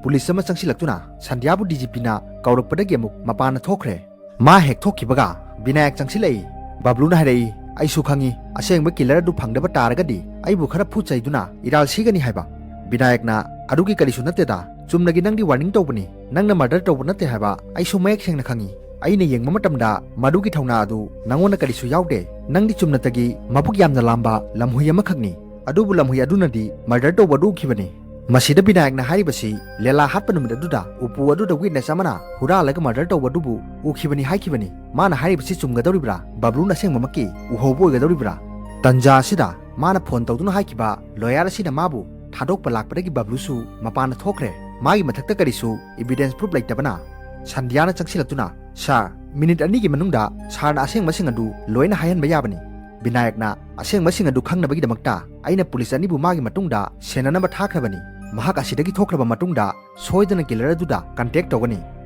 ꯄꯨꯂꯤꯁ ꯑꯃ ꯆꯪꯁꯤꯜꯂꯛꯇꯨꯅ ꯁꯟꯙ꯭ꯌꯥꯕꯨ ꯗꯤ ꯖꯤ ꯄꯤꯅ ꯀꯧꯔꯛꯄꯗꯒꯤ ꯑꯃꯨꯛ ꯃꯄꯥꯟꯗ ꯊꯣꯛꯈ꯭ꯔꯦ꯫ ꯃꯥ ꯍꯦꯛ ꯊꯣꯛꯈꯤꯕꯒ ꯕꯤꯅꯥꯌꯛ ꯆꯪꯁꯤꯜꯂꯛꯏ꯫ ꯕꯕ꯭ꯂꯨꯅ ꯍꯥꯏꯔꯛꯏ, "ꯑꯩꯁꯨ ꯈꯪꯏ, ꯑꯁꯦꯡꯕ ꯀꯤꯂꯔ ꯑꯗꯨ ꯐꯪꯗꯕ ꯇꯥꯔꯒꯗꯤ ꯑꯩꯕꯨ ꯈꯔ ꯐꯨꯠ ꯆꯩꯗꯨꯅ ꯏꯔꯥꯜ ꯁꯤꯒꯅꯤ" ꯍꯥꯏꯕ꯫ ꯕꯤꯅꯥꯌꯛꯅ, "ꯑꯗꯨꯒꯤ ꯀꯔꯤꯁꯨ ꯅꯠꯇꯦꯗ, ꯆꯨꯝꯅꯒꯤ ꯅꯪꯗꯤ ꯋꯥꯔꯅꯤꯡ ꯇꯧꯕꯅꯤ, ꯅꯪꯅ ꯃꯔꯗꯔ ꯇꯧꯕ ꯅꯠꯇꯦ ꯍꯥꯏꯕ ꯑꯩꯁꯨ ꯃꯌꯦꯛ ꯁꯦꯡꯅ ꯈꯪꯏ꯫ ꯑꯩꯅ ꯌꯦꯡꯕ ꯃꯇꯝꯗ ꯃꯗꯨꯒꯤ ꯊꯧꯅꯥ ꯑꯗꯨ ꯅꯉꯣꯟꯗ ꯀꯔꯤꯁꯨ ꯌꯥꯎꯗꯦ꯫ ꯅꯪꯗꯤ ꯆꯨꯝꯅꯇꯒꯤ ꯃꯕꯨꯛ ꯌꯥꯝꯅ ꯂꯥꯝꯕ ꯂꯝꯍꯨꯏ ꯑꯃꯈꯛꯅꯤ꯫ ꯑꯗꯨꯕꯨ ꯂꯝꯍꯨꯏ ꯑꯗꯨꯅꯗꯤ ꯃꯔꯗꯔ ꯇꯧꯕ ꯑꯗꯨ ꯎꯈꯤꯕꯅꯤ"꯫ ꯃꯁꯤꯗ ꯕꯤꯅꯥꯌꯛꯅ ꯍꯥꯏꯔꯤꯕꯁꯤ ꯂꯦꯂꯥ ꯍꯥꯠꯄ ꯅꯨꯃꯤꯠ ꯑꯗꯨꯗ ꯎꯄꯨ ꯑꯗꯨꯗ ꯋꯤꯠꯅꯦꯁ ꯑꯃꯅ ꯍꯨꯔꯥꯜꯂꯒ ꯃꯔꯗꯔ ꯇꯧꯕ ꯑꯗꯨꯕꯨ ꯎꯈꯤꯕꯅꯤ ꯍꯥꯏꯈꯤꯕꯅꯤ꯫ ꯃꯥꯅ ꯍꯥꯏꯔꯤꯕꯁꯤ ꯆꯨꯝꯒꯗꯧꯔꯤꯕ꯭ꯔꯥ? ꯕꯕ꯭ꯂꯨꯅ ꯑꯁꯦꯡꯕꯃꯛꯀꯤ ꯎꯍꯧꯕ ꯑꯣꯏꯒꯗꯧꯔꯤꯕ꯭ꯔꯥ? ꯇꯟꯖꯥ ꯑꯁꯤꯗ ꯃꯥꯅ ꯐꯣꯟ ꯇꯧꯗꯨꯅ ꯍꯥꯏꯈꯤꯕ ꯂꯣꯌꯔ ꯑꯁꯤꯅ ꯃꯥꯕꯨ ꯊꯥꯗꯣꯛꯄ ꯂꯥꯛꯄꯗꯒꯤ ꯕꯕ꯭ꯂꯨꯁꯨ ꯃꯄꯥꯟꯗ ꯊꯣꯛꯈ꯭ꯔꯦ꯫ ꯃꯥꯒꯤ ꯃꯊꯛꯇ ꯀꯔꯤꯁꯨ ꯏꯕꯤꯗꯦꯟꯁ ꯄ꯭ꯔꯨꯐ ꯂꯩꯇꯕꯅ ꯁꯟꯙ꯭ꯌꯥꯅ ꯆꯪꯁꯤꯜꯂꯛꯇꯨꯅ, "ꯁꯥꯔ, ꯃꯤꯅꯤꯠ ꯑꯅꯤꯒꯤ ꯃꯅꯨꯡꯗ ꯁꯥꯔꯅ ꯑꯁꯦꯡꯕꯁꯤꯡ ꯑꯗꯨ ꯂꯣꯏꯅ ꯍꯥꯏꯍꯟꯕ ꯌꯥꯕꯅꯤ"꯫ ꯕꯤꯅꯥꯌꯛꯅ, "ꯑꯁꯦꯡꯕꯁꯤꯡ ꯑꯗꯨ ꯈꯪꯅꯕꯒꯤꯗꯃꯛꯇ ꯑꯩꯅ ꯄꯨꯂꯤꯁ ꯑꯅꯤꯕꯨ ꯃꯥꯒꯤ ꯃꯇꯨꯡꯗ ꯁꯦꯟꯅꯅꯕ ꯊꯥꯈ꯭ꯔꯕꯅꯤ꯫ ꯃꯍꯥꯛ ꯑꯁꯤꯗꯒꯤ ꯊꯣꯛꯈ꯭ꯔꯕ ꯃꯇꯨꯡꯗ ꯁꯣꯏꯗꯅ ꯀꯤꯂꯔ ꯑꯗꯨꯗ ꯀꯟꯇꯦꯛ ꯇꯧꯒꯅꯤ"꯫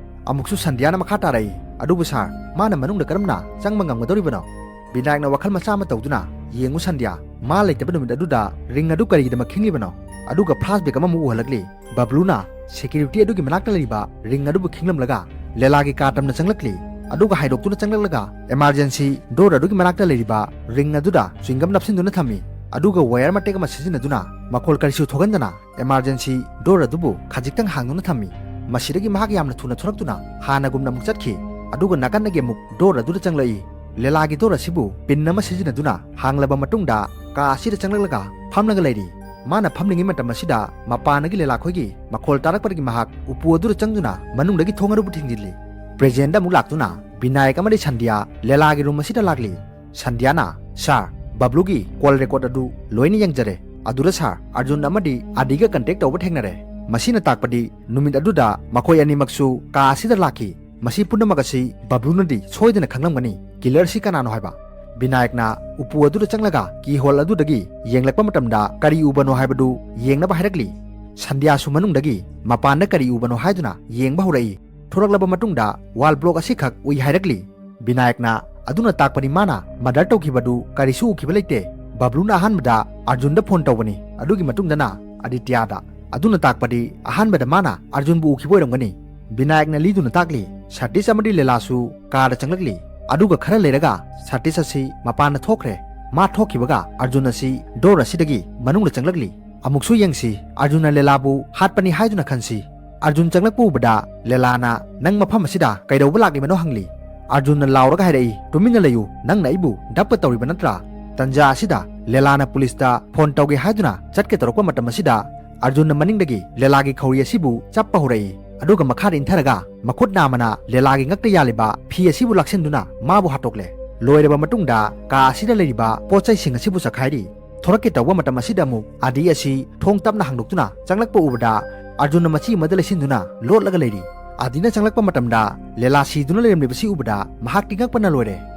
ꯑꯃꯨꯛꯁꯨ ꯁꯟꯙ꯭ꯌꯥꯅ ꯃꯈꯥ ꯇꯥꯔꯛꯏ, "ꯑꯗꯨꯕꯨ ꯁꯥꯔ, ꯃꯥꯅ ꯃꯅꯨꯡꯗ ꯀꯔꯝꯅ ꯆꯪꯕ ꯉꯝꯒꯗꯧꯔꯤꯕꯅꯣ?" ꯕꯤꯅꯥꯌꯛꯅ ꯋꯥꯈꯜ ꯃꯆꯥ ꯑꯃ ꯇꯧꯗꯨꯅ, "ꯌꯦꯡꯉꯨ ꯁꯟꯙ꯭ꯌꯥ, ꯃꯥ ꯂꯩꯇꯕ ꯅꯨꯃꯤꯠ ꯑꯗꯨꯗ ring ꯑꯗꯨ ꯀꯔꯤꯒꯤꯗꯃꯛ ꯈꯤꯡꯂꯤꯕꯅꯣ?" ꯑꯗꯨꯒ flashback ꯑꯃꯃꯨꯛ ꯎꯍꯜꯂꯛꯂꯤ꯫ ꯕꯕ꯭ꯂꯨꯅ ꯁꯦꯀ꯭ꯌꯨꯔꯤꯇꯤ ꯑꯗꯨꯒꯤ ꯃꯅꯥꯛꯇ ꯂꯩꯔꯤꯕ ring ꯑꯗꯨꯕꯨ ꯈꯤꯡꯂꯝꯂꯒ ꯂꯦꯂꯥꯒꯤ ꯀꯥ ꯇꯝꯅ ꯆꯪꯂꯛꯂꯤ꯫ ꯑꯗꯨꯒ ꯍꯥꯏꯗꯣꯛꯇꯨꯅ ꯆꯪꯂꯛꯂꯒ emergency door ꯑꯗꯨꯒꯤ ꯃꯅꯥꯛꯇ ꯂꯩꯔꯤꯕ ring ꯑꯗꯨꯗ chewing gum ꯅꯞꯁꯤꯟꯗꯨꯅ ꯊꯝꯃꯤ꯫ ꯑꯗꯨꯒ wire ꯃꯇꯦꯛ ꯑꯃ ꯁꯤꯖꯤꯟꯅꯗꯨꯅ ꯃꯈꯣꯜ ꯀꯔꯤꯁꯨ ꯊꯣꯛꯍꯟꯗꯅ emergency door ꯑꯗꯨꯕꯨ ꯈꯖꯤꯛꯇꯪ ꯍꯥꯡꯗꯨꯅ ꯊꯝꯃꯤ꯫ ꯃꯁꯤꯗꯒꯤ ꯃꯍꯥꯛ ꯌꯥꯝꯅ ꯊꯨꯅ ꯊꯣꯔꯛꯇꯨꯅ ꯍꯥꯟꯅꯒꯨꯝꯅ ꯑꯃꯨꯛ ꯆꯠꯈꯤ꯫ ꯑꯗꯨꯒ ꯅꯥꯀꯟꯗꯒꯤ ꯑꯃꯨꯛ door ꯑꯗꯨꯗ ꯆꯪꯂꯛꯏ꯫ ꯂꯦꯂꯥꯒꯤ door ꯑꯁꯤꯕꯨ pin ꯑꯃ ꯁꯤꯖꯤꯟꯅꯗꯨꯅ ꯍꯥꯡꯂꯕ ꯃꯇꯨꯡꯗ ꯀꯥ ꯑꯁꯤꯗ ꯆꯪꯂꯛꯂꯒ ꯐꯝꯂꯒ ꯂꯩꯔꯤ꯫ ꯃꯥꯅ ꯐꯝꯂꯤꯉꯩ ꯃꯇꯝ ꯑꯁꯤꯗ ꯃꯄꯥꯟꯗꯒꯤ ꯂꯦꯂꯥꯈꯣꯏꯒꯤ ꯃꯈꯣꯜ ꯇꯥꯔꯛꯄꯗꯒꯤ ꯃꯍꯥꯛ ꯎꯄꯨ ꯑꯗꯨꯗ ꯆꯪꯗꯨꯅ ꯃꯅꯨꯡꯗꯒꯤ ꯊꯣꯡ ꯑꯗꯨꯕꯨ ꯊꯤꯡꯖꯤꯜꯂꯤ꯫ presentꯗ ꯑꯃꯨꯛ ꯂꯥꯛꯇꯨꯅ ꯕꯤꯅꯥꯌꯛ ꯑꯃꯗꯤ ꯁꯟꯙ꯭ꯌꯥ ꯂꯦꯂꯥꯒꯤ room ꯑꯁꯤꯗ ꯂꯥꯛꯂꯤ꯫ ꯁꯟꯙ꯭ꯌꯥꯅ, "ꯁꯥꯔ, ꯕꯕ꯭ꯂꯨꯒꯤ call record ꯑꯗꯨ ꯂꯣꯏꯅ ꯌꯦꯡꯖꯔꯦ꯫ ꯑꯗꯨꯗ ꯁꯥꯔ ꯑꯔꯖꯨꯟ ꯑꯃꯗꯤ ꯑꯗꯤꯒ contact ꯇꯧꯕ ꯊꯦꯡꯅꯔꯦ꯫ ꯃꯁꯤꯅ ꯇꯥꯛꯄꯗꯤ ꯅꯨꯃꯤꯠ ꯑꯗꯨꯗ ꯃꯈꯣꯏ ꯑꯅꯤꯃꯛꯁꯨ ꯀꯥ ꯑꯁꯤꯗ ꯂꯥꯛꯈꯤ꯫ ꯃꯁꯤ ꯄꯨꯝꯅꯃꯛ ꯑꯁꯤ ꯕꯕ꯭ꯂꯨꯅꯗꯤ ꯁꯣꯏꯗꯅ ꯈꯪꯂꯝꯒꯅꯤ꯫ ꯀꯤꯂꯔ ꯑꯁꯤ ꯀꯅꯥꯅꯣ ꯍꯥꯏꯕ?" ꯕꯤꯅꯥꯌꯛꯅ ꯎꯄꯨ ꯑꯗꯨꯗ ꯆꯪꯂꯒ keyhole ꯑꯗꯨꯗꯒꯤ ꯌꯦꯡꯂꯛꯄ ꯃꯇꯝꯗ ꯀꯔꯤ ꯎꯕꯅꯣ ꯍꯥꯏꯕꯗꯨ ꯌꯦꯡꯅꯕ ꯍꯥꯏꯔꯛꯂꯤ꯫ ꯁꯟꯙ꯭ꯌꯥꯁꯨ ꯃꯅꯨꯡꯗꯒꯤ ꯃꯄꯥꯟꯗ ꯀꯔꯤ ꯎꯕꯅꯣ ꯍꯥꯏꯗꯨꯅ ꯌꯦꯡꯕ ꯍꯧꯔꯛꯏ꯫ ꯊꯣꯔꯛꯂꯕ ꯃꯇꯨꯡꯗ wall block ꯑꯁꯤꯈꯛ ꯎꯏ ꯍꯥꯏꯔꯛꯂꯤ꯫ ꯕꯤꯅꯥꯌꯛꯅ, "ꯑꯗꯨꯅ ꯇꯥꯛꯄꯗꯤ ꯃꯥꯅ murder ꯇꯧꯈꯤꯕꯗꯨ ꯀꯔꯤꯁꯨ ꯎꯈꯤꯕ ꯂꯩꯇꯦ꯫ ꯕꯕ꯭ꯂꯨꯅ ꯑꯍꯥꯟꯕꯗ ꯑꯔꯖꯨꯟꯗ phone ꯇꯧꯕꯅꯤ꯫ ꯑꯗꯨꯒꯤ ꯃꯇꯨꯡꯗꯅ ꯑꯗꯤꯇ꯭ꯌꯥꯗ꯫ ꯑꯗꯨꯅ ꯇꯥꯛꯄꯗꯤ ꯑꯍꯥꯟꯕꯗ ꯃꯥꯅ ꯑꯔꯖꯨꯟꯕꯨ ꯎꯈꯤꯕ ꯑꯣꯏꯔꯝꯒꯅꯤ"꯫ ꯕꯤꯅꯥꯌꯛꯅ ꯂꯤꯗꯨꯅ ꯇꯥꯛꯂꯤ꯫ ꯁꯇꯤꯁ ꯑꯃꯗꯤ ꯂꯦꯂꯥꯁꯨ ꯀꯥꯗ ꯆꯪꯂꯛꯂꯤ꯫ ꯑꯗꯨꯒ ꯈꯔ ꯂꯩꯔꯒ ꯁꯇꯤꯁ ꯑꯁꯤ ꯃꯄꯥꯟꯗ ꯊꯣꯛꯈ꯭ꯔꯦ꯫ ꯃꯥ ꯊꯣꯛꯈꯤꯕꯒ ꯑꯔꯖꯨꯟ ꯑꯁꯤ ꯗꯣꯔ ꯑꯁꯤꯗꯒꯤ ꯃꯅꯨꯡꯗ ꯆꯪꯂꯛꯂꯤ꯫ ꯑꯃꯨꯛꯁꯨ ꯌꯦꯡꯁꯤ, ꯑꯔꯖꯨꯟꯅ ꯂꯦꯂꯥꯕꯨ ꯍꯥꯠꯄꯅꯤ ꯍꯥꯏꯗꯨꯅ ꯈꯟꯁꯤ꯫ ꯑꯔꯖꯨꯟ ꯆꯪꯂꯛꯄ ꯎꯕꯗ ꯂꯦꯂꯥꯅ, "ꯅꯪ ꯃꯐꯝ ꯑꯁꯤꯗ ꯀꯩꯗꯧꯕ ꯂꯥꯛꯂꯤꯕꯅꯣ?" ꯍꯪꯂꯤ꯫ ꯑꯔꯖꯨꯟꯅ ꯂꯥꯎꯔꯒ ꯍꯥꯏꯔꯛꯏ, "ꯇꯨꯃꯤꯟꯅ ꯂꯩꯌꯨ, ꯅꯪꯅ ꯑꯩꯕꯨ ꯗꯞꯄ ꯇꯧꯔꯤꯕ ꯅꯠꯇ꯭ꯔꯥ?" ꯇꯟꯖꯥ ꯑꯁꯤꯗ ꯂꯦꯂꯥꯅ ꯄꯨꯂꯤꯁꯇ ꯐꯣꯟ ꯇꯧꯒꯦ ꯍꯥꯏꯗꯨꯅ ꯆꯠꯀꯦ ꯇꯧꯔꯛꯄ ꯃꯇꯝ ꯑꯁꯤꯗ ꯑꯔꯖꯨꯟꯅ ꯃꯅꯤꯡꯗꯒꯤ ꯂꯦꯂꯥꯒꯤ ꯈꯧꯔꯤ ꯑꯁꯤꯕꯨ ꯆꯞꯄ ꯍꯧꯔꯛꯏ꯫ ꯑꯗꯨꯒ ꯃꯈꯥꯗ ꯏꯟꯊꯔꯒ ꯃꯈꯨꯠ ꯅꯥꯝꯃꯅ ꯂꯦꯂꯥꯒꯤ ꯉꯛꯇ ꯌꯥꯜꯂꯤꯕ ꯐꯤ ꯑꯁꯤꯕꯨ ꯂꯥꯛꯁꯤꯟꯗꯨꯅ ꯃꯥꯕꯨ ꯍꯥꯠꯇꯣꯛꯂꯦ꯫ ꯂꯣꯏꯔꯕ ꯃꯇꯨꯡꯗ ꯀꯥ ꯑꯁꯤꯗ ꯂꯩꯔꯤꯕ ꯄꯣꯠ ꯆꯩꯁꯤꯡ ꯑꯁꯤꯕꯨ ꯆꯈꯥꯏꯔꯤ꯫ ꯊꯣꯔꯛꯀꯦ ꯇꯧꯕ ꯃꯇꯝ ꯑꯁꯤꯗ ꯑꯃꯨꯛ ꯑꯥꯗꯤ ꯑꯁꯤ ꯊꯣꯡ ꯇꯞꯅ ꯍꯥꯡꯗꯣꯛꯇꯨꯅ ꯆꯪꯂꯛꯄ ꯎꯕꯗ ꯑꯔꯖꯨꯟꯅ ꯃꯆꯤ ꯑꯃꯗ ꯂꯩꯁꯤꯟꯗꯨꯅ ꯂꯣꯠꯂꯒ ꯂꯩꯔꯤ꯫ ꯑꯥꯗꯤꯅ ꯆꯪꯂꯛꯄ ꯃꯇꯝꯗ ꯂꯦꯂꯥ ꯁꯤꯗꯨꯅ ꯂꯩꯔꯝꯂꯤꯕꯁꯤ ꯎꯕꯗ ꯃꯍꯥꯛꯇꯤ ꯉꯛꯄꯅ ꯂꯣꯏꯔꯦ꯫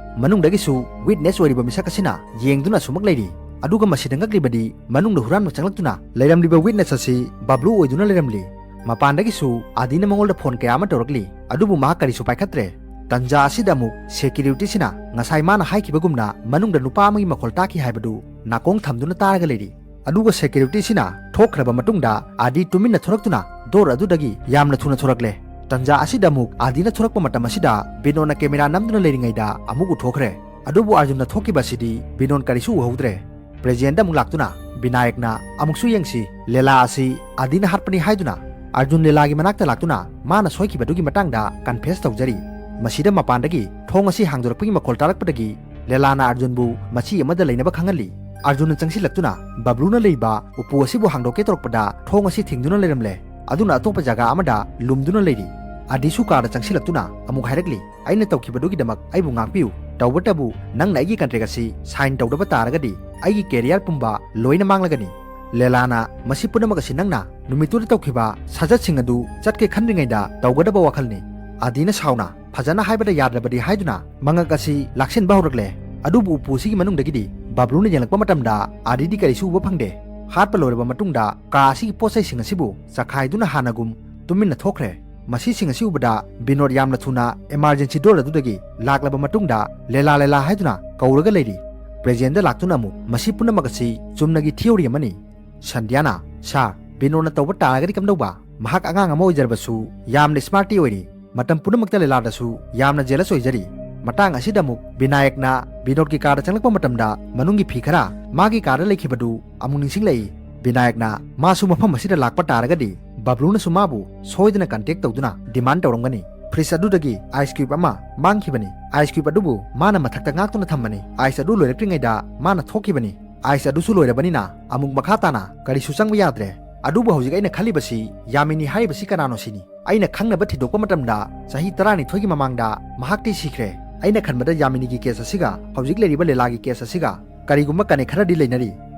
ꯃꯅꯨꯡꯗꯒꯤꯁꯨ ꯋꯤꯠꯅꯦꯁ ꯑꯣꯏꯔꯤꯕ ꯃꯤꯁꯛ ꯑꯁꯤꯅ ꯌꯦꯡꯗꯨꯅ ꯑꯁꯨꯃꯛ ꯂꯩꯔꯤ꯫ ꯑꯗꯨꯒ ꯃꯁꯤꯗ ꯉꯛꯂꯤꯕꯗꯤ ꯃꯅꯨꯡꯗ ꯍꯨꯔꯥꯟꯕ ꯆꯪꯂꯛꯇꯨꯅ ꯂꯩꯔꯝꯂꯤꯕ ꯋꯤꯠꯅꯦꯁ ꯑꯁꯤ ꯕꯕ꯭ꯂꯨ ꯑꯣꯏꯗꯨꯅ ꯂꯩꯔꯝꯂꯤ꯫ ꯃꯄꯥꯟꯗꯒꯤꯁꯨ ꯑꯥꯗꯤꯅ ꯃꯉꯣꯟꯗ ꯐꯣꯟ ꯀꯌꯥ ꯑꯃ ꯇꯧꯔꯛꯂꯤ, ꯑꯗꯨꯕꯨ ꯃꯍꯥꯛ ꯀꯔꯤꯁꯨ ꯄꯥꯏꯈꯠꯇ꯭ꯔꯦ꯫ ꯇꯟꯖꯥ ꯑꯁꯤꯗ ꯑꯃꯨꯛ ꯁꯦꯀ꯭ꯌꯨꯔꯤꯇꯤꯁꯤꯅ ꯉꯁꯥꯏ ꯃꯥꯅ ꯍꯥꯏꯈꯤꯕꯒꯨꯝꯅ ꯃꯅꯨꯡꯗ ꯅꯨꯄꯥ ꯑꯃꯒꯤ ꯃꯈꯣꯜ ꯇꯥꯈꯤ ꯍꯥꯏꯕꯗꯨ ꯅꯥꯀꯣꯡ ꯊꯝꯗꯨꯅ ꯇꯥꯔꯒ ꯂꯩꯔꯤ꯫ ꯑꯗꯨꯒ ꯁꯦꯀ꯭ꯌꯨꯔꯤꯇꯤꯁꯤꯅ ꯊꯣꯛꯈ꯭ꯔꯕ ꯃꯇꯨꯡꯗ ꯑꯥꯗꯤ ꯇꯨꯃꯤꯟꯅ ꯊꯣꯔꯛꯇꯨꯅ ꯗꯣꯔ ꯑꯗꯨꯗꯒꯤ ꯌꯥꯝꯅ ꯊꯨꯅ ꯊꯣꯔꯛꯂꯦ꯫ ꯇꯟꯖꯥ ꯑꯁꯤꯗ ꯑꯃꯨꯛ ꯑꯥꯗꯤꯅ ꯊꯣꯔꯛꯄ ꯃꯇꯝ ꯑꯁꯤꯗ ꯕꯤꯅꯣꯗꯅ ꯀꯦꯃꯦꯔꯥ ꯅꯝꯗꯨꯅ ꯂꯩꯔꯤꯉꯩꯗ ꯑꯃꯨꯛ ꯎꯊꯣꯛꯈ꯭ꯔꯦ꯫ ꯑꯗꯨꯕꯨ ꯑꯥꯔꯖꯨꯟꯅ ꯊꯣꯛꯈꯤꯕ ꯑꯁꯤꯗꯤ ꯕꯤꯅꯣꯗꯅ ꯀꯔꯤꯁꯨ ꯎꯍꯧꯗ꯭ꯔꯦ꯫ ꯄ꯭ꯔꯦꯖꯤꯗꯦꯟꯗ ꯑꯃꯨꯛ ꯂꯥꯛꯇꯨꯅ ꯕꯤꯅꯥꯌꯛꯅ, "ꯑꯃꯨꯛꯁꯨ ꯌꯦꯡꯁꯤ, ꯂꯦꯂꯥ ꯑꯁꯤ ꯑꯥꯗꯤꯅ ꯍꯥꯠꯄꯅꯤ ꯍꯥꯏꯗꯨꯅ ꯑꯥꯔꯖꯨꯟ ꯂꯦꯂꯥꯒꯤ ꯃꯅꯥꯛꯇ ꯂꯥꯛꯇꯨꯅ ꯃꯥꯅ ꯁꯣꯏꯈꯤꯕꯗꯨꯒꯤ ꯃꯇꯥꯡꯗ ꯀꯟꯐꯦꯁ ꯇꯧꯖꯔꯤ꯫ ꯃꯁꯤꯗ ꯃꯄꯥꯟꯗꯒꯤ ꯊꯣꯡ ꯑꯁꯤ ꯍꯥꯡꯗꯣꯔꯛꯄꯒꯤ ꯃꯈꯣꯜ ꯇꯥꯔꯛꯄꯗꯒꯤ ꯂꯦꯂꯥꯅ ꯑꯥꯔꯖꯨꯟꯕꯨ ꯃꯆꯤ ꯑꯃꯗ ꯂꯩꯅꯕ ꯈꯪꯍꯜꯂꯤ꯫ ꯑꯥꯔꯖꯨꯟꯅ ꯆꯪꯁꯤꯜꯂꯛꯇꯨꯅ ꯕꯕ꯭ꯂꯨꯅ ꯂꯩꯕ ꯎꯄꯨ ꯑꯁꯤꯕꯨ ꯍꯥꯡꯗꯣꯛꯀꯦ ꯇꯧꯔꯛꯄꯗ ꯊꯣꯡ ꯑꯁꯤ ꯊꯤꯡꯗꯨꯅ ꯂꯩꯔꯝꯂꯦ꯫ ꯑꯗꯨꯅ ꯑꯇꯣꯞꯄ ꯖꯒꯥ ꯑꯃꯗ ꯂꯨꯝꯗꯨꯅ ꯂꯩꯔꯤ꯫ ꯑꯥꯗꯤꯁꯨ ꯀꯥꯗ ꯆꯪꯁꯤꯜꯂꯛꯇꯨꯅ ꯑꯃꯨꯛ ꯍꯥꯏꯔꯛꯂꯤ, "ꯑꯩꯅ ꯇꯧꯈꯤꯕꯗꯨꯒꯤꯗꯃꯛ ꯑꯩꯕꯨ ꯉꯥꯛꯄꯤꯌꯨ꯫ ꯇꯧꯕꯇꯕꯨ ꯅꯪꯅ ꯑꯩꯒꯤ ꯀꯟꯇ꯭ꯔꯦꯛ ꯑꯁꯤ ꯁꯥꯏꯟ ꯇꯧꯗꯕ ꯇꯥꯔꯒꯗꯤ ꯑꯩꯒꯤ ꯀꯦꯔꯤꯌꯔ ꯄꯨꯝꯕ ꯂꯣꯏꯅ ꯃꯥꯡꯂꯒꯅꯤ꯫" ꯂꯦꯂꯥꯅ, "ꯃꯁꯤ ꯄꯨꯝꯅꯃꯛ ꯑꯁꯤ ꯅꯪꯅ ꯅꯨꯃꯤꯠꯇꯨꯗ ꯇꯧꯈꯤꯕ ꯁꯥꯖꯠꯁꯤꯡ ꯑꯗꯨ ꯆꯠꯀꯦ ꯈꯟꯗ꯭ꯔꯤꯉꯩꯗ ꯇꯧꯒꯗꯕ ꯋꯥꯈꯜꯅꯤ꯫" ꯑꯥꯗꯤꯅ ꯁꯥꯎꯅ, "ꯐꯖꯅ ꯍꯥꯏꯕꯗ ꯌꯥꯗ꯭ꯔꯕꯗꯤ" ꯍꯥꯏꯗꯨꯅ ꯃꯉꯛ ꯑꯁꯤ ꯂꯥꯛꯁꯤꯟꯕ ꯍꯧꯔꯛꯂꯦ꯫ ꯑꯗꯨꯕꯨ ꯎꯄꯨ ꯑꯁꯤꯒꯤ ꯃꯅꯨꯡꯗꯒꯤꯗꯤ ꯕꯕ꯭ꯂꯨꯅ ꯌꯦꯡꯂꯛꯄ ꯃꯇꯝꯗ ꯑꯥꯗꯤꯗꯤ ꯀꯔꯤꯁꯨ ꯎꯕ ꯐꯪꯗꯦ꯫ ꯍꯥꯠꯄ ꯂꯣꯏꯔꯕ ꯃꯇꯨꯡꯗ ꯀꯥ ꯑꯁꯤꯒꯤ ꯄꯣꯠ ꯆꯩꯁꯤꯡ ꯑꯁꯤꯕꯨ ꯆꯈꯥꯏꯗꯨꯅ ꯍꯥꯟꯅꯒꯨꯝ ꯇꯨꯃꯤꯟꯅ ꯊꯣꯛꯈ꯭ꯔꯦ꯫ ꯃꯁꯤꯁꯤꯡ ꯑꯁꯤ ꯎꯕꯗ ꯕꯤꯅꯣꯗ ꯌꯥꯝꯅ ꯊꯨꯅ ꯏꯃꯥꯔꯖꯦꯟꯁꯤ ꯗꯣꯔ ꯑꯗꯨꯗꯒꯤ ꯂꯥꯛꯂꯕ ꯃꯇꯨꯡꯗ "ꯂꯦꯂꯥ, ꯂꯦꯂꯥ" ꯍꯥꯏꯗꯨꯅ ꯀꯧꯔꯒ ꯂꯩꯔꯤ꯫ ꯄ꯭ꯔꯦꯖꯤꯗꯦꯟꯗ ꯂꯥꯛꯇꯨꯅ ꯑꯃꯨꯛ ꯃꯁꯤ ꯄꯨꯝꯅꯃꯛ ꯑꯁꯤ ꯆꯨꯝꯅꯒꯤ ꯊꯤꯑꯣꯔꯤ ꯑꯃꯅꯤ꯫ ꯁꯟꯙ꯭ꯌꯥꯅ, "ꯁꯥꯔ, ꯕꯤꯅꯣꯗꯅ ꯇꯧꯕ ꯇꯥꯔꯒꯗꯤ ꯀꯝꯗꯧꯕ? ꯃꯍꯥꯛ ꯑꯉꯥꯡ ꯑꯃ ꯑꯣꯏꯖꯔꯕꯁꯨ ꯌꯥꯝꯅ ꯁ꯭ꯃꯥꯔꯠꯇꯤ ꯑꯣꯏꯔꯤ꯫ ꯃꯇꯝ ꯄꯨꯝꯅꯃꯛꯇ ꯂꯦꯂꯥꯗꯁꯨ ꯌꯥꯝꯅ ꯖꯦꯂꯁ ꯑꯣꯏꯖꯔꯤ꯫" ꯃꯇꯥꯡ ꯑꯁꯤꯗ ꯑꯃꯨꯛ ꯕꯤꯅꯥꯌꯛꯅ ꯕꯤꯅꯣꯗꯀꯤ ꯀꯥꯔꯗ ꯆꯪꯂꯛꯄ ꯃꯇꯝꯗ ꯃꯅꯨꯡꯒꯤ ꯐꯤ ꯈꯔ ꯃꯥꯒꯤ ꯀꯥꯔꯗ ꯂꯩꯈꯤꯕꯗꯨ ꯑꯃꯨꯛ ꯅꯤꯡꯁꯤꯡꯂꯛꯏ꯫ ꯕꯤꯅꯥꯌꯛꯅ ꯃꯥꯁꯨ ꯃꯐꯝ ꯑꯁꯤꯗ ꯂꯥꯛꯄ ꯇꯥꯔꯒꯗꯤ ꯕꯕ꯭ꯂꯨꯅꯁꯨ ꯃꯥꯕꯨ ꯁꯣꯏꯗꯅ ꯀꯟꯇꯦꯛ ꯇꯧꯗꯨꯅ ꯗꯤꯃꯥꯟ ꯇꯧꯔꯝꯒꯅꯤ꯫ ꯐ꯭ꯔꯤꯖ ꯑꯗꯨꯗꯒꯤ ꯑꯥꯏꯁ ꯀ꯭ꯌꯨꯕ ꯑꯃ ꯃꯥꯡꯈꯤꯕꯅꯤ꯫ ꯑꯥꯏꯁ ꯀ꯭ꯌꯨꯕ ꯑꯗꯨꯕꯨ ꯃꯥꯅ ꯃꯊꯛꯇ ꯉꯥꯛꯇꯨꯅ ꯊꯝꯕꯅꯤ꯫ ꯑꯥꯏꯁ ꯑꯗꯨ ꯂꯣꯏꯔꯛꯇ꯭ꯔꯤꯉꯩꯗ ꯃꯥꯅ ꯊꯣꯛꯈꯤꯕꯅꯤ꯫ ꯑꯥꯏꯁ ꯑꯗꯨꯁꯨ ꯂꯣꯏꯔꯕꯅꯤꯅ ꯑꯃꯨꯛ ꯃꯈꯥ ꯇꯥꯅ ꯀꯔꯤꯁꯨ ꯆꯪꯕ ꯌꯥꯗ꯭ꯔꯦ꯫ ꯑꯗꯨꯕꯨ ꯍꯧꯖꯤꯛ ꯑꯩꯅ ꯈꯜꯂꯤꯕꯁꯤ ꯌꯥꯃꯤꯅꯤ ꯍꯥꯏꯔꯤꯕꯁꯤ ꯀꯅꯥꯅꯣ ꯁꯤꯅꯤ꯫ ꯑꯩꯅ ꯈꯪꯅꯕ ꯊꯤꯗꯣꯛꯄ ꯃꯇꯝꯗ ꯆꯍꯤ ꯇꯔꯥꯅꯤꯊꯣꯏꯒꯤ ꯃꯃꯥꯡꯗ ꯃꯍꯥꯛꯇꯤ ꯁꯤꯈ꯭ꯔꯦ꯫ ꯑꯩꯅ ꯈꯟꯕꯗ ꯌꯥꯃꯤꯅꯤꯒꯤ ꯀꯦꯁ ꯑꯁꯤꯒ ꯍꯧꯖꯤꯛ ꯂꯩꯔꯤꯕ ꯂꯦꯂꯥꯒꯤ ꯀꯦꯁ ꯑꯁꯤꯒ ꯀꯔꯤꯒꯨꯝꯕ ꯀꯅꯦꯛ ꯈꯔꯗꯤ ꯂꯩꯅꯔꯤ꯫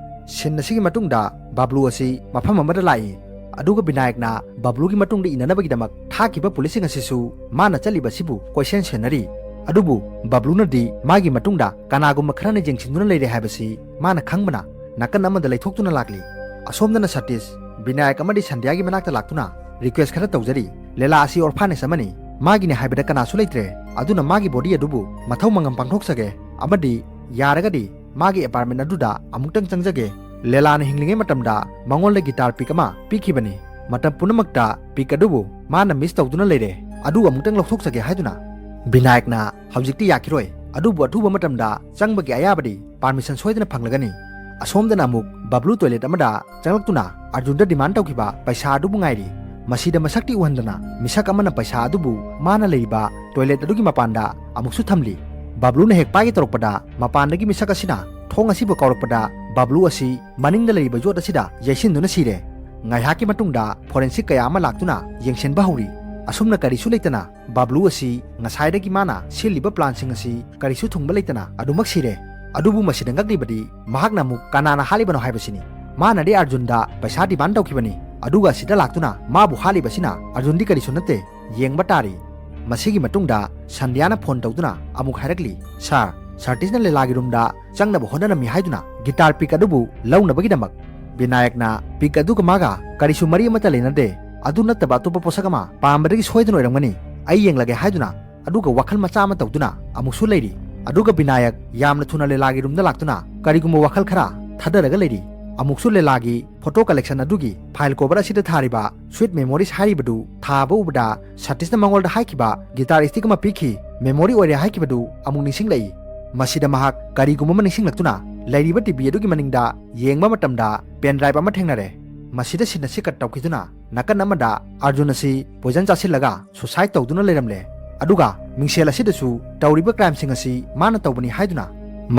ꯁꯤꯟ ꯑꯁꯤꯒꯤ ꯃꯇꯨꯡꯗ ꯕꯕ꯭ꯂꯨ ꯑꯁꯤ ꯃꯐꯝ ꯑꯃꯗ ꯂꯥꯛꯏ, ꯑꯗꯨꯒ ꯕꯤꯅꯥꯌꯛꯅ ꯕꯕ꯭ꯂꯨꯒꯤ ꯃꯇꯨꯡꯗ ꯏꯟꯅꯅꯕꯒꯤꯗꯃꯛ ꯊꯥꯈꯤꯕ ꯄꯨꯂꯤꯁꯁꯤꯡ ꯑꯁꯤꯁꯨ ꯃꯥꯅ ꯆꯠꯂꯤꯕ ꯑꯁꯤꯕꯨ ꯀꯣꯏꯁꯦꯟ ꯁꯦꯟꯅꯔꯤ꯫ ꯑꯗꯨꯕꯨ ꯕꯕ꯭ꯂꯨꯅꯗꯤ ꯃꯥꯒꯤ ꯃꯇꯨꯡꯗ ꯀꯅꯥꯒꯨꯝꯕ ꯈꯔꯅ ꯌꯦꯡꯁꯤꯟꯗꯨꯅ ꯂꯩꯔꯦ ꯍꯥꯏꯕꯁꯤ ꯃꯥꯅ ꯈꯪꯕꯅ ꯅꯥꯀꯟ ꯑꯃꯗ ꯂꯩꯊꯣꯛꯇꯨꯅ ꯂꯥꯛꯂꯤ꯫ ꯑꯁꯣꯝꯗꯅ ꯁꯇꯤꯁ, ꯕꯤꯅꯥꯌꯛ ꯑꯃꯗꯤ ꯁꯟꯙ꯭ꯌꯥꯒꯤ ꯃꯅꯥꯛꯇ ꯂꯥꯛꯇꯨꯅ ꯔꯤꯀ꯭ꯋꯦꯁ ꯈꯔ ꯇꯧꯖꯔꯤ꯫ ꯂꯦꯂꯥ ꯑꯁꯤ ꯑꯣꯔꯐꯥꯅꯦꯖ ꯑꯃꯅꯤ, ꯃꯥꯒꯤꯅꯦ ꯍꯥꯏꯕꯗ ꯀꯅꯥꯁꯨ ꯂꯩꯇ꯭ꯔꯦ, ꯑꯗꯨꯅ ꯃꯥꯒꯤ ꯕꯣꯗꯤ ꯑꯗꯨꯕꯨ ꯃꯊꯧ ꯃꯉꯝ ꯄꯥꯡꯊꯣꯛꯆꯒꯦ ꯑꯃꯗꯤ ꯌꯥꯔꯒꯗꯤ ꯃꯥꯒꯤ ꯑꯦꯄꯥꯔꯠꯃꯦꯟ ꯑꯗꯨꯗ ꯑꯃꯨꯛꯇꯪ ꯆꯪꯖꯒꯦ꯫ ꯂꯦꯂꯥꯅ ꯍꯤꯡꯂꯤꯉꯩ ꯃꯇꯝꯗ ꯃꯉꯣꯟꯗ ꯒꯤꯇꯥꯔ ꯄꯤꯛ ꯑꯃ ꯄꯤꯈꯤꯕꯅꯤ꯫ ꯃꯇꯝ ꯄꯨꯝꯅꯃꯛꯇ ꯄꯤꯛ ꯑꯗꯨꯕꯨ ꯃꯥꯅ ꯃꯤꯁ ꯇꯧꯗꯨꯅ ꯂꯩꯔꯦ, ꯑꯗꯨ ꯑꯃꯨꯛꯇꯪ ꯂꯧꯊꯣꯛꯆꯒꯦ ꯍꯥꯏꯗꯨꯅ꯫ ꯕꯤꯅꯥꯌꯛꯅ ꯍꯧꯖꯤꯛꯇꯤ ꯌꯥꯈꯤꯔꯣꯏ, ꯑꯗꯨꯕꯨ ꯑꯊꯨꯕ ꯃꯇꯝꯗ ꯆꯪꯕꯒꯤ ꯑꯌꯥꯕꯗꯤ ꯄꯥꯔꯃꯤꯁꯟ ꯁꯣꯏꯗꯅ ꯐꯪꯂꯒꯅꯤ꯫ ꯑꯁꯣꯝꯗꯅ ꯑꯃꯨꯛ ꯕꯕ꯭ꯂꯨ ꯇꯣꯏꯂꯦꯠ ꯑꯃꯗ ꯆꯪꯂꯛꯇꯨꯅ ꯑꯔꯖꯨꯟꯗ ꯗꯤꯃꯥꯟ ꯇꯧꯈꯤꯕ ꯄꯩꯁꯥ ꯑꯗꯨꯕꯨ ꯉꯥꯏꯔꯤ꯫ ꯃꯁꯤꯗ ꯃꯁꯛꯇꯤ ꯎꯍꯟꯗꯅ ꯃꯤꯁꯛ ꯑꯃꯅ ꯄꯩꯁꯥ ꯑꯗꯨꯕꯨ ꯃꯥꯅ ꯂꯩꯔꯤꯕ ꯇꯣꯏꯂꯦꯠ ꯑꯗꯨꯒꯤ ꯃꯄꯥꯟꯗ ꯑꯃꯨꯛꯁꯨ ꯊꯝꯂꯤ꯫ ꯕꯕ꯭ꯂꯨꯅ ꯍꯦꯛ ꯄꯥꯏꯒꯦ ꯇꯧꯔꯛꯄꯗ ꯃꯄꯥꯟꯗꯒꯤ ꯃꯤꯁꯛ ꯑꯁꯤꯅ ꯊꯣꯡ ꯑꯁꯤꯕꯨ ꯀꯥꯎꯔꯛꯄꯗ ꯕꯕ꯭ꯂꯨ ꯑꯁꯤ ꯃꯅꯤꯡꯗ ꯂꯩꯔꯤꯕ ꯌꯣꯠ ꯑꯁꯤꯗ ꯌꯩꯁꯤꯟꯗꯨꯅ ꯁꯤꯔꯦ꯫ ꯉꯥꯏꯍꯥꯛꯀꯤ ꯃꯇꯨꯡꯗ ꯐꯣꯔꯦꯟꯁꯤꯛ ꯀꯌꯥ ꯑꯃ ꯂꯥꯛꯇꯨꯅ ꯌꯦꯡꯁꯤꯟꯕ ꯍꯧꯔꯤ꯫ ꯑꯁꯨꯝꯅ ꯀꯔꯤꯁꯨ ꯂꯩꯇꯅ ꯕꯕ꯭ꯂꯨ ꯑꯁꯤ ꯉꯁꯥꯏꯗꯒꯤ ꯃꯥꯅ ꯁꯤꯜꯂꯤꯕ ꯄ꯭ꯂꯥꯟꯁꯤꯡ ꯑꯁꯤ ꯀꯔꯤꯁꯨ ꯊꯨꯡꯕ ꯂꯩꯇꯅ ꯑꯗꯨꯃꯛ ꯁꯤꯔꯦ꯫ ꯑꯗꯨꯕꯨ ꯃꯁꯤꯗ ꯉꯛꯂꯤꯕꯗꯤ ꯃꯍꯥꯛꯅ ꯑꯃꯨꯛ ꯀꯅꯥꯅ ꯍꯥꯠꯂꯤꯕꯅꯣ ꯍꯥꯏꯕꯁꯤꯅꯤ꯫ ꯃꯥꯅꯗꯤ ꯑꯔꯖꯨꯟꯗ ꯄꯩꯁꯥ ꯗꯤꯃꯥꯟ ꯇꯧꯈꯤꯕꯅꯤ, ꯑꯗꯨꯒ ꯑꯁꯤꯗ ꯂꯥꯛꯇꯨꯅ ꯃꯥꯕꯨ ꯍꯥꯠꯂꯤꯕꯁꯤꯅ ꯑꯔꯖꯨꯟꯗꯤ ꯀꯔꯤꯁꯨ ꯅꯠꯇꯦ꯫ ꯌꯦꯡꯕ ꯇꯥꯔꯤ꯫ ꯃꯁꯤꯒꯤ ꯃꯇꯨꯡꯗ ꯁꯟꯙ꯭ꯌꯥꯅ ꯐꯣꯟ ꯇꯧꯗꯨꯅ ꯑꯃꯨꯛ ꯍꯥꯏꯔꯛꯂꯤ, "ꯁꯥꯔ, ꯁꯔꯇꯤꯁꯅ ꯂꯦꯂꯥꯒꯤ ꯔꯨꯝꯗ ꯆꯪꯅꯕ ꯍꯣꯠꯅꯔꯝꯃꯤ ꯍꯥꯏꯗꯨꯅ ꯒꯤꯇꯥꯔ ꯄꯤꯛ ꯑꯗꯨꯕꯨ ꯂꯧꯅꯕꯒꯤꯗꯃꯛ꯫ ꯕꯤꯅꯥꯌꯛꯅ ꯄꯤꯛ ꯑꯗꯨꯒ ꯃꯥꯒ ꯀꯔꯤꯁꯨ ꯃꯔꯤ ꯑꯃꯠꯇ ꯂꯩꯅꯗꯦ꯫ ꯑꯗꯨ ꯅꯠꯇꯕ ꯑꯇꯣꯞꯄ ꯄꯣꯠꯁꯛ ꯑꯃ ꯄꯥꯝꯕꯗꯒꯤ ꯁꯣꯏꯗꯅ ꯑꯣꯏꯔꯝꯒꯅꯤ꯫ ꯑꯩ ꯌꯦꯡꯂꯒꯦ" ꯍꯥꯏꯗꯨꯅ ꯑꯗꯨꯒ ꯋꯥꯈꯜ ꯃꯆꯥ ꯑꯃ ꯇꯧꯗꯨꯅ ꯑꯃꯨꯛꯁꯨ ꯂꯩꯔꯤ꯫ ꯑꯗꯨꯒ ꯕꯤꯅꯥꯌꯛ ꯌꯥꯝꯅ ꯊꯨꯅ ꯂꯦꯂꯥꯒꯤ ꯔꯨꯝꯗ ꯂꯥꯛꯇꯨꯅ ꯀꯔꯤꯒꯨꯝꯕ ꯋꯥꯈꯜ ꯈꯔ ꯊꯥꯗꯔꯒ ꯂꯩꯔꯤ꯫ ꯑꯃꯨꯛꯁꯨ ꯂꯦꯂꯥꯒꯤ photo collection ꯑꯗꯨꯒꯤ file cover ꯑꯁꯤꯗ ꯊꯥꯔꯤꯕ Sweet Memories ꯍꯥꯏꯔꯤꯕꯗꯨ ꯊꯥꯕ ꯎꯕꯗ ꯁꯇꯤꯁꯅ ꯃꯉꯣꯟꯗ ꯍꯥꯏꯈꯤꯕ guitar stick ꯑꯃ ꯄꯤꯈꯤ, memory ꯑꯣꯏꯔꯦ ꯍꯥꯏꯈꯤꯕꯗꯨ ꯑꯃꯨꯛ ꯅꯤꯡꯁꯤꯡꯂꯛꯏ꯫ ꯃꯁꯤꯗ ꯃꯍꯥꯛ ꯀꯔꯤꯒꯨꯝꯕ ꯑꯃ ꯅꯤꯡꯁꯤꯡꯂꯛꯇꯨꯅ ꯂꯩꯔꯤꯕ ꯇꯤꯚꯤ ꯑꯗꯨꯒꯤ ꯃꯅꯤꯡꯗ ꯌꯦꯡꯕ ꯃꯇꯝꯗ pen drive ꯑꯃ ꯊꯦꯡꯅꯔꯦ꯫ ꯃꯁꯤꯗ scene ꯑꯁꯤ cut ꯇꯧꯈꯤꯗꯨꯅ ꯅꯥꯀꯟ ꯑꯃꯗ ꯑꯔꯖꯨꯟ ꯑꯁꯤ poison ꯆꯥꯁꯤꯜꯂꯒ suicide ꯇꯧꯗꯨꯅ ꯂꯩꯔꯝꯂꯦ꯫ ꯑꯗꯨꯒ ꯃꯤꯡꯁꯦꯜ ꯑꯁꯤꯗꯁꯨ ꯇꯧꯔꯤꯕ crimeꯁꯤꯡ ꯑꯁꯤ ꯃꯥꯅ ꯇꯧꯕꯅꯤ ꯍꯥꯏꯗꯨꯅ,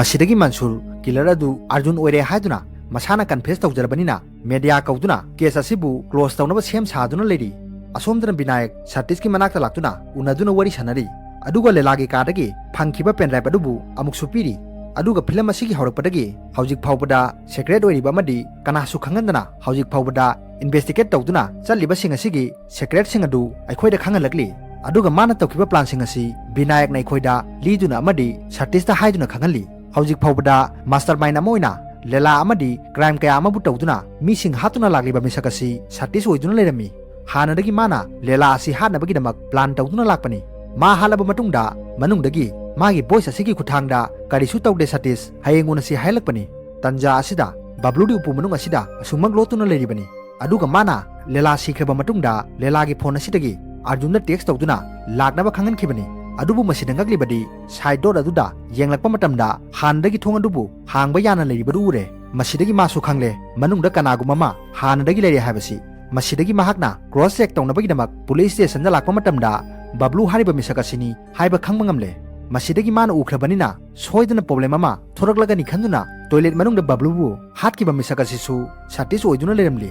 ꯃꯁꯤꯗꯒꯤ ꯃꯟꯁꯨꯔ killer ꯑꯗꯨ ꯑꯔꯖꯨꯟ ꯑꯣꯏꯔꯦ ꯍꯥꯏꯗꯨꯅ ꯃꯁꯥꯅ confess ꯇꯧꯖꯔꯕꯅꯤꯅ media ꯀꯧꯗꯨꯅ case ꯑꯁꯤꯕꯨ close ꯇꯧꯅꯕ ꯁꯦꯝ ꯁꯥꯗꯨꯅ ꯂꯩꯔꯤ꯫ ꯑꯁꯣꯝꯗꯅ ꯕꯤꯅꯥꯌꯛ ꯁꯇꯤꯁꯀꯤ ꯃꯅꯥꯛꯇ ꯂꯥꯛꯇꯨꯅ ꯎꯅꯗꯨꯅ ꯋꯥꯔꯤ ꯁꯥꯟꯅꯔꯤ꯫ ꯑꯗꯨꯒ ꯂꯦꯂꯥꯒꯤ carꯗꯒꯤ ꯐꯪꯈꯤꯕ pen drive ꯑꯗꯨꯕꯨ ꯑꯃꯨꯛꯁꯨ ꯄꯤꯔꯤ꯫ ꯑꯗꯨꯒ film ꯑꯁꯤꯒꯤ ꯍꯧꯔꯛꯄꯗꯒꯤ ꯍꯧꯖꯤꯛ ꯐꯥꯎꯕꯗ secret ꯑꯣꯏꯔꯤꯕ ꯑꯃꯗꯤ ꯀꯅꯥꯁꯨ ꯈꯪꯍꯟꯗꯅ ꯍꯧꯖꯤꯛ ꯐꯥꯎꯕꯗ investigate ꯇꯧꯗꯨꯅ ꯆꯠꯂꯤꯕꯁꯤꯡ ꯑꯁꯤꯒꯤ secretꯁꯤꯡ ꯑꯗꯨ ꯑꯩꯈꯣꯏꯗ ꯈꯪꯍꯜꯂꯛꯂꯤ꯫ ꯑꯗꯨꯒ ꯃꯥꯅ ꯇꯧꯈꯤꯕ planꯁꯤꯡ ꯑꯁꯤ ꯕꯤꯅꯥꯌꯛꯅ ꯑꯩꯈꯣꯏꯗ ꯂꯤꯗꯨꯅ ꯑꯃꯗꯤ ꯁꯇꯤꯁꯇ ꯍꯥꯏꯗꯨꯅ ꯈꯪꯍꯜꯂꯤ꯫ ꯍꯧꯖꯤꯛ ꯐꯥꯎꯕꯗ mastermind ꯑꯃ ꯑꯣꯏꯅ ꯂꯦꯂꯥ ꯑꯃꯗꯤ crime ꯀꯌꯥ ꯑꯃꯕꯨ ꯇꯧꯗꯨꯅ ꯃꯤꯁꯤꯡ ꯍꯥꯠꯇꯨꯅ ꯂꯥꯛꯂꯤꯕ ꯃꯤꯁꯛ ꯑꯁꯤ ꯁꯇꯤꯁ ꯑꯣꯏꯗꯨꯅ ꯂꯩꯔꯝꯃꯤ꯫ ꯍꯥꯟꯅꯗꯒꯤ ꯃꯥꯅ ꯂꯦꯂꯥ ꯑꯁꯤ ꯍꯥꯠꯅꯕꯒꯤꯗꯃꯛ plan ꯇꯧꯗꯨꯅ ꯂꯥꯛꯄꯅꯤ꯫ ꯃꯥ ꯍꯥꯠꯂꯕ ꯃꯇꯨꯡꯗ ꯃꯅꯨꯡꯗꯒꯤ ꯃꯥꯒꯤ voice ꯑꯁꯤꯒꯤ ꯈꯨꯠꯊꯥꯡꯗ "ꯀꯔꯤꯁꯨ ꯇꯧꯗꯦ ꯁꯇꯤꯁ, ꯍꯌꯦꯡ ꯎꯅꯁꯤ" ꯍꯥꯏꯍꯜꯂꯛꯄꯅꯤ꯫ ꯇꯟꯖꯥ ꯑꯁꯤꯗ ꯕꯕ꯭ꯂꯨꯗꯤ ꯎꯄꯨ ꯃꯅꯨꯡ ꯑꯁꯤꯗ ꯑꯁꯨꯝꯃꯛ ꯂꯣꯠꯇꯨꯅ ꯂꯩꯔꯤꯕꯅꯤ꯫ ꯑꯗꯨꯒ ꯃꯥꯅ ꯂꯦꯂꯥ ꯁꯤꯈ꯭ꯔꯕ ꯃꯇꯨꯡꯗ ꯂꯦꯂꯥꯒꯤ phone ꯑꯁꯤꯗꯒꯤ ꯑꯔꯖꯨꯟꯗ text ꯇꯧꯗꯨꯅ ꯂꯥꯛꯅꯕ ꯈꯪꯍꯟꯈꯤꯕꯅꯤ꯫ ꯑꯗꯨꯕꯨ ꯃꯁꯤꯗ ꯉꯛꯂꯤꯕꯗꯤ side door ꯑꯗꯨꯗ ꯌꯦꯡꯂꯛꯄ ꯃꯇꯝꯗ ꯍꯥꯟꯅꯗꯒꯤ ꯊꯣꯡ ꯑꯗꯨꯕꯨ ꯍꯥꯡꯕ ꯌꯥꯅ ꯂꯩꯔꯤꯕꯗꯨ ꯎꯔꯦ꯫ ꯃꯁꯤꯗꯒꯤ ꯃꯥꯁꯨ ꯈꯪꯂꯦ ꯃꯅꯨꯡꯗ ꯀꯅꯥꯒꯨꯝꯕ ꯑꯃ ꯍꯥꯟꯅꯗꯒꯤ ꯂꯩꯔꯦ ꯍꯥꯏꯕꯁꯤ꯫ ꯃꯁꯤꯗꯒꯤ ꯃꯍꯥꯛꯅ cross check ꯇꯧꯅꯕꯒꯤꯗꯃꯛ police stationꯗ ꯂꯥꯛꯄ ꯃꯇꯝꯗ ꯕꯕ꯭ꯂꯨ ꯍꯥꯏꯔꯤꯕ ꯃꯤꯁꯛ ꯑꯁꯤꯅꯤ ꯍꯥꯏꯕ ꯈꯪꯕ ꯉꯝꯂꯦ꯫ ꯃꯁꯤꯗꯒꯤ ꯃꯥꯅ ꯎꯈ꯭ꯔꯕꯅꯤꯅ ꯁꯣꯏꯗꯅ problem ꯑꯃ ꯊꯣꯔꯛꯂꯒꯅꯤ ꯈꯟꯗꯨꯅ toilet ꯃꯅꯨꯡꯗ ꯕꯕ꯭ꯂꯨꯕꯨ ꯍꯥꯠꯈꯤꯕ ꯃꯤꯁꯛ ꯑꯁꯤꯁꯨ ꯁꯇꯤꯁ ꯑꯣꯏꯗꯨꯅ ꯂꯩꯔꯝꯂꯤ꯫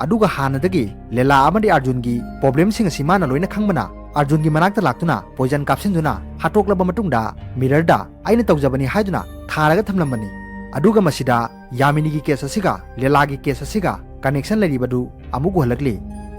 ꯑꯗꯨꯒ ꯍꯥꯟꯅꯗꯒꯤ ꯂꯦꯂꯥ ꯑꯃꯗꯤ ꯑꯔꯖꯨꯟꯒꯤ problemꯁꯤꯡ ꯑꯁꯤ ꯃꯥꯅ ꯂꯣꯏꯅ ꯈꯪꯕꯅ ꯑꯔꯖꯨꯟꯒꯤ ꯃꯅꯥꯛꯇ ꯂꯥꯛꯇꯨꯅ poison ꯀꯥꯞꯁꯤꯟꯗꯨꯅ ꯍꯥꯠꯇꯣꯛꯂꯕ ꯃꯇꯨꯡꯗ mirrorꯗ "ꯑꯩꯅ ꯇꯧꯖꯕꯅꯤ" ꯍꯥꯏꯗꯨꯅ ꯊꯥꯔꯒ ꯊꯝꯂꯝꯕꯅꯤ꯫ ꯑꯗꯨꯒ ꯃꯁꯤꯗ ꯌꯥꯃꯤꯅꯤꯒꯤ case ꯑꯁꯤꯒ ꯂꯦꯂꯥꯒꯤ case ꯑꯁꯤꯒ connection ꯂꯩꯔꯤꯕꯗꯨ ꯑꯃꯨꯛ ꯎꯍꯜꯂꯛꯂꯤ꯫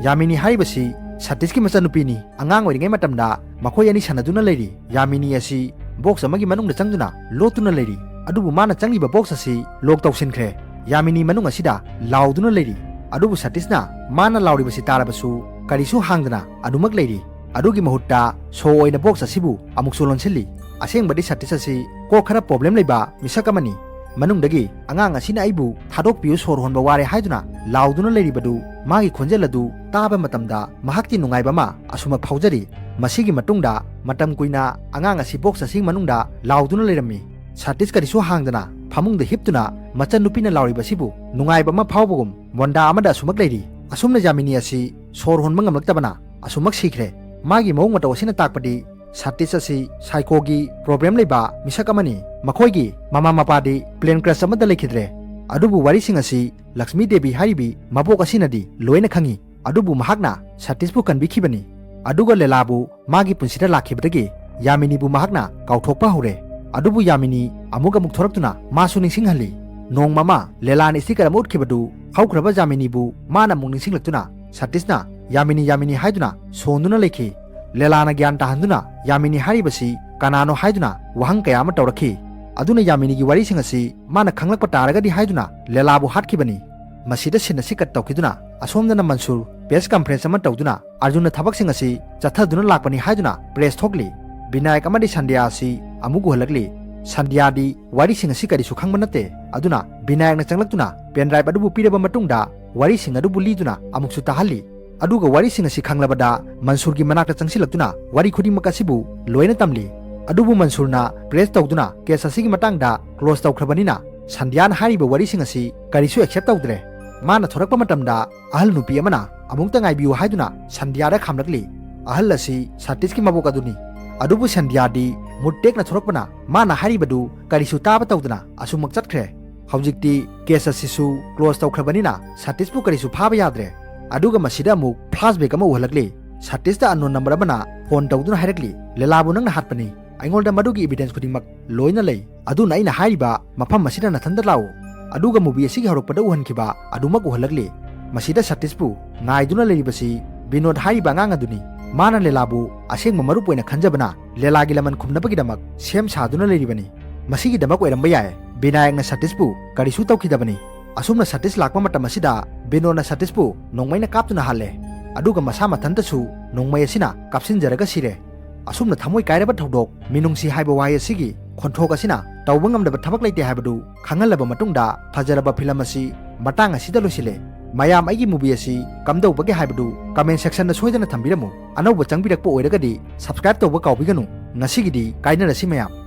ꯌꯥꯃꯤꯅꯤ ꯍꯥꯏꯔꯤꯕꯁꯤ ꯁꯇꯤꯁꯀꯤ ꯃꯆꯟꯅꯨꯄꯤꯅꯤ꯫ ꯑꯉꯥꯡ ꯑꯣꯏꯔꯤꯉꯩ ꯃꯇꯝꯗ ꯃꯈꯣꯏ ꯑꯅꯤ ꯁꯥꯟꯅꯗꯨꯅ ꯂꯩꯔꯤ꯫ ꯌꯥꯃꯤꯅꯤ ꯑꯁꯤ box ꯑꯃꯒꯤ ꯃꯅꯨꯡꯗ ꯆꯪꯗꯨꯅ ꯂꯣꯠꯇꯨꯅ ꯂꯩꯔꯤ꯫ ꯑꯗꯨꯕꯨ ꯃꯥꯅ ꯆꯪꯂꯤꯕ box ꯑꯁꯤ lock ꯇꯧꯁꯤꯟꯈ꯭ꯔꯦ꯫ ꯌꯥꯃꯤꯅꯤ ꯃꯅꯨꯡ ꯑꯁꯤꯗ ꯂꯥꯎꯗꯨꯅ ꯂꯩꯔꯤ꯫ ꯑꯗꯨꯕꯨ ꯁꯇꯤꯁꯅ ꯃꯥꯅ ꯂꯥꯎꯔꯤꯕꯁꯤ ꯇꯥꯔꯕꯁꯨ ꯀꯔꯤꯁꯨ ꯍꯥꯡꯗꯅ ꯑꯗꯨꯃꯛ ꯂꯩꯔꯤ꯫ ꯑꯗꯨꯒꯤ ꯃꯍꯨꯠꯇ ꯁꯣ ꯑꯣꯏꯅ box ꯑꯁꯤꯕꯨ ꯑꯃꯨꯛꯁꯨ ꯂꯣꯟꯁꯤꯜꯂꯤ꯫ ꯑꯁꯦꯡꯕꯗꯤ ꯁꯇꯤꯁ ꯑꯁꯤ ꯀꯣꯛ ꯈꯔ problem ꯂꯩꯕ ꯃꯤꯁꯛ ꯑꯃꯅꯤ꯫ ꯃꯅꯨꯡꯗꯒꯤ ꯑꯉꯥꯡ ꯑꯁꯤꯅ ꯑꯩꯕꯨ ꯊꯥꯗꯣꯛꯄꯤꯌꯨ, ꯁꯣꯔ ꯍꯣꯟꯕ ꯋꯥꯔꯦ ꯍꯥꯏꯗꯨꯅ ꯂꯥꯎꯗꯨꯅ ꯂꯩꯔꯤꯕꯗꯨ, ꯃꯥꯒꯤ ꯈꯣꯟꯖꯦꯜ ꯑꯗꯨ ꯇꯥꯕ ꯃꯇꯝꯗ ꯃꯍꯥꯛꯇꯤ ꯅꯨꯡꯉꯥꯏꯕ ꯑꯃ ꯑꯁꯨꯃꯛ ꯐꯥꯎꯖꯔꯤ꯫ ꯃꯁꯤꯒꯤ ꯃꯇꯨꯡꯗ ꯃꯇꯝ ꯀꯨꯏꯅ ꯑꯉꯥꯡ ꯑꯁꯤ ꯕꯣꯛꯁ ꯑꯁꯤꯒꯤ ꯃꯅꯨꯡꯗ ꯂꯥꯎꯗꯨꯅ ꯂꯩꯔꯝꯃꯤ꯫ ꯁꯥꯇꯤꯁ ꯀꯔꯤꯁꯨ ꯍꯥꯡꯗꯅ ꯐꯃꯨꯡꯗ ꯍꯤꯞꯇꯨꯅ ꯃꯆꯟꯅꯨꯄꯤꯅ ꯂꯥꯎꯔꯤꯕꯁꯤꯕꯨ ꯅꯨꯡꯉꯥꯏꯕ ꯑꯃ ꯐꯥꯎꯕꯒꯨꯝ ꯃꯣꯟꯗꯥ ꯑꯃꯗ ꯑꯁꯨꯃꯛ ꯂꯩꯔꯤ꯫ ꯑꯁꯨꯝꯅ ꯌꯥꯃꯤꯅꯤ ꯑꯁꯤ ꯁꯣꯔ ꯍꯣꯟꯕ ꯉꯝꯂꯛꯇꯕꯅ ꯑꯁꯨꯃꯛ ꯁꯤꯈ꯭ꯔꯦ꯫ ꯃꯥꯒꯤ ꯃꯑꯣꯡ ꯃꯇꯧ ꯑꯁꯤꯅ ꯇꯥꯛꯄꯗꯤ ꯁꯥꯇꯤꯁ ꯑꯁꯤ ꯁꯥꯏꯀꯣꯒꯤ ꯄ꯭ꯔꯣꯕ꯭ꯂꯦꯝ ꯂꯩꯕ ꯃꯤꯁꯛ ꯑꯃꯅꯤ꯫ ꯃꯈꯣꯏꯒꯤ ꯃꯃꯥ ꯃꯄꯥꯗꯤ ꯄ꯭ꯂꯦꯟ ꯀ꯭ꯔꯁ ꯑꯃꯠꯇ ꯂꯩꯈꯤꯗ꯭ꯔꯦ꯫ ꯑꯗꯨꯕꯨ ꯋꯥꯔꯤꯁꯤꯡ ꯑꯁꯤ ꯂꯛꯁꯃꯤ ꯗꯦꯕꯤ ꯍꯥꯏꯔꯤꯕꯤ ꯃꯕꯣꯛ ꯑꯁꯤꯅꯗꯤ ꯂꯣꯏꯅ ꯈꯪꯏ꯫ ꯑꯗꯨꯕꯨ ꯃꯍꯥꯛꯅ ꯁꯥꯇꯤꯁꯄꯨ ꯀꯟꯕꯤꯈꯤꯕꯅꯤ꯫ ꯑꯗꯨꯒ ꯂꯦꯂꯥꯕꯨ ꯃꯥꯒꯤ ꯄꯨꯟꯁꯤꯗ ꯂꯥꯛꯈꯤꯕꯗꯒꯤ ꯌꯥꯃꯤꯅꯤꯕꯨ ꯃꯍꯥꯛꯅ ꯀꯥꯎꯊꯣꯛꯄ ꯍꯧꯔꯦ꯫ ꯑꯗꯨꯕꯨ ꯌꯥꯃꯤꯅꯤ ꯑꯃꯨꯛ ꯑꯃꯨꯛ ꯊꯣꯔꯛꯇꯨꯅ ꯃꯥꯁꯨ ꯅꯤꯡꯁꯤꯡꯍꯜꯂꯤ꯫ ꯅꯣꯡꯃ ꯑꯃ ꯂꯦꯂꯥꯅ ꯁ꯭ꯇꯤꯀꯔ ꯑꯃ ꯎꯠꯈꯤꯕꯗꯨ ꯍꯧꯈ꯭ꯔꯕ ꯌꯥꯃꯤꯅꯤꯕꯨ ꯃꯥꯅ ꯑꯃꯨꯛ ꯅꯤꯡꯁꯤꯡꯂꯛꯇꯨꯅ ꯁꯥꯇꯤꯁꯅ "ꯌꯥꯃꯤꯅꯤ, ꯌꯥꯃꯤꯅꯤ" ꯍꯥꯏꯗꯨꯅ ꯁꯣꯟꯗꯨꯅ ꯂꯩꯈꯤ꯫ ꯂꯦꯂꯥꯅ ꯒ꯭ꯌꯥꯟ ꯇꯥꯍꯟꯗꯨꯅ "ꯌꯥꯃꯤꯅꯤ ꯍꯥꯏꯔꯤꯕꯁꯤ ꯀꯅꯥꯅꯣ?" ꯍꯥꯏꯗꯨꯅ ꯋꯥꯍꯪ ꯀꯌꯥ ꯑꯃ ꯇꯧꯔꯛꯈꯤ꯫ ꯑꯗꯨꯅ ꯌꯥꯃꯤꯅꯤꯒꯤ ꯋꯥꯔꯤꯁꯤꯡ ꯑꯁꯤ ꯃꯥꯅ ꯈꯪꯂꯛꯄ ꯇꯥꯔꯒꯗꯤ ꯍꯥꯏꯗꯨꯅ ꯂꯦꯂꯥꯕꯨ ꯍꯥꯠꯈꯤꯕꯅꯤ꯫ ꯃꯁꯤꯗ ꯁꯤꯟ ꯑꯁꯤ ꯀꯠ ꯇꯧꯈꯤꯗꯨꯅ ꯑꯁꯣꯝꯗꯅ ꯃꯟꯁꯨꯔ ꯄ꯭ꯔꯦꯁ ꯀꯟꯐꯔꯦꯟꯁ ꯑꯃ ꯇꯧꯗꯨꯅ ꯑꯔꯖꯨꯟꯅ ꯊꯕꯛꯁꯤꯡ ꯑꯁꯤ ꯆꯠꯊꯗꯨꯅ ꯂꯥꯛꯄꯅꯤ ꯍꯥꯏꯗꯨꯅ ꯄ꯭ꯔꯦꯁ ꯊꯣꯛꯂꯤ꯫ ꯕꯤꯅꯥꯌꯛ ꯑꯃꯗꯤ ꯁꯟꯙ꯭ꯌꯥ ꯑꯁꯤ ꯑꯃꯨꯛ ꯎꯍꯜꯂꯛꯂꯤ꯫ ꯁꯟꯙ꯭ꯌꯥꯗꯤ ꯋꯥꯔꯤꯁꯤꯡ ꯑꯁꯤ ꯀꯔꯤꯁꯨ ꯈꯪꯕ ꯅꯠꯇꯦ꯫ ꯑꯗꯨꯅ ꯕꯤꯅꯥꯌꯛꯅ ꯆꯪꯂꯛꯇꯨꯅ ꯄꯦꯟ ꯗ꯭ꯔꯥꯏꯚ ꯑꯗꯨꯕꯨ ꯄꯤꯔꯕ ꯃꯇꯨꯡꯗ ꯋꯥꯔꯤꯁꯤꯡ ꯑꯗꯨꯕꯨ ꯂꯤꯗꯨꯅ ꯑꯃꯨꯛꯁꯨ ꯇꯥꯍꯜꯂꯤ꯫ ꯑꯗꯨꯒ ꯋꯥꯔꯤꯁꯤꯡ ꯑꯁꯤ ꯈꯪꯂꯕꯗ ꯃꯟꯁꯨꯔꯒꯤ ꯃꯅꯥꯛꯇ ꯆꯪꯁꯤꯜꯂꯛꯇꯨꯅ ꯋꯥꯔꯤ ꯈꯨꯗꯤꯡꯃꯛ ꯑꯁꯤꯕꯨ ꯂꯣꯏꯅ ꯇꯝꯂꯤ꯫ ꯑꯗꯨꯕꯨ ꯃꯟꯁꯨꯔꯅ ꯄ꯭ꯔꯦꯁ ꯇꯧꯗꯨꯅ ꯀꯦꯁ ꯑꯁꯤꯒꯤ ꯃꯇꯥꯡꯗ ꯀ꯭ꯂꯣꯖ ꯇꯧꯈ꯭ꯔꯕꯅꯤꯅ ꯁꯟꯙ꯭ꯌꯥꯅ ꯍꯥꯏꯔꯤꯕ ꯋꯥꯔꯤꯁꯤꯡ ꯑꯁꯤ ꯀꯔꯤꯁꯨ ꯑꯦꯛꯁꯦꯞ ꯇꯧꯗ꯭ꯔꯦ꯫ ꯃꯥꯅ ꯊꯣꯔꯛꯄ ꯃꯇꯝꯗ ꯑꯍꯜ ꯅꯨꯄꯤ ꯑꯃꯅ "ꯑꯃꯨꯛꯇ ꯉꯥꯏꯕꯤꯌꯨ" ꯍꯥꯏꯗꯨꯅ ꯁꯟꯙ꯭ꯌꯥꯗ ꯈꯥꯝꯂꯛꯂꯤ꯫ ꯑꯍꯜ ꯑꯁꯤ ꯁꯥꯇꯤꯁꯀꯤ ꯃꯕꯣꯛ ꯑꯗꯨꯅꯤ꯫ ꯑꯗꯨꯕꯨ ꯁꯟꯙ꯭ꯌꯥꯗꯤ ꯃꯨꯠ ꯇꯦꯛꯅ ꯊꯣꯔꯛꯄꯅ ꯃꯥꯅ ꯍꯥꯏꯔꯤꯕꯗꯨ ꯀꯔꯤꯁꯨ ꯇꯥꯕ ꯇꯧꯗꯅ ꯑꯁꯨꯃꯛ ꯆꯠꯈ꯭ꯔꯦ꯫ ꯍꯧꯖꯤꯛꯇꯤ ꯀꯦꯁ ꯑꯁꯤꯁꯨ ꯀ꯭ꯂꯣꯖ ꯇꯧꯈ꯭ꯔꯕꯅꯤꯅ ꯁꯥꯇꯤꯁꯄꯨ ꯀꯔꯤꯁꯨ ꯐꯥꯕ ꯌꯥꯗ꯭ꯔꯦ꯫ ꯑꯗꯨꯒ ꯃꯁꯤꯗ ꯑꯃꯨꯛ ꯐ꯭ꯂꯥꯁꯕꯦꯛ ꯑꯃ ꯎꯍꯜꯂꯛꯂꯤ꯫ ꯁꯥꯇꯤꯁꯇ ꯑꯟꯅꯣꯟ ꯅꯝꯕꯔ ꯑꯃꯅ ꯐꯣꯟ ꯇꯧꯗꯨꯅ ꯍꯥꯏꯔꯛꯂꯤ, "ꯂꯦꯂꯥꯕꯨ ꯅꯪꯅ ꯍꯥꯠꯄꯅꯤ꯫ ꯑꯩꯉꯣꯟꯗ ꯃꯗꯨꯒꯤ ꯏꯕꯤꯗꯦꯟꯁ ꯈꯨꯗꯤꯡꯃꯛ ꯂꯣꯏꯅ ꯂꯩ꯫ ꯑꯗꯨꯅ ꯑꯩꯅ ꯍꯥꯏꯔꯤꯕ ꯃꯐꯝ ꯑꯁꯤꯗ ꯅꯊꯟꯇ ꯂꯥꯛꯎ"꯫ ꯑꯗꯨꯒ ꯃꯨꯚꯤ ꯑꯁꯤꯒꯤ ꯍꯧꯔꯛꯄꯗ ꯎꯍꯟꯈꯤꯕ ꯑꯗꯨꯃꯛ ꯎꯍꯜꯂꯛꯂꯤ꯫ ꯃꯁꯤꯗ ꯁꯥꯇꯤꯁꯄꯨ ꯉꯥꯏꯗꯨꯅ ꯂꯩꯔꯤꯕꯁꯤ ꯕꯤꯅꯣꯗ ꯍꯥꯏꯔꯤꯕ ꯑꯉꯥꯡ ꯑꯗꯨꯅꯤ꯫ ꯃꯥꯅ ꯂꯦꯂꯥꯕꯨ ꯑꯁꯦꯡꯕ ꯃꯔꯨꯞ ꯑꯣꯏꯅ ꯈꯟꯖꯕꯅ ꯂꯦꯂꯥꯒꯤ ꯂꯃꯟ ꯈꯨꯝꯅꯕꯒꯤꯗꯃꯛ ꯁꯦꯝ ꯁꯥꯗꯨꯅ ꯂꯩꯔꯤꯕꯅꯤ꯫ ꯃꯁꯤꯒꯤꯗꯃꯛ ꯑꯣꯏꯔꯝꯕ ꯌꯥꯏ ꯕꯤꯅꯥꯌꯛꯅ ꯁꯥꯇꯤꯁꯄꯨ ꯀꯔꯤꯁꯨ ꯇꯧꯈꯤꯗꯕꯅꯤ꯫ ꯑꯁꯨꯝꯅ ꯁꯥꯇꯤꯁ ꯂꯥꯛꯄ ꯃꯇꯝ ꯑꯁꯤꯗ ꯕꯤꯅꯣꯗꯅ ꯁꯥꯇꯤꯁꯄꯨ ꯅꯣꯡꯃꯩꯅ ꯀꯥꯞꯇꯨꯅ ꯍꯥꯠꯂꯦ꯫ ꯑꯗꯨꯒ ꯃꯁꯥ ꯃꯊꯟꯇꯁꯨ ꯅꯣꯡꯃꯩ ꯑꯁꯤꯅ ꯀꯥꯞꯁꯤꯟꯖꯔꯒ ꯁꯤꯔꯦ꯫ ꯑꯁꯨꯝꯅ ꯊꯃꯣꯏ ꯀꯥꯏꯔꯕ ꯊꯧꯗꯣꯛ, ꯃꯤꯅꯨꯡꯁꯤ ꯍꯥꯏꯕ ꯋꯥꯍꯩ ꯑꯁꯤꯒꯤ ꯈꯣꯟꯊꯣꯛ ꯑꯁꯤꯅ ꯇꯧꯕ ꯉꯝꯗꯕ ꯊꯕꯛ ꯂꯩꯇꯦ ꯍꯥꯏꯕꯗꯨ ꯈꯪꯍꯜꯂꯕ ꯃꯇꯨꯡꯗ ꯐꯖꯔꯕ ꯐꯤꯂꯝ ꯑꯁꯤ ꯃꯇꯥꯡ ꯑꯁꯤꯗ ꯂꯣꯏꯁꯤꯜꯂꯦ꯫ ꯃꯌꯥꯝ ꯑꯩꯒꯤ movie ꯑꯁꯤ ꯀꯝꯗꯧꯕꯒꯦ ꯍꯥꯏꯕꯗꯨ comment section ꯁꯣꯏꯗꯅ ꯊꯝꯕꯤꯔꯝꯃꯨ꯫ ꯑꯅꯧꯕ ꯆꯪꯕꯤꯔꯛꯄ ꯑꯣꯏꯔꯒꯗꯤ subscribe ꯇꯧꯕ ꯀꯥꯎꯕꯤꯒꯅꯨ꯫ ꯉꯁꯤꯒꯤꯗꯤ ꯀꯥꯏꯅꯔꯁꯤ ꯃꯌꯥꯝ꯫